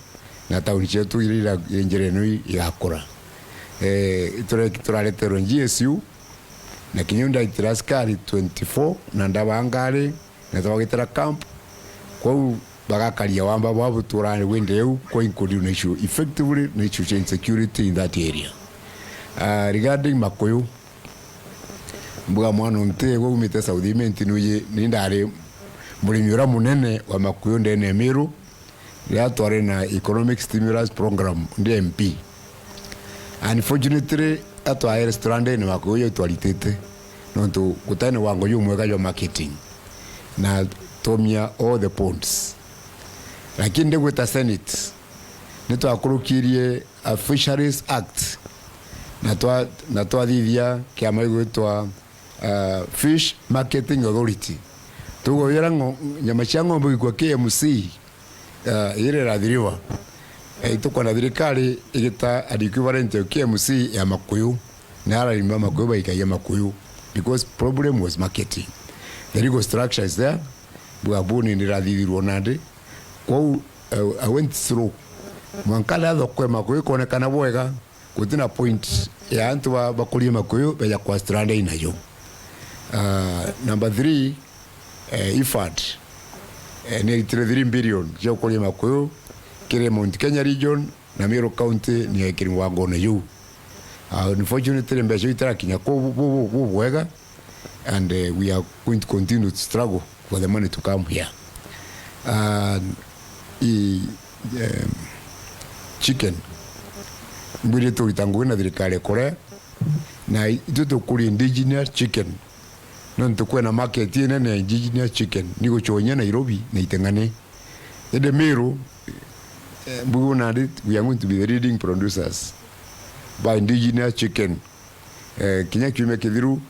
na town cietu iria ira-, iri njira ino i-, igakura. Eh, iture-, turareterwe G S U, na kinya ndaitira askari twenty-four, na ndabaa ngari, na twagitira camp. Kwou bagakaria wamba bwa buturani bwinde eu, kwa include na issue effectively na issue cia insecurity in that area. Ah, regarding Makuyu, mbuga mwana nti egwe umite South Imenti nuji, ni ndari murimi uria munene wa Makuyu ndene ya Meru, riria twari na economic stimulus program ndi M P. Unfortunately, atwaere stranded na Makuyu jau twaritite, nontu gutari na wango jumwega jwa marketing, na twomia all the ponds. Lakini ndigwita Senate, nitwakurukirie a Fisheries Act, na twa-, na twathithia kiama gigwitwa, uh, Fish Marketing Authority. Tugwira ngo-, nyama cia ng'ombe gikua K M C, uh, iri irathiriwa. Eh, itukwenda thirikari igita an equivalent ya K M C ya Makuyu, na ararimi ba Makuyu baikagia Makuyu, because problem was marketing. The legal structure is there, bwa buni ndirathithirwo nandi. Kwou, eh, I went through. Mwanka riria thoko ya Makuyu ikonekana bwega, gutina point ya antu ba-, bakuria Makuyu beja kwa stranded nayo. Ah, number three, eh, IFAD, eh, ni iritire three billion cia gukuria Makuyu kiri Mount Kenya region, na Meru County ni yekiri mwangone juu. Ah, unfortunately, mbeca iu itarakinya kuu bu-, bu-, bu-, bu-, bwega, and, eh, we are going to continue to struggle for the money to come here. Ah, i, em, chicken. Mbwirite urita ngugi na thirikari ikore, na itwe tukuria indigenous chicken. Nontu kwina market inene ya indigenous chicken, ni guconyia Nairobi na Iteng'ane. Indi Meru, eh, mbugu nandi, we are going to be the leading producers by indigenous chicken. Eh, kinya kiumia kithiru,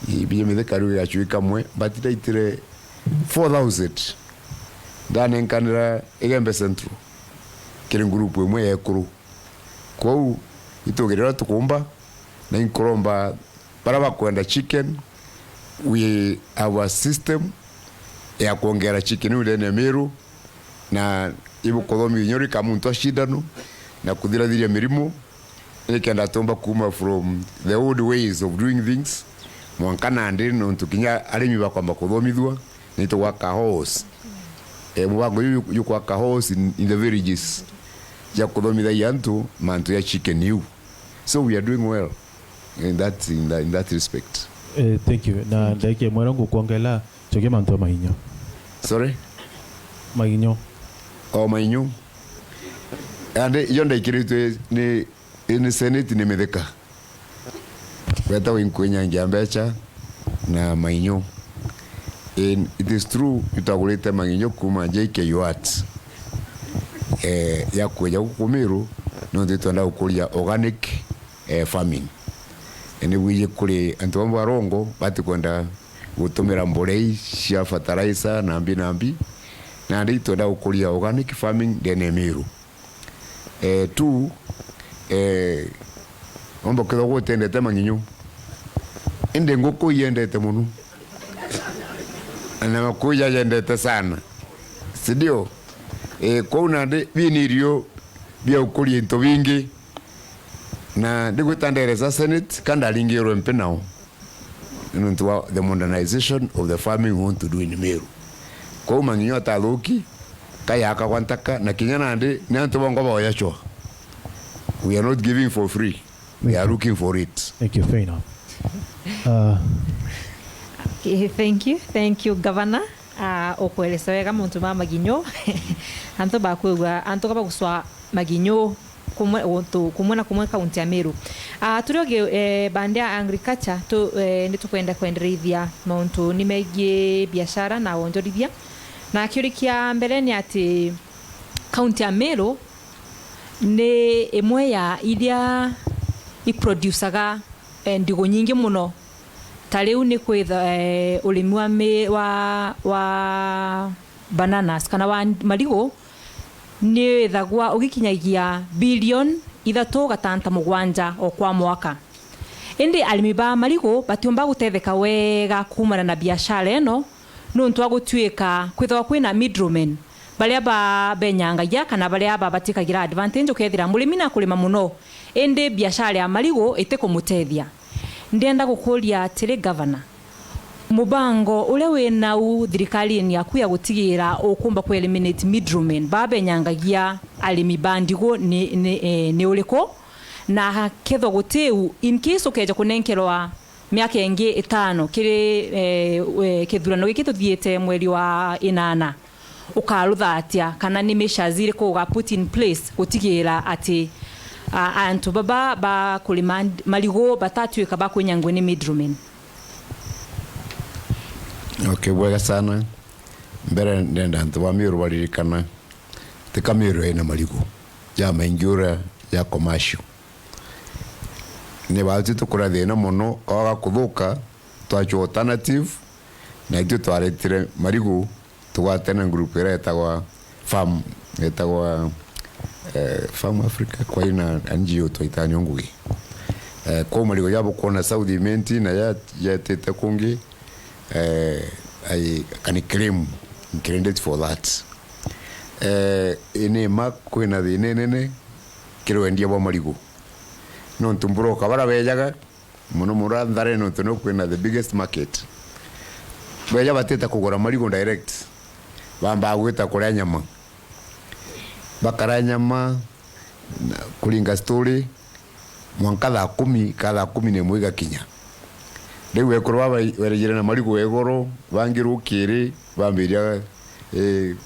i-, bija mithikari gacui kamwe, but ndaitire four thousand ndanenkanira Igembe Central kiri ngurupu imwe ya ekuru. Kwou, itugire uria tukumba, na inkuromba baria bakwenda chicken, we have a system ya kwongera chicken iu ndene ya Meru, na ibukuthomithua inya urika muntu acindano na kuthirathiria mirimu, nikenda tumba kuma from the old ways of doing things, mwanka nandi nontu kinya arimi bakwamba kuthomithua, nitugwaka halls. Eh, mubango uyu yu-, yukwaka halls in, in the villages, ya kuthomithagia antu mantu ya chicken iu. So we are doing well in that, in that, in that respect. Eh, thank you. Na ndagika imwe ngukwongela, chokia mantu ya mainyo. Sorry? Mainyo. O mainyo. Andi, iyo ndaikiritwe ni, ni Senate ni mithika. Wetagwa inkwinyangia mbecha na mainyo. In, it is true, itwagurite mainyo kuma J K U Arts, eh, ya kweja guku Meru, nontu itwenda gukuria organic, eh, farming. Eh, ni bwiji kuri antu bamwe barongo batikwenda gutumira mborei cia fertilizer na mbi na mbi, nandi itwenda gukuria organic farming ndene ya Meru. Eh, tu, eh, omba kwithirwa gutendete manginyu. Indi nguku iyendete mono. Na makuyu jajendete sana. Si ndio? Eh, kwou nandi bini irio bia gukuria into bingi. Na ndigwita nderesa Senate, ka ndaringirwe mpi nao. Nontu wa the modernization of the farming we want to do in Meru. Kwou manginyo atathuki, kayakagwa ntaka, na kinya nandi, ni antu bongwa baoyachwa. We are not giving for free. We are looking for it. Thank you. Fair enough. Uh, Okay, thank you. Thank you, Governor. Ah, ukweresa wega muntu ma maginyo. Antu bakwigua, antu ka baguswa maginyo kumwe, untu kumwe na kumwe kaunti ya Meru. Ah, turi ogi, eh, bande ya agriculture, tu, eh, ni tukwenda kwendereithia mauntu ni megii biashara na wonjorithia. Na kiuri kia mbere ni ati kaunti ya Meru ni imwe ya iria iproducaga, eh, ndigu nyingi muno. Ta riu ni kwitha, eh, urimi wa mi-, wa, wa bananas kana wa marigu ni withagwa ugikinyagia bilioni ithatu gatanta mugwanja o kwa mwaka. Indi arimi ba marigu batiumba gutetheka wega kuumana na biashara ino, nontu wa gutuika kwithagwa kwina middlemen baria babenyangagia kana baria babatikagira advantage, ukethira murimi nakurima muno, indi biashara ya marigu itikumutethia. Ndienda gukuria atiri, Governor, mubango uria wi nau thirikarine yaku ya gutigira ukumba ku eliminate middlemen babenyangagia arimi ba ndigu ni, ni, eh, ni uriku? Na kethwa gutiu, in case ukeja kunenkerwa miaka ingi itano kiri, eh, eh, kithurano giki tuthiite mweri wa inana, ukarutha atia, kana ni measures iriku uga put in place gutigira ati, ah, antu baba ba kurima marigu batatuika ba kwinyangwa ni middlemen? Okay, bwega sana. Mbere ndenda antu ba Meru baririkana, ti ka Meru ina marigu jamaingi uria ja commercial. Ni baatwi tukuria thina mono, kwaga kuthuka, twachua alternative, na itwi twaretire marigu, tugwatene na group iria yetagwa farm, yetagwa, eh, Farm Africa, kwa ina N G O twaitania ngugi. Eh, kwou marigu ja bukwona South Imenti na ja, jetite kungi, eh, I can claim credit for that. Eh, ini ma kwina thina inene kiri wendia bwa marigu. Nontu mburoka bara bejaga, mono mono Nthare, nontu no kwina the biggest market. Beja batite kugura marigu direct. Bambaa gwita kuria nyama. Bakara nyama, na kuringa story, mwanka thaa kumi, ka thaa kumi na imwe igakinya. Riu ekuru baba werejire na marigu igoro, bangi rukiri, bambiria, eh,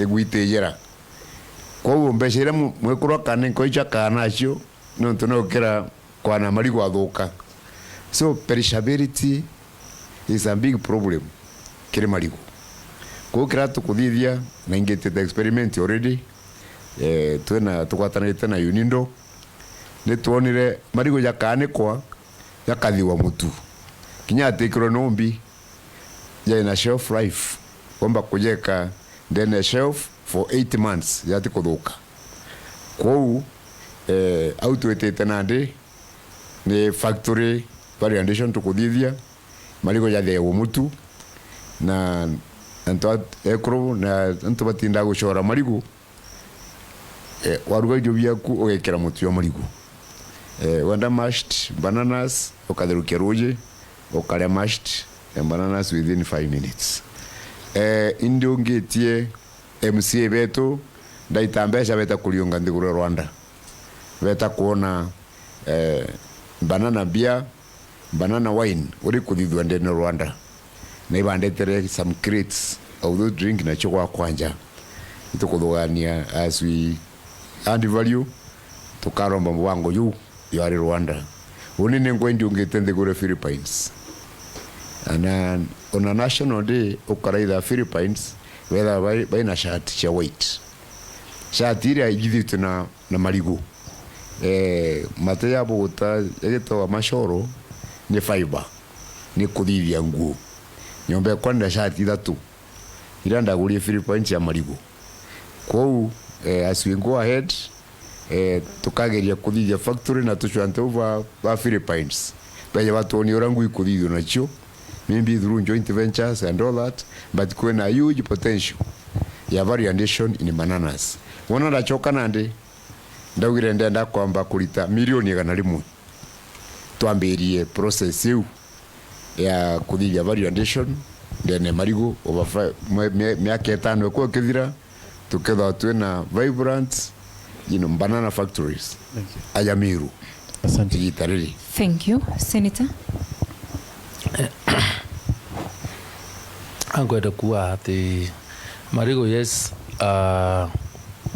igwitijira. Kwou mbeca iria mu-, mwekuru akanenka icio akana nacio, nontu no gukira kwana marigu athuka. So, perishability is a big problem kiri marigu. Kwou kiria tukuthithia, na ingitite experiment already, eh, twina, tugwatanirite na UNIDO, ni twonire marigu jakaanikwa, jakathiwa mutu. Kinya atikirwe numbi, jaina shelf life, womba kujeka ndene ya shelf for eight months, jati kuthuka. Kwou, Eh, au twitite nandi ni factory value addition tukuthithia, marigu jatheagwa mutu, na antu a ekuru na antu batindaga gucora marigu. Eh, waruga irio biaku ugekira mutu jwa marigu. Eh, wenda mashed bananas, ukatherukia ruuji, ukaria mashed, eh, bananas within five minutes. Eh, indiungitie M C A betu, ndaita mbeca beta kuriunga nthiguru ya Rwanda. Beta kwona, eh, banana beer, banana wine, uri kuthithua ndene Rwanda. Na ibandetere some crates of those drink nacio gwa kwanja. Itukuthugania as we add value, tukaromba mubango juu yari Rwanda. Uni ni ngwendi ungite nthiguru Philippines. Ana, on a national day, ukaraitha Philippines, wetha bai-, baina shirt cia white. Shirt iria ijithitwe na, na marigu. Eh, mate ya buguta, yagitawa mashoro, ni fiber. Ni kuthithia nguo. Nyomba ekwa nda shirt ithatu. Iria ndagurie Philippines ya marigu. Kwou, eh, as we go ahead, eh, tukageria kuthithia factory na tucwante uva ba Philippines. Beje batwonie uria ngui kuthithua nacio, maybe through joint ventures and all that, but kwina huge potential ya value addition in bananas. Wona ndacoka nandi, ndaugire ndenda kwamba kurita milioni igana rimwe. Twambirie process iu ya kuthithia value addition ndene marigu over fi-, mwe-, mie-, miaka itano ikwa ikithira, tukethwa twina vibrant, you know, banana factories. Thank you. Aja Meru. Asante. Igita riri. Thank you. Senator? Ankwenda kuuga ati marigu, yes, ah,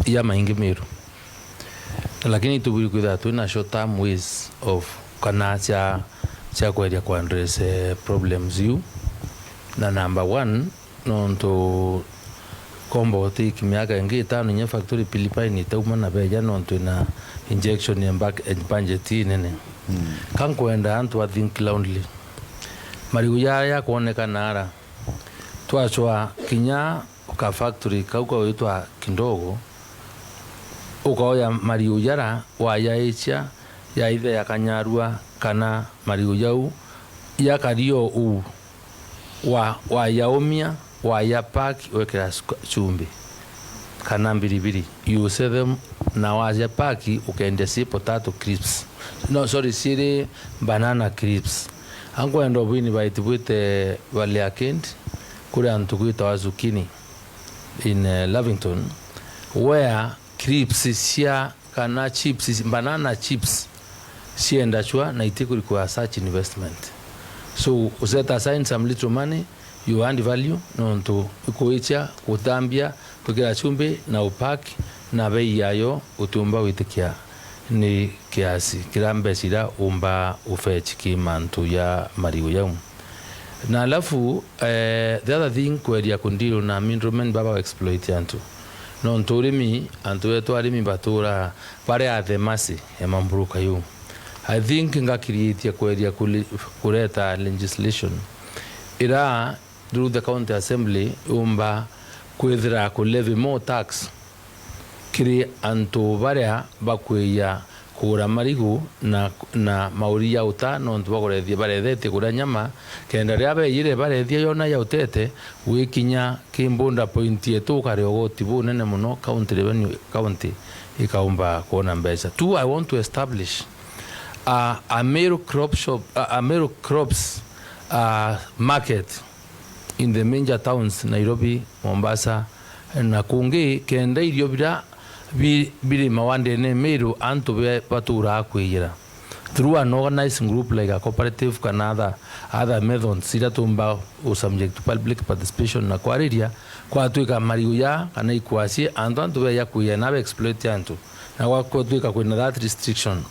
ya maingi Meru. Lakini itubwiri kwithirwa twina short term ways of, kana cia, cia kweria ku address, eh, problems iu. Na number one, nontu komba utiki miaka ingi itano inya factory Philippine itauma na beja nontu ina injection ya back-, budget inene. Mm. Ka nkwenda antu a think loudly. Marigu jaya kwonekana ara, twacwa kinya ka factory kau kawitwa Kidogo, ukaoya mariu jara wayaicia, yaithe yakanyarua, kana mariu jau yakario uu, wa, wayaumia, waya pack, wekira suk-, chumbi, kana mbiribiri, you sell them, na waja pack, ukendia ci potato crisps. No, sorry, ciri banana crisps. Ankwenda ubwini baiti bwite Valley Arcade, kuri antu gwitawa Zukini in, eh, Lavington, where crisps cia, kana chips, banana chips, ciendacua na iti ku require such investment. So, u set aside some little money, you add value, nontu ikwicha kutambia, kwikira chumbi na upack, na bei yayo utiumba gwitikia ni kiasi kiria mbeca iria umba ufetch ki mantu ya mariu jau. Na alafu, eh, the other thing, kweria ku deal na middlemen baba exploit antu. Nontu urimi, antu betu arimi batura bari at the mercy ya mamburuka yu. I think ngakiriitie kweria kuli-, kureta legislation ira through the county assembly umba kwithira ku levy more tax kiri antu baria bakwiya kugura marigu na, na mauri ya uta, nontu bakurethia, barethetie kuria nyama, kenda riria beyire barethia yona yautete, gwikinya ki border point yetu ukare ugoti bunene muno, county revenue, county ikaumba kuona mbeca. Two, I want to establish a, a Meru crop shop, a, a Meru crops, a, market in the major towns, Nairobi, Mombasa, na kungi, kenda irio biria bi-, birimawa ndene Meru antu be-, baturaa kwiyira. Through an organized group like a cooperative kana other, other methods iria tumba u subject to public participation na kwariria, kwatwika mariu ya kana ikwasi, antu, antu beya kwiyira na be exploit antu, na gwatwika kwina that restriction.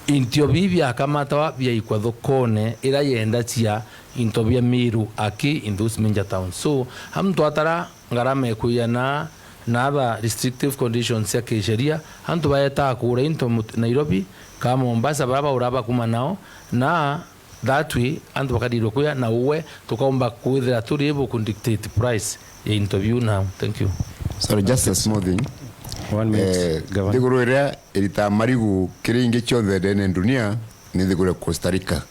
Into biu biakamatawa biaikwa thokone iria yendacia into bia Meru aki in those major towns. So, amu twatara ngarama ikwiyana na other restrictive conditions cia kisheria, antu baetaa kugura into mut-, Nairobi, ka Mombasa, baria baura bakuma nao, na that way, antu bakadirwa kuya, na uwe tukaumba kwithira turi able ku dictate price ya into biu now. Thank you. Sorry, just a small thing. One minute, Eh, Governor. Nthiguru iria iritaga marigu kiri ingi cionthe ndene ndunia ni nthiguru ya Costa Rica.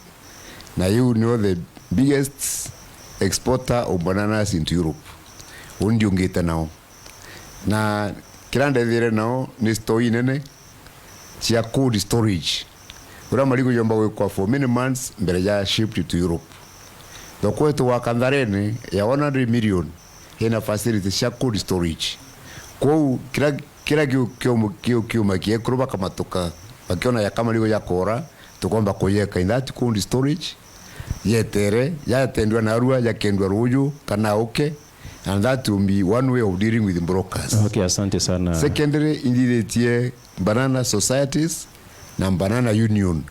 Na iu nio the biggest exporter of bananas into Europe. Uu ndiungite nao. Na kiria ndethire nao ni store inene cia cold storage. Uria marigu jomba gwikwa for many months mbere ja shipped to Europe. Thoko yetu wa Kantharene ya one hundred million ina facility cia cold storage. Kwou kira, kira kiu kiumu-, kiu kiuma kiekuru bakamatuka, bakiona jaka marigu jakora, tukomba kuyeka in that cold storage, yetere, yatendwa narua, jakendwa ruju kana uke, and that will be one way of dealing with brokers. Okay, asante sana. Secondly, indithitie banana societies na banana union.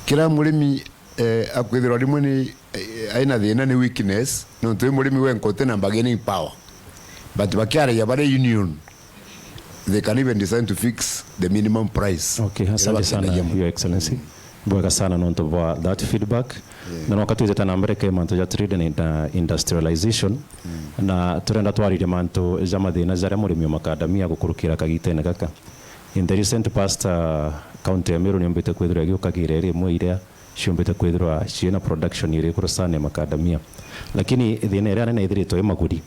Kira murimi, eh, akwithirwa rimwe ni, eh, aina thina ni weakness, nontu wi murimi we nkote na bargaining power. But bakiaragia bari union, they can even decide to fix the minimum price. Okay, asante sana, Your Excellency. Bwega sana nontu bwa that feedback. Yeah. Na no katwithite na mbere ke mantu ja trade na inda-, industrialization. Mm. Na turenda twaririe mantu ja mathina jaria murimi wa macadamia gukurukira kagitene gaka. In the recent past, uh, county ya Meru niumbite kwithirwa igiukagira iri imwe iria ciumbite kwithirwa ciina production iri iguru sana ya macadamia. Lakini thina iria nene ithiritwe i maguri.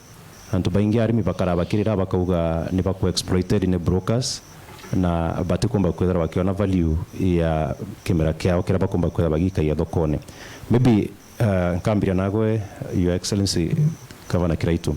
Antu baingi arimi bakara bakirira bakauga ni baku exploited ni brokers na batikumba kwithirwa bakiona value ya kimera kiao kiria bakumba kwithirwa bagikagia thokone. Maybe, uh, nkambiria nagwe, Your Excellency Governor Kiraitu.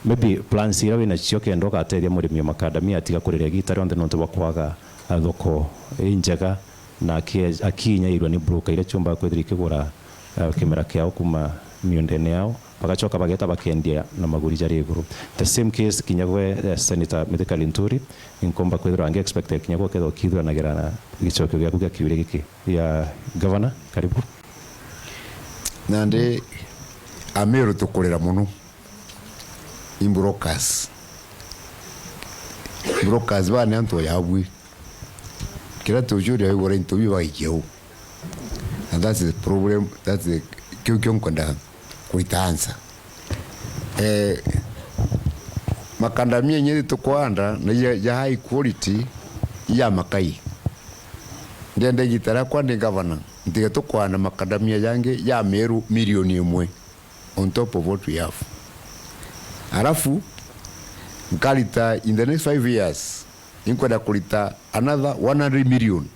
Maybe plans iria wina cio kenda ugatethia murimi wa macadamia atiga kuriria gita rionthe nontu bwa kwaga, uh, thoko injega na aki-, akinyairwa ni broker iria ciumbaga kwithirwa ikigura, eh, kimera kiao kuma miundene yao, bagacoka bageta bakendia na maguri jari iguru. The same case kinya gwe, eh, Senator Mithika Linturi, inkomba kwithirwa ange expect kinya gwe ukethirwa ukithuranagira na gicokio giaku gia kiuria giki. Ya Governor, karibu. Nandi Amiru tukurira mono. In brokers. Brokers baa ni antu ya abui. Kiria tucuria wigura into biu bagaikia uu. And that's the problem, that's the, kiu kio nkwenda kurita answer. Eh, macadamia inya tukwanda na ya, ya high quality ya makai. Ndenda igita riakwa ndi governor, ntige tukwanda macadamia jangi ya Meru milioni imwe on top of what we have. Alafu, nkarita in the next five years, inkwenda kurita another one hundred million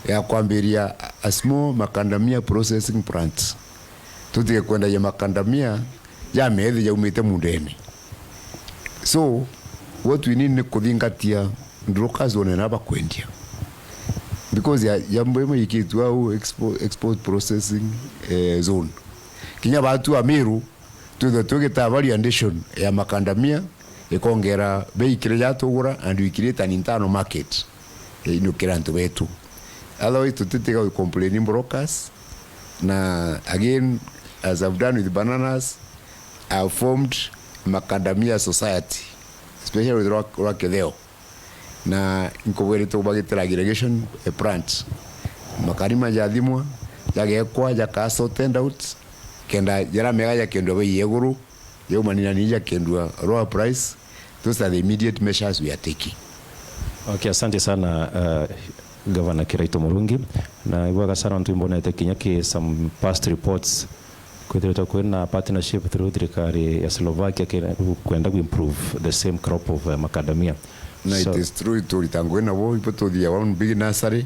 ya kwambiria a small macadamia processing plant. Tutige kwendagia macadamia ja methi jaumite mundene. So, what we need ni kuthingatia brokers one na bakwendia. Because ya, ya mbo imwe ikitwa au expo-, export processing, eh, zone. Kinya batu Amiru, twithwe twigitaa value addition ya macadamia, ikongera bei kiri ja tugura and we create an internal market, eh, inukira antu betu. Otherwise, tutitiga we complain brokers, na again, as I've done with bananas, I've formed macadamia society, especially with Rwa-, Rwakitheo. Na nkubwirite ubagitira aggregation, eh, plant. Makari majathimwa, jagekwa, jakaa sorted out, kenda jaria mega jakendua bei ya iguru, jau manini jakendua lower price. Those are the immediate measures we are taking. Okay, asante sana, uh, Governor Kiraitu Murungi. Na ibwega sana ntu imbonete kinya ki some past reports kwithiritwe kwina partnership through thirikari ya Slovakia kenda kwenda ku improve the same crop of, uh, macadamia. Na it is true, turita ngugi nabo, ibo tuthia one big nursery,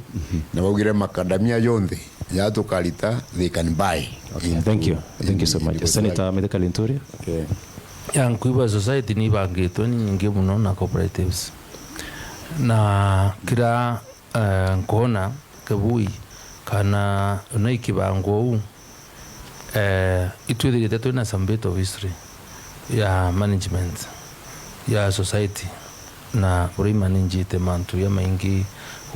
na baugire macadamia jonthe ja tukarita, they can buy. Okay, thank you. Thank you so much. Senator Mithika Linturi. Okay. Ya, nkwigua society ni ibangitwe ni nyingi mono na cooperatives. Na kira, eh, nkoona kibui kana ona ikibangwa uu, eh, itwithirite twina some bit of history ya management ya society, na uria imanagite mantu jamaingi,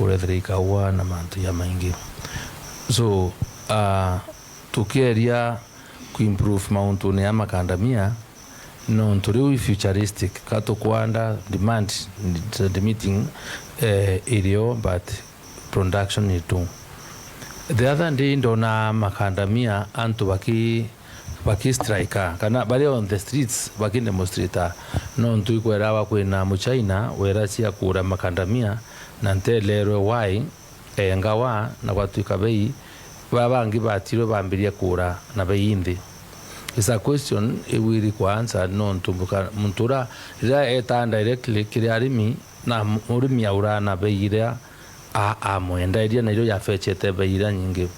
urethira ikaua na mantu jamaingi. So, ah, tukieria kuimprove mauntune ya macadamia, nontu riu i futuristic, ka tukwanda demand, the meeting, eh, irio, but production ni tu. The other day ndona macadamia antu baki, bakistrika kana bari on the streets bakidemonstrata, nontu ikwerawa kwina muchaina wera cia kura makandamia na ntelerwe wai engawa na gwatwika bei, baa bangi batirwe bambiria kura na bei inthi. It's a question iwiri kwa answer nontu muka- muntu ura riria etaa directly kiri arimi na murimi aura na bei iria a- amwendaeria na irio yabecete bei iria nyingi.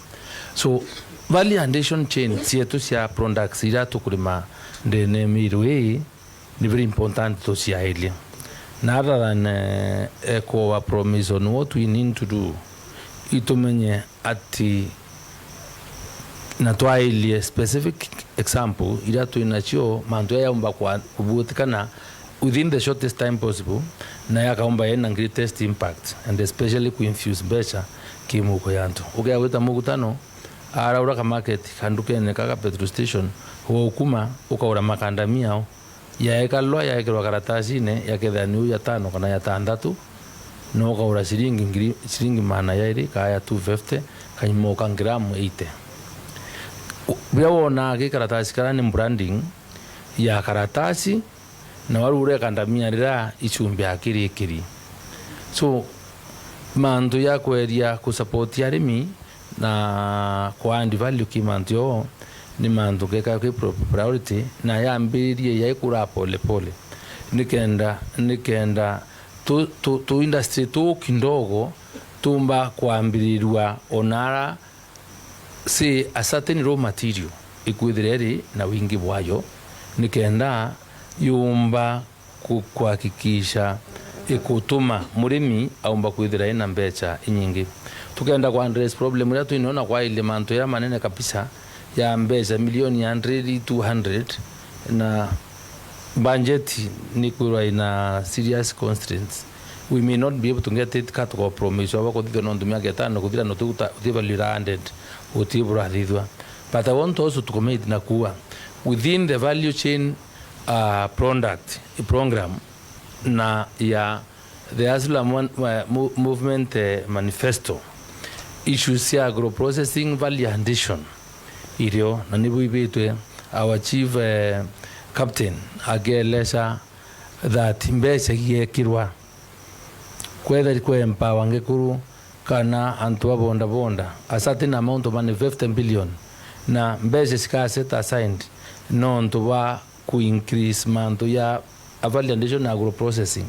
So value addition chain cietu cia products iria tukurima ndene miru ii ni very important tuciairie. Na other than eh, eh, kuwa promise on what we need to do, itumenye ati na twairie specific example iria twinacio mantu ya yaumba kwa kubutikana within the shortest time possible, na yakaumba yena greatest impact and especially kuinfuse mbeca kimuko ya antu. Ukia gwita mugutano, araura ka market kandukene kaka petrol station, ukuma ukaura makandamia ao yaekalwa yaekirwa karatasine yakethira niu ya tano kana ya tandatu, no ukaura ciringi ngiri, ciringi magana jairi kaa ya two fifty, kanyuma uka ngramu eighty. U- biria wonaa ki karatasi karia ni branding ya karatasi, na warure kandamia riria icumbia kirikiri. So mantu ya kweria kusupport arimi na ku add value ki mantu yoo ni mantu ngeka ki pro- priority, na yambiririe yaikura pole pole, nikenda nikenda tu, tu, tu industry tu kidogo tumba kwambirirwa onara si a certain raw material ikwithira iri na wingi bwayo, nikenda yumba ku- kuhakikisha ikutuma murimi aumba kwithira ina mbecha inyingi. Tukenda ku address problem iria twinona kwairie mantu ya manene kabisa ya mbecha milioni hundred, two hundred, na budget ni kwirwa ina serious constraints. We may not be able to get it ka tuko promise aba kuthithwa nontu miaka itano kuthira no tuguta utivalira hundred uti burathithwa. But I want also to commit na kuwa within the value chain uh, product program na ya the Hustler Mo- uh, Mo- Movement uh, Manifesto, issues cia agro processing value addition irio na nibu ibitwe our chief uh, captain akielesha that mbeca igiekirwa kwethira kwe empower ngikuru kana antu ba boda boda, a certain amount of money, fifty billion, na mbeca cika set aside nontu bwa ku increase mantu ya value addition na agro processing.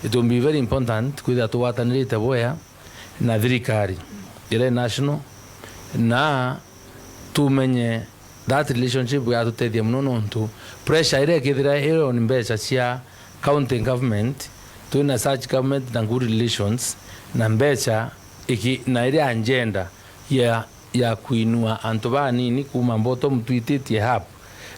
It will be very important kwithira tugwatanirite bwea na thirikari iria national, na tumenye that relationship yatutethia muno nontu pressure iria ikithira iri on mbeca cia county government, twina such government na good relations na mbeca iki, na iria agenda ya ya kuinua antu banini kuma bottom twititie up,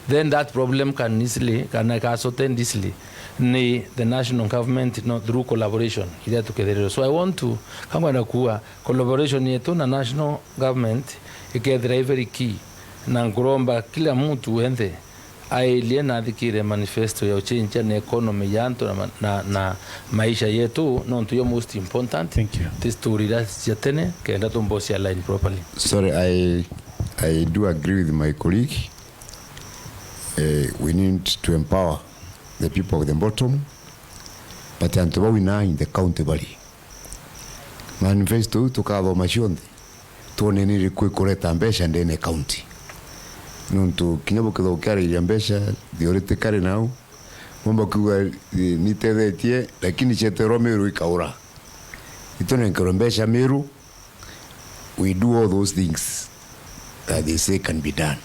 then that problem can easily, kana ka sorted easily ni the national government, no, through collaboration iria tukethererwe. So I want to, kangwenda kuwa collaboration yetu na national government ikethira i very key, na nkuromba kila mtu wenthe airie na athikire manifesto ya uchenjia na economy ya antu na, ma- na, na maisha yetu, nontu yo most important. Thank you. Ti story iria cia tene, kenda tumbocia line properly. Sorry, I, I do agree with my colleague. Uh, we need to empower the people of the bottom, but antu bau ina in the county bari manifesto iu tukathoma cionthe, twone ni iriku ikureta mbeca ndene county. Nontu kinya bukithookiariria mbeca theoretically nau, mumba kuuga, "Ii, nitethetie, lakini cieterwa Meru ikaura." Itunenkerwe mbeca Meru, we do all those things that they say can be done.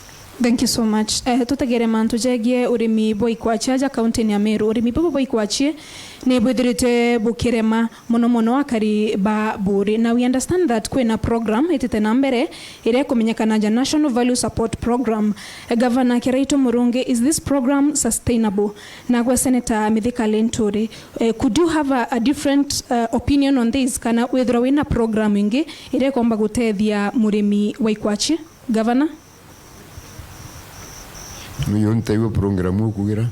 Thank you so much. Eh, tutegere mantu jegie urimi bwa ikwachia aja kaunti-ini ya Meru. Urimi bubu bwa ikwachia ni bwithirite bukirema mono mono akari ba Buuri. Na we understand that kwina program itite na mbere iria ikumenyekana ja National Value Support Program. Eh, Gavana Kiraitu Murungi, is this program sustainable? Nagwe Senator Mithika Linturi, eh, could you have a, a different, uh, opinion on this? Kana withirwa wina program ingi iria ikomba gutethia murimi wa ikwachia? Gavana? Niyo ntaigua program ukugira.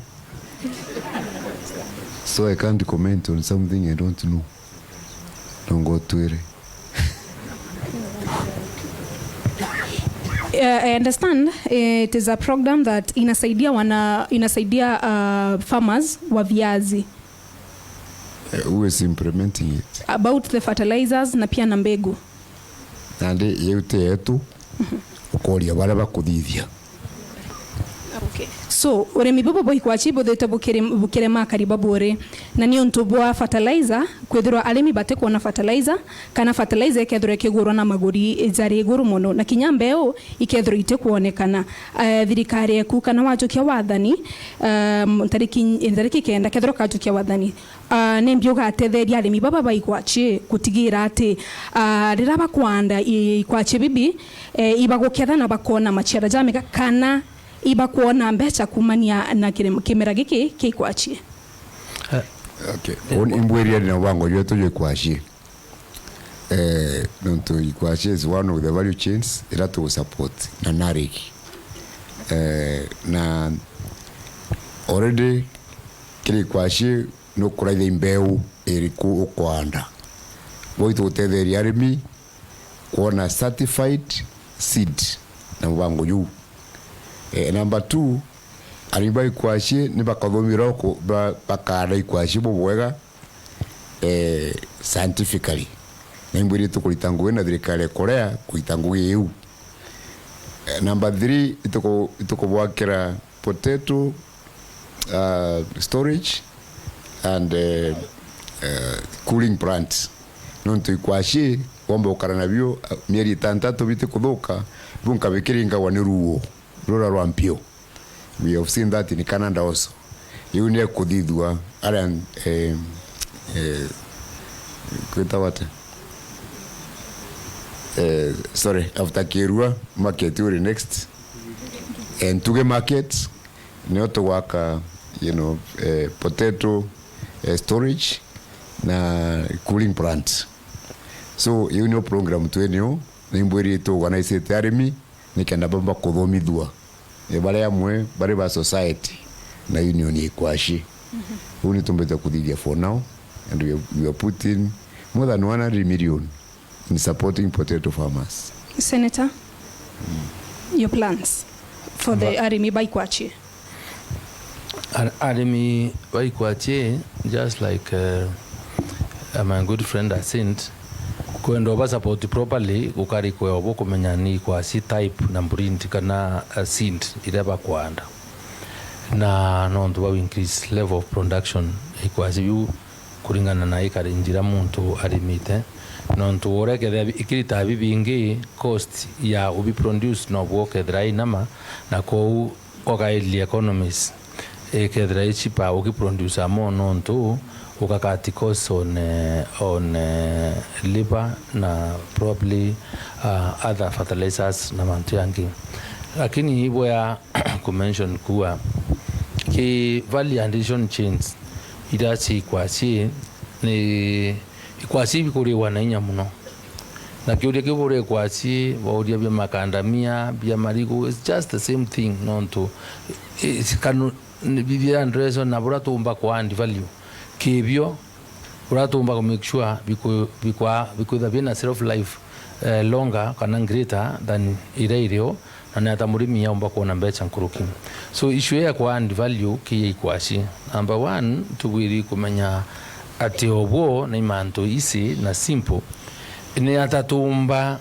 So I can't comment on something I don't know. Nongo twire. Uh, I understand it is a program that inasaidia wana, inasaidia, uh, farmers wa viazi. Uh, who is implementing it? About the fertilizers na pia na mbegu. Nandi iu ti yetu, ukoria baria bakuthithia. Okay. So, urimi bubu bwa ikwachi buthite bukiri-, bukirema akari ba buri, na ni untu bwa fertilizer, kwithirwa arimi batikwona fertilizer, kana fertilizer ikethirwa ikigurwa na maguri jari iguru mono, na kinya mbeu ikethirwa itikwonekana. Eh, thirikari eku kana wajukia wathani, um, ntariki, ntariki kenda kethirwa kajukia wathani, Ah, nimbi ugatetheria arimi baba ba ikwachi gutigira ati, ah, riria bakwanda i-, ikwachi bibi, eh, ibaguketha na bakona maciara jamega, kana ibakwona mbeca kumania na kire-, kimera giki kia ikwachi? Okay. Uni imbwiria ni mubango jwetu jwa ikwachi. Eh, nontu ikwachi is one of the value chains ira tu support na NARIC. Eh, na already kiri ikwachi nukuraithia imbeu iriku ukwanda. Bau itugutetheria arimi kwona certified seed na mubango juu. Eh, number two, arimi ba ikwachi ni bakathomithua ku-, ba-, bakaanda ikwachi bubwega, eh, scientifically. Na imbwirite kurita ngugi na thirikari ya Korea kurita ngugi iu. Eh, number three, ituku-, itukubwakira potato, uh, storage and, uh, uh, cooling plant. Nontu ikwachi womba gukara nabio, uh, mieri itantatu bitikuthuka, biu nkabikiringagwa ni ruo rura rwa mpio. We have seen that in Canada also. Iu ni ekuthithua aria, eh, eh, kwitagwa atia? Eh, sorry, after Kirua market uri next. Eh, Ntuge market, nio tugwaka, you know, eh, potato, eh, storage na cooling plant. So, iu nio program twinio, nimbwiritwe organizete arimi, nikenda bamba kuthomithua, eh, bari amwe bari ba society na union ya ikwachi. Uu nitumbite kuthithia for now, and we are, we are putting more than one hundred million in supporting potato farmers. Senator, your plans for the arimi ba ikwachi? Ar-, arimi ba ikwachi, just like, uh, uh, my good friend has said, kwenda uba support properly, gukari kwe obo kumenya ni ikwachi type na breed kana, uh, seed iria bakwanda. Na nontu bau increase level of production, ikwachi biu kuringana na ikarinji iria muntu arimite. Nontu uria ikethira bi-, ikirita bibingi, cost ya ubi produce nobuo ukethira inama, na kwou ukairia economies ikethira i cheaper ukiproduce more, nontu uka cut cost on, eh, on, eh, labor na probably, uh, other fertilizers na mantu yangi. Lakini ibwea kumention kuwa ki value addition chains iria ci ikwaci ni ikwaci bikuriwa na inya muno. Na kiuria kiu buri ikwaci, bauria bia makandamia, bia marigu, it's just the same thing, nontu it's kanu-, ni bithira ndreso na buria tuumba ku add value kibio, buria tuumba ku make sure biku-, bikwa-, bikwitha bina shelf life, eh, longer kana greater than iria irio, na ni ata murimi aumba kwona mbeca nkuruki. So issue ya ku add value ki ya ikwaci. Number one, tubwiri kumenya ati obwo ni mantu easy na simple. Ni ata tuumba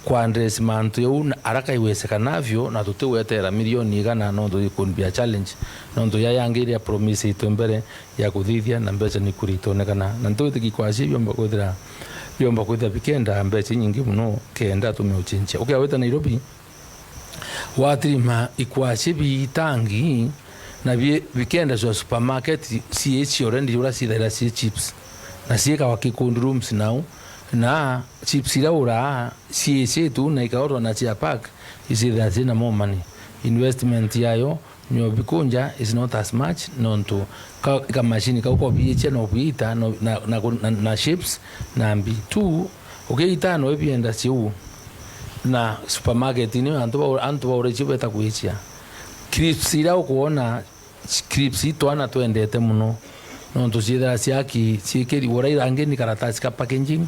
ku address mantu jau na haraka iwezekanavyo, na tutigwetera milioni igana, nontu it could be a challenge, nontu ya yangi iria promise itwe mbere ya kuthithia na mbeca ni kuri itonekana. Na ntiwitikia ikwaci biomba kwithira, biomba kwithira bikenda mbeca inyingi muno kenda tume ucenjia. Ukiawita Nairobi, watirima ikwaci bitangi na bi-, bikenda cia supermarket, ciici already uria cithaira cii chips. Na ciikawa ki cold rooms nau, na chips iria uraa ciici tu na ikaorwa na cia pack, icithira cina more money. Investment yayo nyo bikunja is not as much, nontu ka, ka machine kau ko biicia no biita, no, na, na, na, na shapes na mbi. Tu, ukiita no ibienda ciu. Na supermarket ni antu ba, antu ba uricio beta kwicia. Crisps iria ukwona, crisps i twana twendete muno, nontu ciithira ciaki, ciikiri, ura irangi ni karatasi ka packaging,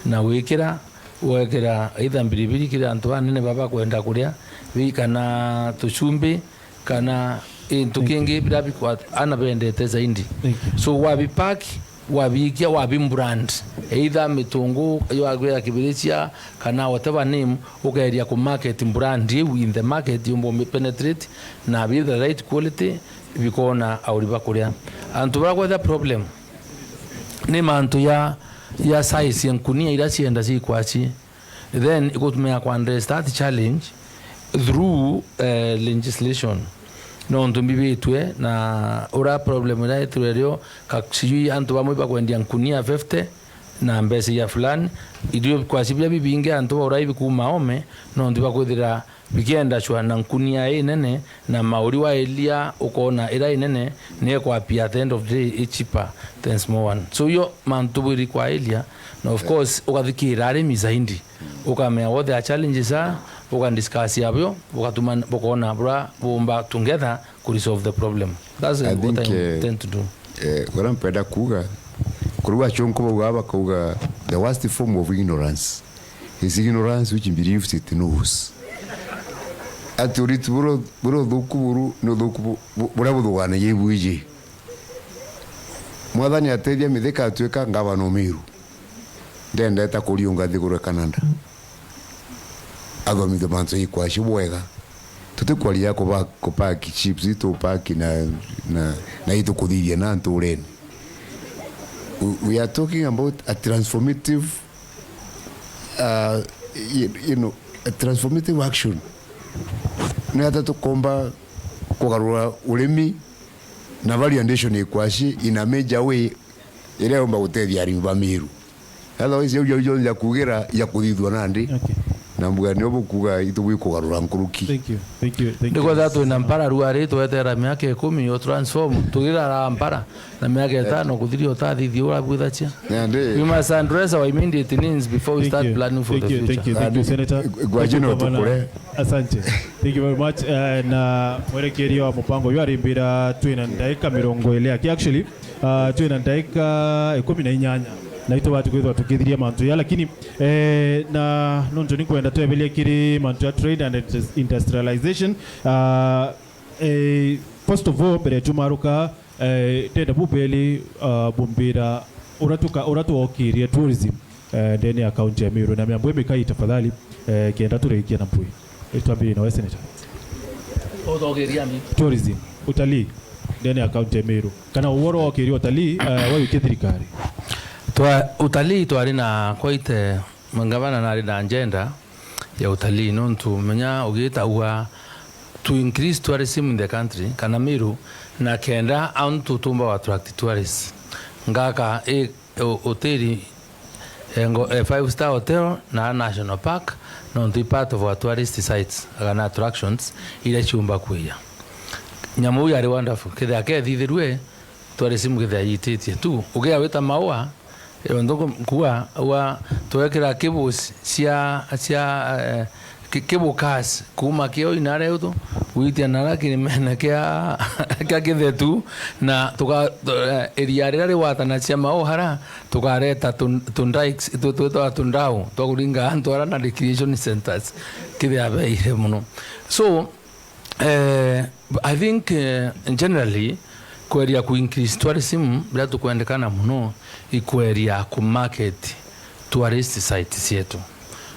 na wikira, Wekira either mbiribiri kiri antu anene baba kwenda kuria, bi kana tuchumbi, kana into kingi bira bikwa ana bendete zaidi. Thank you. So wabipack, wabiikia, wabimbrand. Either mitungu yo agwira kibirichia, kana whatever name, ukeria ku market brand iu in the market, yumba penetrate, na bi the right quality, bikona auri bakuria. Antu bara kwetha problem ni mantu ya, ya size ya nkunia ira cienda cikwaci. Then igutumika ku address that challenge through, eh, legislation. Nontu mbibitwe na ura problem ira itirwe rio, ka-, sijui antu bamwe bakwendia nkunia fifty na mbeca ya fulani, irio kwaci biria bibingi antu baura ibikuma ome, nontu bakwithira bikienda cua na nkunia inene, na mauri wa area ukona ira inene, ni ekwapia at the end of the day i cheaper than small one. So iyo mantu tubwiri kwa area, na of course ukathikira arimi zaidi, ukamenya what their challenges are, uka discuss abio, ukatuma bukona bura bumba together ku resolve the problem. That's I what think, I eh, intend to do. Eh, uria mpenda kuuga, kuri achunku bauga, bakauga, "The worst form of ignorance is ignorance which believes it knows." Ati uritu buru-, buru uthuku buru ni uthuku bu-, bu-, buria buthuganagia ibwiji. Mwathani atethia Mithika atuika ngavana o Meru. Ndendete kuriunga nthiguru ya Canada. Athomithie mantu ikwacio bwega. Tutikwaria kuba-, kupaki chips, itupaki na, na, na itukuthithia na nturene. We, we are talking about a transformative, uh, you, you know, a transformative action. Ni ata tukomba kugarura urimi na value addition ikwaci in a major way iria yomba gutethia arimi ba Meru. Otherwise, jau jau jonthe ja kuugira ja kuthithua nandi. Okay. Na mbuga nio bukuuga itu bwikugarura nkuruki. Thank you. Thank you. Thank you. Ndikwenda twina mpara ruari twetera miaka ikumi yo transform, tugira ara mpara na miaka itano kuthiria utathithia ura bwithachia. Nandi. We must address our immediate needs before we start planning for the future. Thank you. Thank you. Thank you, Senator. Gwachino tukure. Asante. Thank you very much. Eh, na mwerekeria wa mupango uyu arimbira twina ndaika mirongo iri aki. Actually, Ah, twina ndaika ikumi na inyanya na itubati kwithirwa tukithiria mantu ya, lakini, eh, na nontu ni kwenda tweberia kiri mantu ya trade and indus-, industrialization. Ah, eh, first of all, mbere ya tumaruka, eh, ndenda bubeli, ah, bumbira ura tuka-, ura twokirie tourism eh, ndene ya kaunti ya Meru. Na miambo imikai tafadhali, eh, kenda turikia na mpui. Eh, twambirie nawe, Senator. Uthogeria mi. Tourism, utalii, ndene ya kaunti ya Meru. Kana uworo wa ukiria utalii, eh, wa wiki thirikari? Twa-, utalii twari na quite, eh, ngavana nari na agenda ya utalii, nontu menya ugita uga to increase tourism in the country, kana Meru, na kenda antu tumba attract tourists. Ngaka i o-, hoteli, engo, eh, five star hotel na national park, nontu i part of our tourist sites, kana attractions, iria ciumba kwija. Nyamu iu yari wonderful. Kethira kethithirue, tourism kethira yititie tu. Ukia wita maua, eh, untu nku-, nkua, ua, twekira cables cia, cia, eh, ki-, cable cars kuuma Kioi na Reutu, gwitia nara kirimene kia, kia Kithetu, na tuka-, tu-, eh, iria riria rigwatanagia mau hara, tukareta tun-, tundikes, tu-, twitwa tundau twa kuringa antu ara na recreation centers, kithia beire muno. So, eh, I think, eh, generally, kweria ku increase tourism, biria tukwendekana muno, ikweria ku market tourist sites cietu.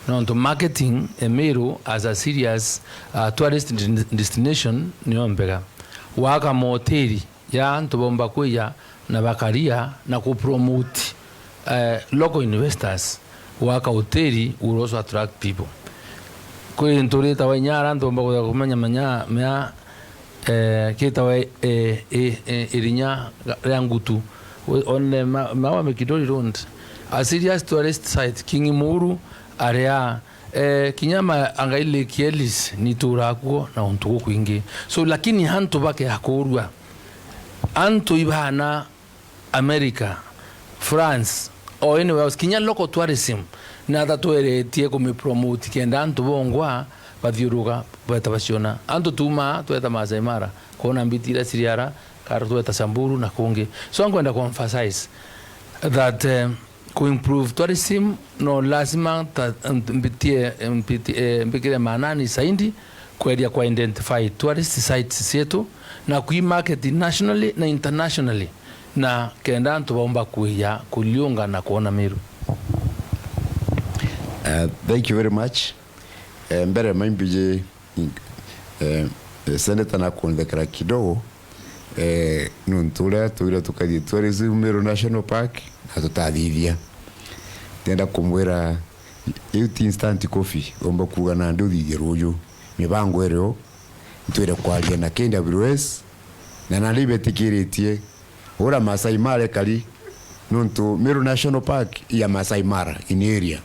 Nontu marketing e Meru as a serious, uh, tourist de-, destination niyo mbega. Waka mahoteli ya antu bomba kwija na bakaria na ku promote, eh, local investors, waka hoteli will also attract people. Kwi nturitawa inya ara ntumba kuja kumenya menya mea, eh, kitawa, eh, eh, eh, irinya ria Ngutu. We-, on the ma-, Maua Mikinduri Road. A serious tourist site, King Muru, aria, eh, kinya ma-, Angai Lake Ellis, nitura kuo na untu gukwingi. So, lakini antu bakea kurua. Antu ibana America, France, or anywhere else, kinya local tourism, na ata tweretie kumipromote kenda antu bongwa bathiuruka, beta baciona. Antu tuma, tweta Maasai Mara, kwona mbiti iria ciri ara, kara tweta Samburu na kungi. So, nkwenda ku emphasize that, eh, Ku improve tourism, no lazima ta, mbitie, mbitie, eh, mbikire maanani zaidi kweria ku identify tourist sites cietu na kui market nationally na internationally, na kenda antu baumba kuija kuriunga na kwona Meru. Uh, thank you very much. Eh, mbere maimbiji, eh, eh, Senator nakunthekera kidogo, eh, nuntu uria twire tukathii tourism Meru National Park na tutathithia. Ndenda kumwira, iu ti instant coffee, umba kuuga nandi uthithie ruuju. Mibango irio, ntwire kwaria na K W S, na nandi ibetikiritie ura Masai Mara ikari, nuntu Meru National Park i ya Masai Mara in area.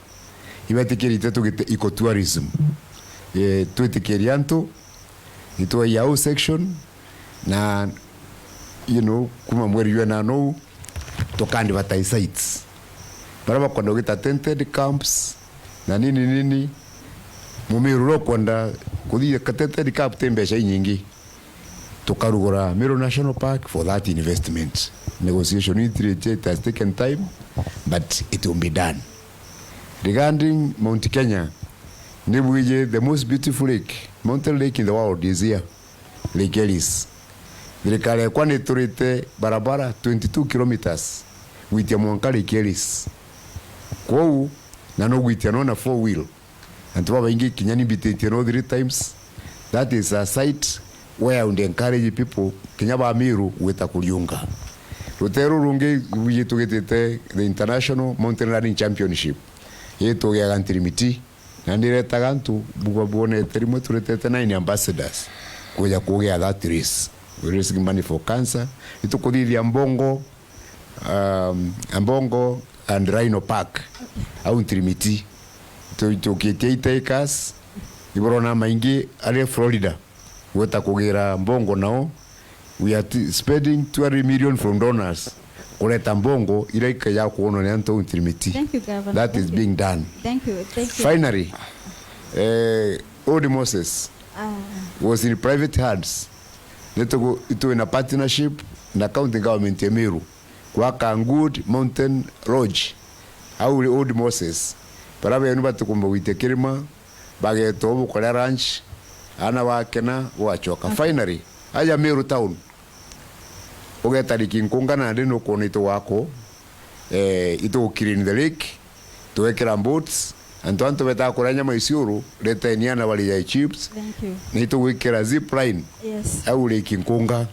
Ibetikiritie tugite ecotourism. Eh, twitikirie antu, itwaia au section, na, you know, kuma mweri jwa nana uu, tuka advertise sites. Baria bakwenda gwita tented camps, na nini nini, Mumiru uria ukwenda kuthithia ka tented camp ti mbeca inyingi. Tukarugura Meru National Park for that investment. Negotiation itiritie, it has taken time, but it will be done. Regarding Mount Kenya, nibwiji the most beautiful lake, mountain lake in the world is here, Lake Ellis. Thirikari yakwa niturite barabara twenty-two kilometres gwitia mwanka Lake Ellis. Kwou, na nugwitia no na four wheel. Antu babaingi kinya ni mbititie no three times. That is a site where I would encourage people, kinya ba Meru, gwita kuriunga. Ruteere rurungi rwiji tugitite the International Mountain Running Championship. Ii tugiaga Ntirimiti, na ndiretaga antu bugwa bwonete rimwe turetete nine ambassadors kuja kugia that race. We raising money for cancer. Itukuthithia Mbongo, um, Ambongo and Rhino Park au Ntirimiti. Tu- tukitie eight acres, iburona maingi ari Florida gweta kugira Mbongo nao. We are t- spending two hundred million from donors kureta Mbongo ira ikaja kuonwa ni antu au Ntirimiti. Thank you, Governor. That is Thank you. Being done. Thank you. Thank you. Finally, eh, Old Moses Ah, was in private hands. Nitugu- itwina partnership na county government ya Meru gwaka Good Mountain Lodge au ri Old Moses. Bara benu batikumba gwitia kirima, bageta ubu kuria lunch, ana bakena, bugacoka. Finally, aja Meru town, ugeta Lake Nkunga nandi nukwona itu gwako, eh, itu clean the lake, twekira boats, antu antu betaga kuria nyama Isiolo, reteni ana baria chips, thank you. na itugwikira zip line Yes. au Lake Nkunga.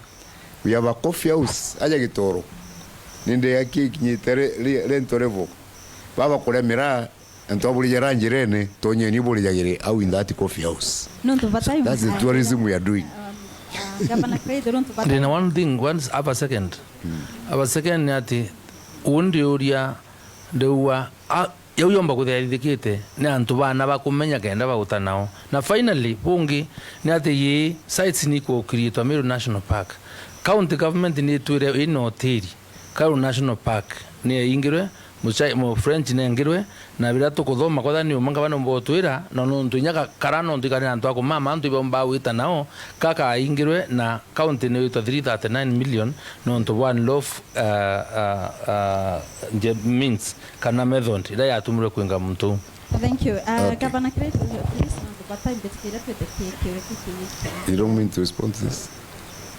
We have a coffee house aja Gitoro. Nindi yaki ikinyite re- re- rento level. Baba kuria miraa, antu aburija ranjirene, tonyeni burijagire au in that coffee house. Nontu batai. That's the tourism we are doing. Um, uh, Governor Craig, nontu batai. Ndina one thing, once, have a second. Have a second ni ati, uu ndiuria, ndiuga, a- yau yomba kuthiarithikite ni antu bana bakumenya kenda baguta nao. Na finally, bungi ni ati, ii sites ni ikukiritwa Meru National Park. County government ni itwire ina hoteli Karura National Park ni yaingirwe, muchai- mu French nengirwe, na biria tukuthoma kwetha ni uma ngavana umba utwira, na nontu inya ga- kara nontu ikari na antu a kumama, antu ibaumba gwita nao, kakaingirwe na county ni witwa three thirty-nine million nontu bwa unlawful, uh, uh, uh, nje- means kana method iria yatumirwe kwinga muntu uu. Thank you. Uh, Okay. Governor Craig, please, nontu batai mbitikire twite ki- kiwe kiki. You don't mean to respond to this?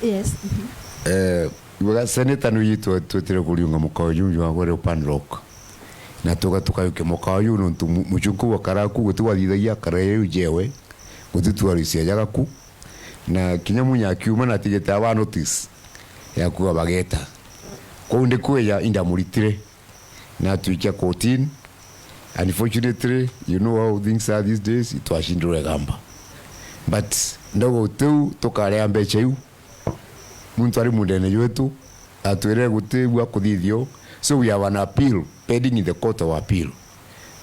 Yes. Mhm. Eh, ibaga senator ni yitwa twetire kuriunga mukao juju wa gwere Pan Rock. Na tuga tukayuke mukao ju nontu mu- muchunku wa karaku guti wathithagia karae riu jewe, guti twarisia jagaku. Na kinya munya akiuma na atigite aba notice ya kuga bageta. Kwou ndi kweja indamuritire na atwikia kotini. Unfortunately, you know how things are these days, itwacindire gamba. But ndogo tiu tukarea mbecha iu. Muntu ari mundene jwetu atwire guti bwa kuthithio. So we have an appeal pending in the court of appeal.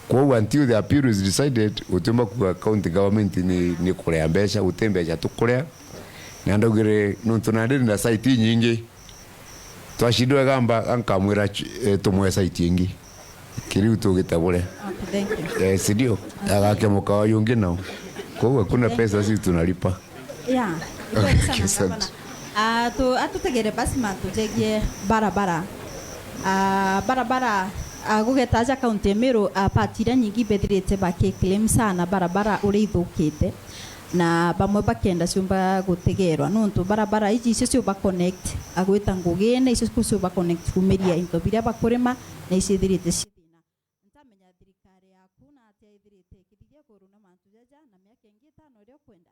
Kwou until the appeal is decided, utiumba kuga county government ni, ni kurea mbecha, guti mbecha tukurea. Na ndaugire nontu nandi na site inyingi, twacindwa igamba, ankamwira ch- eh, tumwe site ingi. Kiriu tugite bure. Okay, thank you. Eh, si ndio? Agake mukao uyu ungi nao. Kwou hakuna pesa sisi tunalipa. Yeah. Okay, Sana asante. Gavana. Ah, tu atutegere basi mantu jegie barabara. Ah, barabara Ah, gugeta aja kaunti ya Meru, ah, part iria nyingi bethirite baki claim sana barabara uria ithukite, na bamwe bakenda ciumba gutegerwa, nontu barabara iji icio ciuba connect, ah, gwita ngugine, icio ciuba connect kumiria into biria bakurima, na icithirite ci thina. Ntamenya thirikari yaku na atia ithirite ikithithia kuruna mantu jaja, na miaka ingi itano iria ukwenda,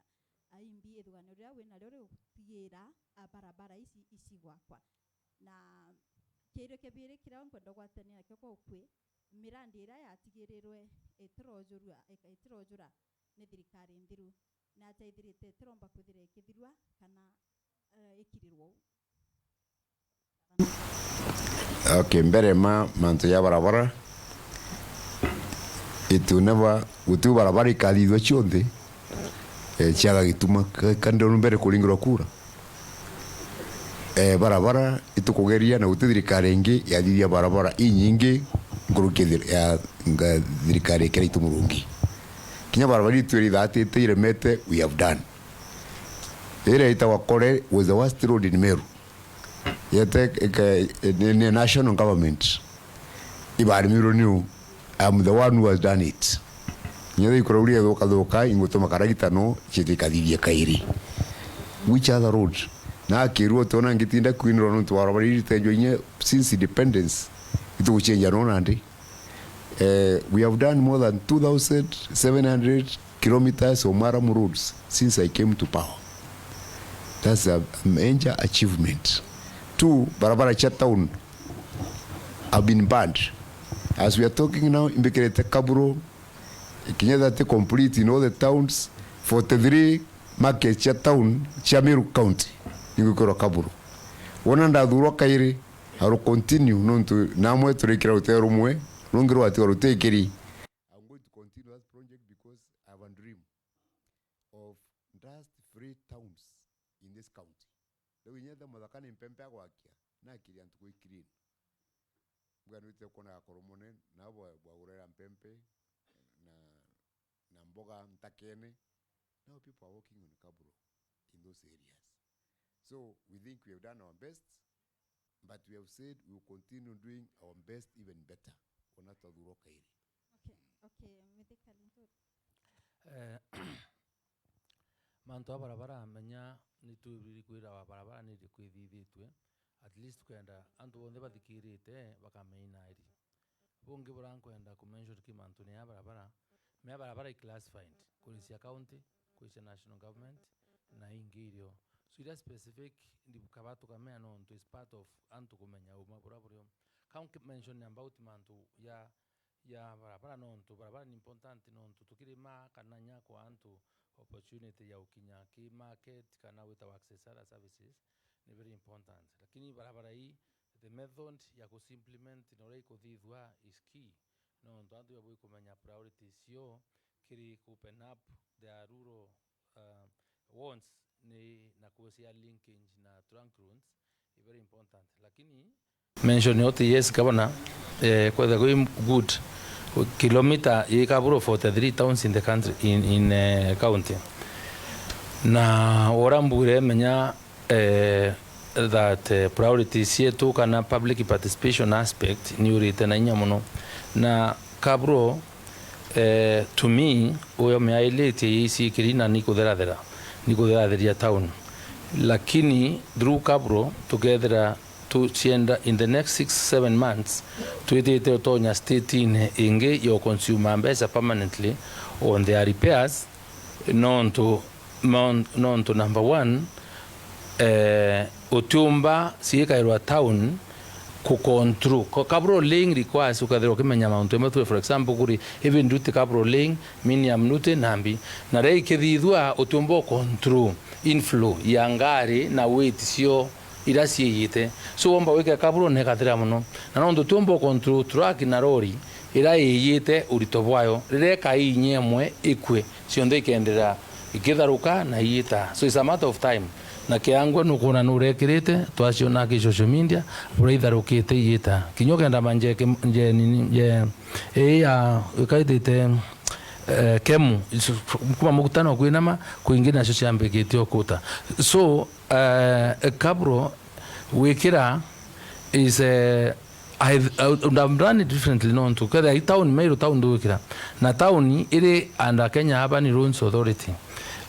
ah, imbi ithugano riria winario riu tigira, ah, barabara ici ici gwakwa. Na kiirio kia biiri kiria nkwenda gwatania nakio kwa ukui, mirandi iria yatigirirwe itirojurua, ika-, itirojura ni thirikari nthiru, na atia ithirite itiromba kwithira ikithirua kana, eh, ikirirwa uu? Okay, mbere ma mantu ja barabara, it will never, gutiu barabara ikathithua cionthe, eh, ciaga gituma ka-, kandi onu mbere kuringirwa kura. Eh, barabara itukugeria na guti thirikari ingi yathithia barabara inyingi nkuruki thir-, ya nga-, thirikari ikira itu murungi. Kinya barabara itu iria ithatite iremete, we have done. Iria itagwa Kore was the worst road in Meru. Yet, eke, ni, ni national government. Ibarimiirwe niu. I am the one who has done it. Kinya thaa ikurauria ithuka thuka, ingutuma karagita no, ciite ikathithia kairi. Which other road? Na akirua utiona ngitinda kwinirwa nontu wa barabara iria itenjwa inya since independence. Itugucenjia no nandi. Eh, we have done more than two thousand seven hundred kilometers of murram roads since I came to power. That's a major achievement. Two, barabara cia town have been banned. As we are talking now, imbikirite Kaburo, kinya that complete in all the towns, forty-three markets cia town cia Meru County, igwikorwa Kaburo. Wona ndathurwa kairi, I will continue, nontu namwe turikira rutee rumwe, rungi rwatiga rutikiri. I'm going to continue that project because I have a dream of dust-free towns in this county. Riu inya etha muthaka ni mpempe agwakia, na akiri antu gwi clean. Mbwa nwite kwona gakoro munene, nabo bwa-, bwagurira mpempe na, na mboga ntakene. Now people are working on Kaburo in those areas. So we think we have done our best, but we have said we will continue doing our best even better. Ona twathurwa kairi. Okay, okay, Mithika Linturi. Eh, mantu a barabara, menya ni twibiri kwirawa barabara ni iri kwithithitue, at least tukenda antu bonthe bathikirite bakameina iri. Bungi buria nkwenda ku mention ki mantune ya barabara, mea barabara i classified, kuri cia county, kuri cia national government, na ingi irio. So iria specific, ndi bukaba tukamea nontu is part of antu kumenya uma buria burio. Ka nki mention about mantu ya, ya barabara nontu, barabara ni important nontu tukirima kana nya kwa antu opportunity ya ukinya ki market kana wita wa access other services ni very important. Lakini barabara hii, the method ya ku implement na uria ikuthithua is key. Nontu antu babui kumenya priorities cio kiri ku open up their rural, uh, wants ni na kucia linkage na trunk roads, i very important. Lakini mention yote, yes, Governor, eh, kwetha kwi good kilometer i Kaburo forty-three towns in the country, in, in, eh, county. Na ora mbugire menya eh, that, eh, priorities cietu kana public participation aspect ni urite na inya mono. Na Kaburo, eh, to me, uyo miailitie iciikiri na ni kutherathera, ni kutheratheria town. Lakini through Kaburo, tukethira tucienda in the next six, seven months, twitite utonya state-ini ingi ya consumer mbeca permanently on their repairs, nontu, mon-, nontu number one, eh, utiumba ciikairwa town ku control. Ko-, Kaburo Lane requires ukathirwa ukimenya mauntu jamwe tu, for example, kuri heavy duty Kaburo Lane, medium duty, nambi. Na ria ikithithua utiumba u control inflow ya ngari na weight cio iria ciiyite. So womba wike Kaburo na ikathira mono. Na nontu tiumba u control truck na lori iria iyite urito bwayo, riria ikai inya imwe ikue, cionthe ikenderea ikitharuka na iyita. So it's a matter of time. Na kiangwe nukwona nurekirite, twaciona ki social media, buria itharukite iyita. Kinya ukenda manje ki-, nje nini, nje, ii ya, ikaitite, eh, kemu, isu-, kuma mukutano kwinama, kwingi nacio ciambikitie ukuta. So, eh, Kaburo wikira is, eh, I, I would have done it differently, nontu kethira i town, Meru town ndugwikira. Na town iri under Kenya Urban Roads Authority,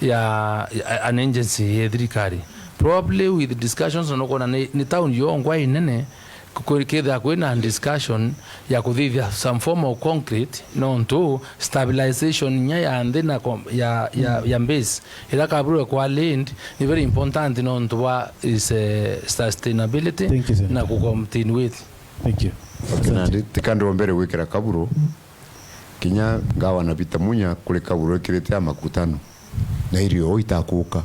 ya, ya an agency ya thirikari. Probably with discussions, na nukona ni, ni town yongwa inene, ku-, ku-, kethira kwina discussion ya kuthithia some form of concrete, nontu stabilization nya ya nthi na kom-, ya, ya, ya base, ira kaburu kwa land, ni very important nontu wa is, eh, sustainability. Thank you, Senator. Na ku continuate. Thank you. Okay, asante. Nandi, tika ndombere gwikira kaburu, kinya ngawa na Peter Munya kuri kaburu ikirite ya makutano. Na irio itakuka.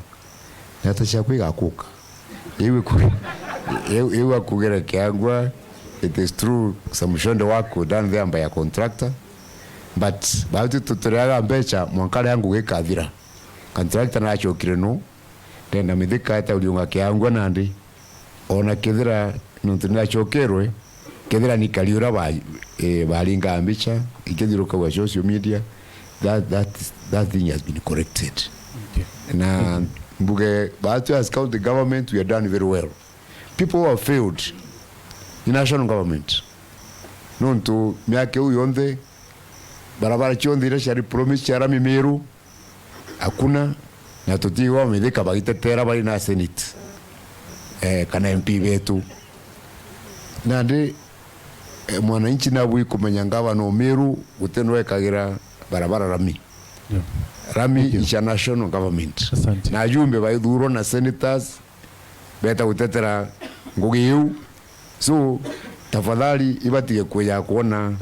Nyata ciaku igakuka. Iu iku-, iu, iu akugera kiangwa, it is true, some shonde work was done there by a contractor. But bauti tuturiaga mbecha, mwanka ria ngugi ikathira. Contractor nachokire no, ndenda Mithika eta uriunga kiangwa nandi. Ona kethira nontu ni acokerwe, kethira ni kari uria ba-, eh, baringaa mbicha, ikithirukagwa social media, that, that, that thing has been corrected. Okay. Na mbuge, but as county government, we are done very well. People who have failed ni national government. Nontu miaka iu yonthe, barabara cionthe iria ciari promise cia rami Meru, hakuna, na tutiigwa Mithika bagitetera bari na Senate, eh, kana M P betu. Nandi, eh, mwananchi nabui kumenya ngavana o Meru guti nwe ekagira barabara rami. Yeah. Rami, thank you, is a national government. Asante. Na ajumbe baithurwa na senators, beta gutetera ngugi iu. So, tafadhali, ibatige kuja kuona,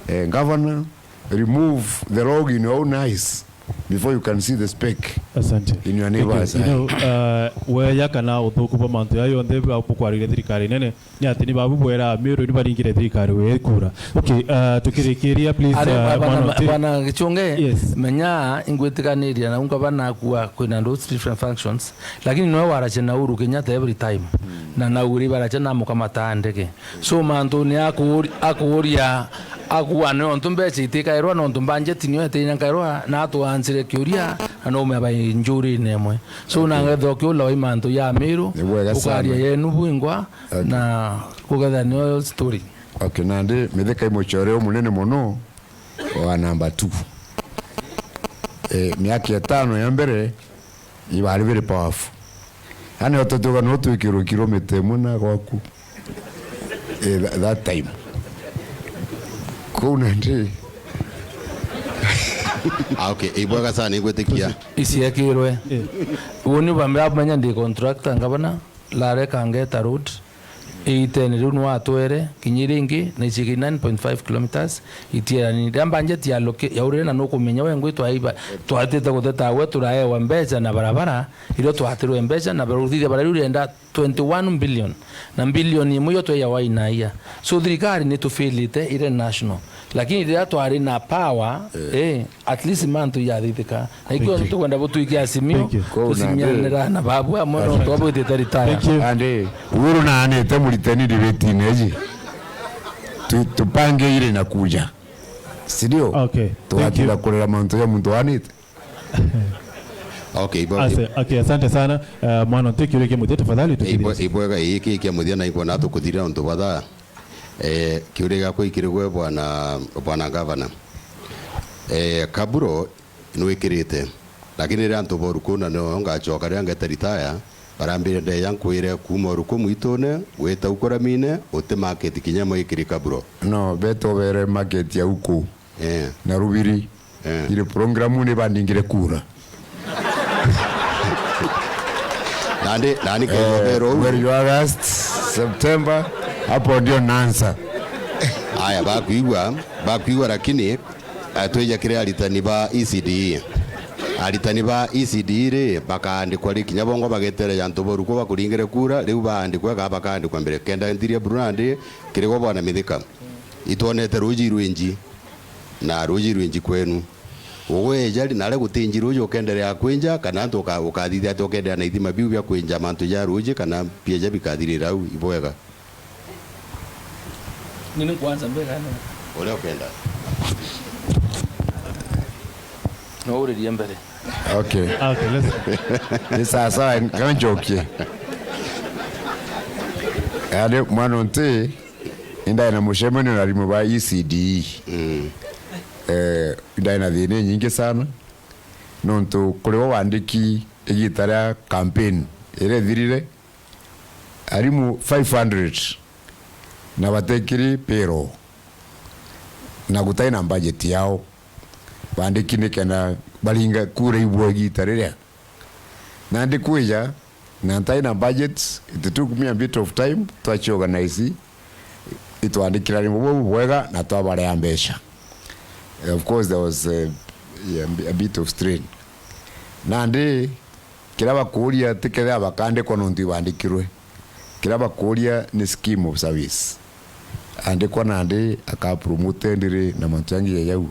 eh, governor, remove the log in your own eyes before you can see the speck, asante, in your neighbor's eye. Thank you. You know, uh, weya kana uthuku bwa mantu ya yonthe bwa bukwariria thirikari nene, ni ati ni babu bwera Meru ni baringire thirikari we kura. Okay, uh, tukirikiria, please, ari, uh, bwana, mwana uti- bwana Gichunge, yes, menya ingwitikaniria na unga bana kuwa kwina those different functions. Lakini noe waracia na Uhuru Kenyatta every time. Mm. Na na Uhuru baracia na mukamata ndege. So, mantu ni akuuri-, akuuria, akuua nontu mbeca itikairwa, nontu budget niyo itiinankairwa, na atuansire kiuria, na no umea bai njurine imwe. So, okay, na ngetha ukiula wa mantu ya Meru, ni bwega sana, ukaria yenu bwingwa, okay, na kugetha niyo story. Okay, nandi Mithika i mucore umunene mono wa number two. Eh, miaka itano ya mbere, ibari very powerful. Yaani, utatuga no twikirwe kilomita imwe na gwaku. Eh, tha-, that time. Kuu nandi. Ah, okay, ibwega sana, igwitikia. Iciekirwe. Eh. Uuni bambira bumenya ndi contractor, ngavana, lareka ngeta road. Itene riu nwatwere kinya iringi na iciiki nine point five kilometres itierani. Riria budget ya loke-, yaurire na nukumenya we ngwi twaiba, twatite guteta gwe turaewa mbeca na barabara, irio twatirwe mbeca na barauthithia bara riu rienda twenty one billion, na billion imwe iyo tweyawa inaia. So thirikari ni tufilite ire national. Lakini riria twari na power, eh, eh, at least mantu yathithika. Na ikio, thank you, tukwenda butwike Azimio, thank you, kusimianira na babu amwe no twabwitite retire. Thank you. Andi, Uhuru na anite muriteni debate-ini iji. Tu-, tupange ile inakuja. Si ndio? Okay, thank you. Tugatinda kurira mantu ya muntu anite. Okay, ibo-, ase-, okay, asante sana. Eh, mwana, nti kiuria kia muthia, tafadhali, eh, ibo-, tukiriasie. Ibwega, ii ki kia muthia na ikwona tukuthirira untu bwa thaa. Eh, kiuria giakwa ikiri gwe bwana, bwana gavana. Eh, kaburo nwikirite. Lakini riria antu ba uruku na nio ngacoka riria ngeta retire, barambire ndeja nkwire kuuma uruku mwitune, gwita uku ramine, uti market kinya imwe ikiri kaburo. No, beto bere market ya uku. Eh. Na rubiri. Eh. Ile program ni bandingire kura. Nandi, nandi, eh, kethobera uu. Mweri wa August, September, hapo ndio naanza. Aya, bakwigua, bakwigua, lakini, eh, twija kiri aritani ba E C D E. Aritani ba E C D E ri, bakaandikwa ri, kinya bongo bagetereja antu boru ko bakuringire kura, riu baandikwe, ka bakaandikwa mbere. Kenda nthiria buru nandi, kiri gwa bwana Mithika. Itwonete ruuji rwinji. Na ruuji rwinji kwenu. Ugweja ri, nare guti nji ruuji ukenderea kwinja, kana antu uka-, ukathithia ati ukenderea na ithima biu bia kwinja mantu ja ruuji, kana bieja bikathirira au? Ibwega. Nini kwanza mbega no? Uria ukenda. No uririe mbere. Okay. Okay, let's Ni sawa sawa, kanjokie. Yaani, mwana unti, Indai na mucemanio na arimu ba E C D E. Mm. Eh, indai na thina inyingi sana. Nontu kuri bo wandiki igita ria campaign iria ithirire, arimu five hundred na batekiri payroll, na gutai na budget yao. Bandiki nikenda baringa kura ibua igita riria. Nandi kwija, na ntai na budget, it took me a bit of time, twaci organize, itwandikira arimu bau bwega na twabarea mbeca. Of course, there was a, a bit of strain. Nandi, kiria bakuuria ti kethira bakandikwa nontu ibandikirwe. Kiria bakuuria ni scheme of service. Andikwa nandi aka promoted ri na mantu jangi ja jau.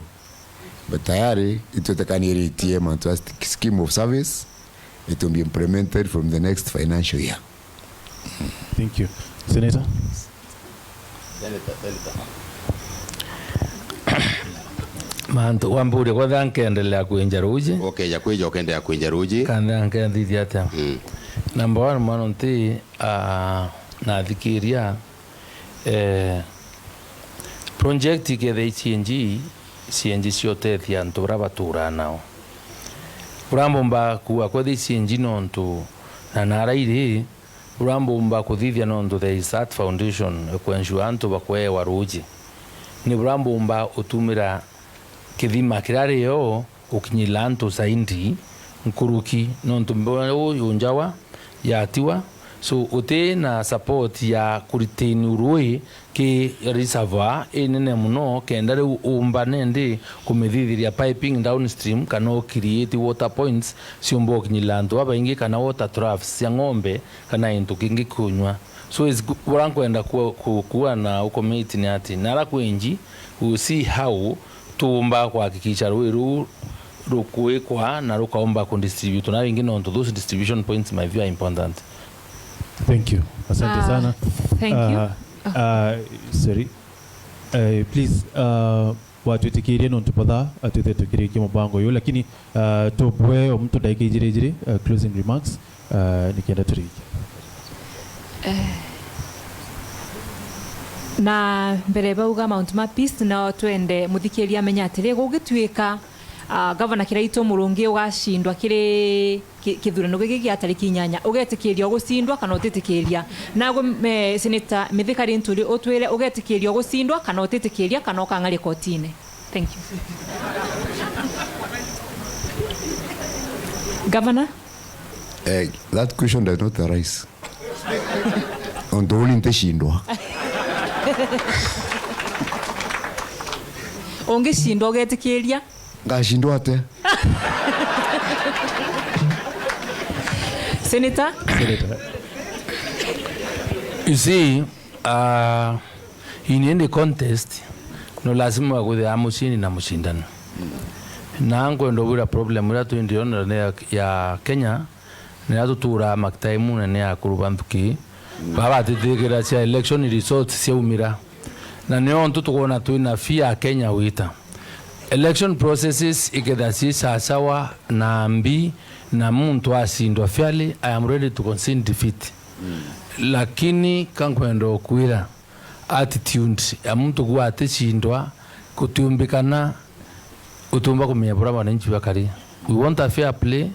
But tayari itwitikaniritie mantu ja st-, scheme of service, it will be implemented from the next financial year. Thank you. Senator? Mantu wamburia kwethira nkendelea kwinja ruji. Ukeja kwija ukendea kwinja ruji. Kandea nkethithia atia? Mm. Number one, mwana nti, ah, nathikiria, eh, project ikethia i C N G, C N G ciotethia antu baria baturaa nao. Buria mbumba kuuga kwethia i C N G nontu na nara iri, buria mbumba kuthithia nontu there is that foundation ya kuensure antu bakweewa ruuji. Ni buria mbumba utumira kithima kiria rio ukinyira antu zaidi nkuruki, nontu mbe uyu njawa yatiwa, so uti na support ya kuritini rui ki reservoir inene mono, kenda riu umba nindi kumithithiria piping downstream, kana u create water points ciumba ukinyira antu babaingi, kana water troughs cia ng'ombe, kana into kingi kunywa. So is gu-, uria nkwenda ku-, ku-, kuuga na ukomiti ni ati, nara kwinji, we will see how tuumba kuhakikisha rui ruu rukwikwa na rukaumba kudistribute na ringi, nontu those distribution points, my view, are important. Thank you. Asante Ah, sana. Thank you. Ah, ah, sorry. Eh, please, ah, watwitikirie nontu botha, atwite tukirikia mubango uyu, lakini, ah, tubwe o muntu ndagika ijiri ijiri, ah, closing remarks, ah, nikenda turikie. Eh, na mbere bauga mauntu ma peace, no twende muthikiria amenye atiri, gugituika, ah, Gavana Kiraitu Murungi ugacindwa kiri ki-, kithurano giki gia tariki inyanya, ugetikiria ugucindwa kana utitikiria? Nagwe, eh, Senator Mithika Linturi, utwire ugetikiria ugucindwa kana utitikiria kana ukang'aria kotine? Thank you. Governor? Eh, that question does not arise. Ontu uni nticindwa. Ungicindwa ugetikiria? Ngacindwa atia? Senator? Senator. You see, uh, in any contest, no lazima wakwithira mucindi na mucindani. Na nkwenda ubwira problem iria twindio ndene ya, ya Kenya, niria tuturaa makitaimune ni akuru ba nthuki, baba batitikiria cia election results ciaumira. Na nio ntu tukwona twina fear Kenya wita. Election processes ikethira ci sasawa na mbi na muntu acindwa fairly, I am ready to concede defeat. Lakini ka nkwenda ukwira, attitude ya muntu kuuga aticindwa, gutiumbikana, utiumba kumenya buria mwananchi bakari. We want a fair play.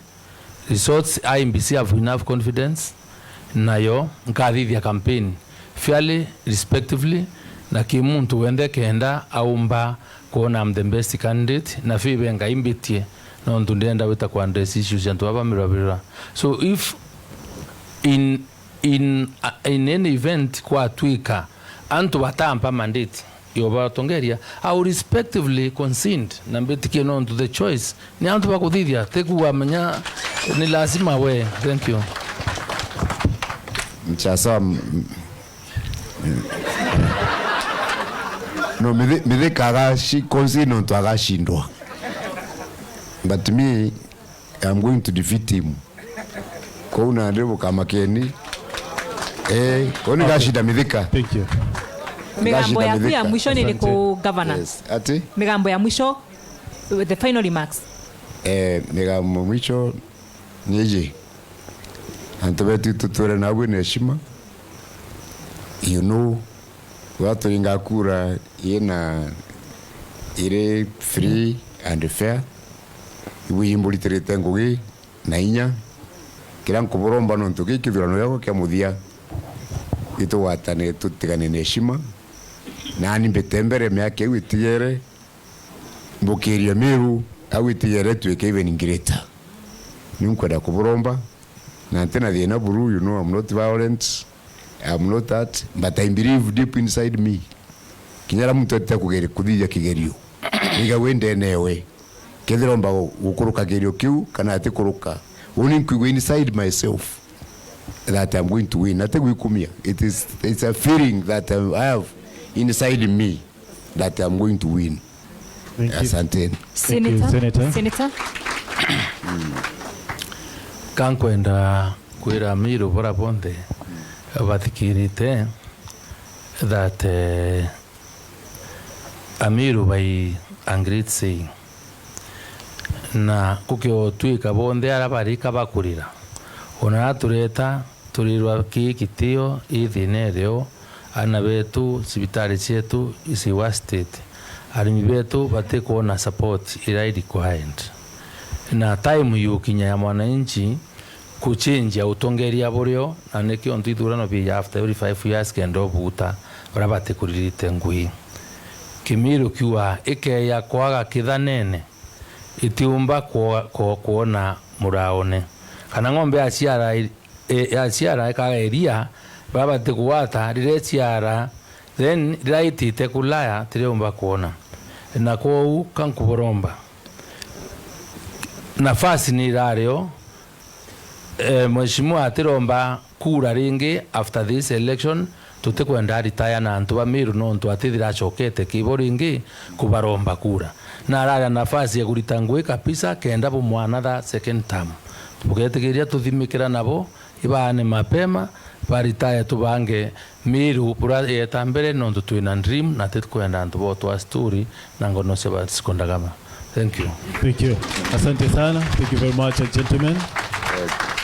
Results, I E B C have enough confidence, nayo nkathithia campaign fairly, respectively, na ki muntu wenthe kenda aumba kwona I'm the best candidate, na fibe Ngai mbitie, nontu ndienda wita ku address issues cia antu baba mirwa birwa. So if in, in, uh, in any event kwatwika antu batampa mandate, yo batongeria, I will respectively concede na mbitikie, nontu the choice ni antu bakuthithia, ti kuuga menya ni lazima we. Thank you. Mchasa, m-, m-, no, Mithi-, Mithika agaci-, concede nontu agacindwa. But me, I'm going to defeat him. Kou nandi bukamakeni. Eh, kou ni Okay. Gacinda Mithika. Thank you. Migambo Gacinda yaku ya Mithika. Mwisho ni iriku, Asante. Governor? Yes. Ati? Migambo ya mwisho, the final remarks. Eh, migambo mwisho ni iji. Antu betu tuture nabo na heshima. You know, Waturinga kura ina iri free and fair. Ibui imburitirite ngugi na inya. Kiria nkuburomba nontu giki kithurano giakwa kia muthia, itugwatane tutigane na heshima. Nani mbite mbere miaka iu itigere, mbukirie Miru au itigere twike even greater. Niu nkwenda kuburomba, na ntina thina buru, you know, I'm not violent, I'm not that, but I believe deep inside me, kinya riria muntu atite kugeria kuthithia kigerio, niga wi ndene ewe, kethira omba gu-, gukuruka kigerio kiu kana atikuruka, uni nkwigua inside myself that I'm going to win. Ati gwikumia, it is, it's a feeling that I have inside me that I'm going to win. Thank you. Asanteni. Thank you, Senator. Senator. Senator. Ka nkwenda kwira Amiru bara bonthe bathikirite that, eh, Amiru by a great saying. Na gukiotwika bonthe ara bari ka bakurira, ona atureta turirwa ki kitio, i thina irio, aana betu, cibitari cietu iciwa state, arimi betu batikwona support iria i required. Na time yukinya ya mwananchi kuchenjia utongeria burio, na nikio ntu ithurano bija after every five years kenda ubuta baria batikuririte ngui. Kimiru kiuga ikeya kwaga kithanene, itiumba kwo-, kwo-, kwona muraone. Kana ng'ombe yaciara i-, i-, yaciara ikaga iria, baria batikugwata, riria iciara, then riria itite kulaya, tiriumba kwona. Na kwou, ka nkuburomba, nafasi ni irario, eh, mheshimiwa atiromba kura ringi after this election, tutikwenda retire na antu ba Miru nontu atithira acokete kibo ringi kubaromba kura. Na araria nafasi ya kurita ngui kabisa kenda bumwa another second term. Bugetikiria tuthimikira nabo, ibaane mapema, ba retire tubange Miru bura yeta mbere nontu twina dream na titikwenda antu botwa story na ngono cia ba sikondagama. Thank you. Thank you. Asante sana. Thank you very much, gentlemen.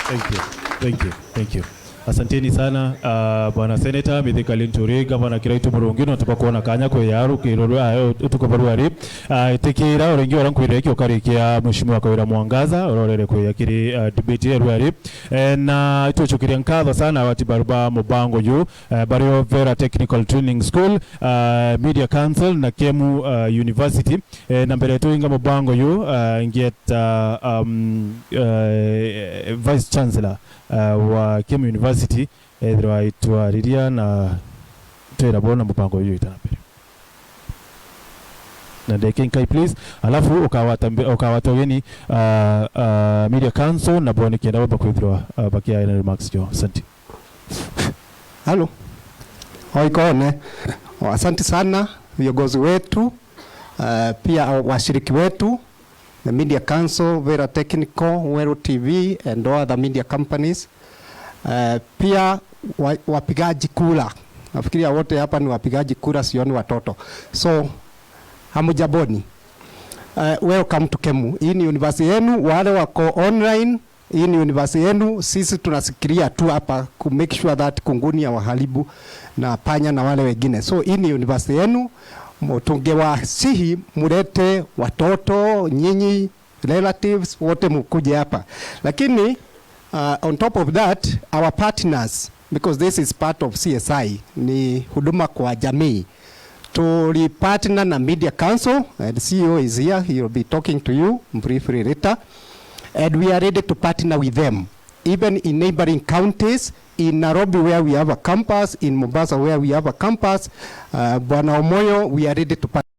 Thank you. Thank you. Thank you. Asanteni sana, uh, Bwana Senator Mithika Linturi, Gavana Kiraitu Murungi, nontu bwa kwona kanya kwiya rukiro rwa, uh, utuku bwa rwari. Uh, itikira uringi ura nkwire ki ukarikia Mheshimiwa Kawira Mwangaza, urorere kwiya kiri, uh, debate ya rwari. Eh, na itwicokeria nkatho sana wati baru ba mubango yu, eh, bario Vera Technical Training School, uh, Media Council na Kemu, uh, University. Eh, na mbere tuinga mubango yu, uh, ngieta, um, uh, Vice Chancellor, uh, wa Kemu University, ethirwa aitwariria na twira bona mubango uyu wita na mbere. Na ndeke nkai, please. Alafu ukawata mbe-, ukawata ugeni, uh, uh, Media Council na boni kenda bamba kwithirwa, uh, bakiaga na remarks jo. Asante. Halo. Oikone. Oh, asante sana viongozi wetu, uh, pia washiriki wetu, the Media Council, Vera Technical, Weru T V and all other media companies. Eh, pia wa-, wapigaji kura. Nafikiria wote hapa ni wapigaji kura, sioni watoto. So, hamujaboni. Eh, welcome to Kemu. Hii ni university yenu, wale wako online, hii ni university yenu. Sisi tunasikilia tu hapa ku make sure that kunguni ya waharibu na panya na wale wengine. So, hii ni university yenu. Mu-, tungewasihi mulete watoto, nyinyi, relatives, wote mukuje hapa. Lakini, uh, on top of that, our partners, because this is part of C S I, ni huduma kwa jamii. Tuli partner na Media Council, and C E O is here, he will be talking to you briefly later. And we are ready to partner with them, even in neighboring counties, in Nairobi where we have a campus, in Mombasa where we have a campus. Uh, Bwana Omoyo, we are ready to partner.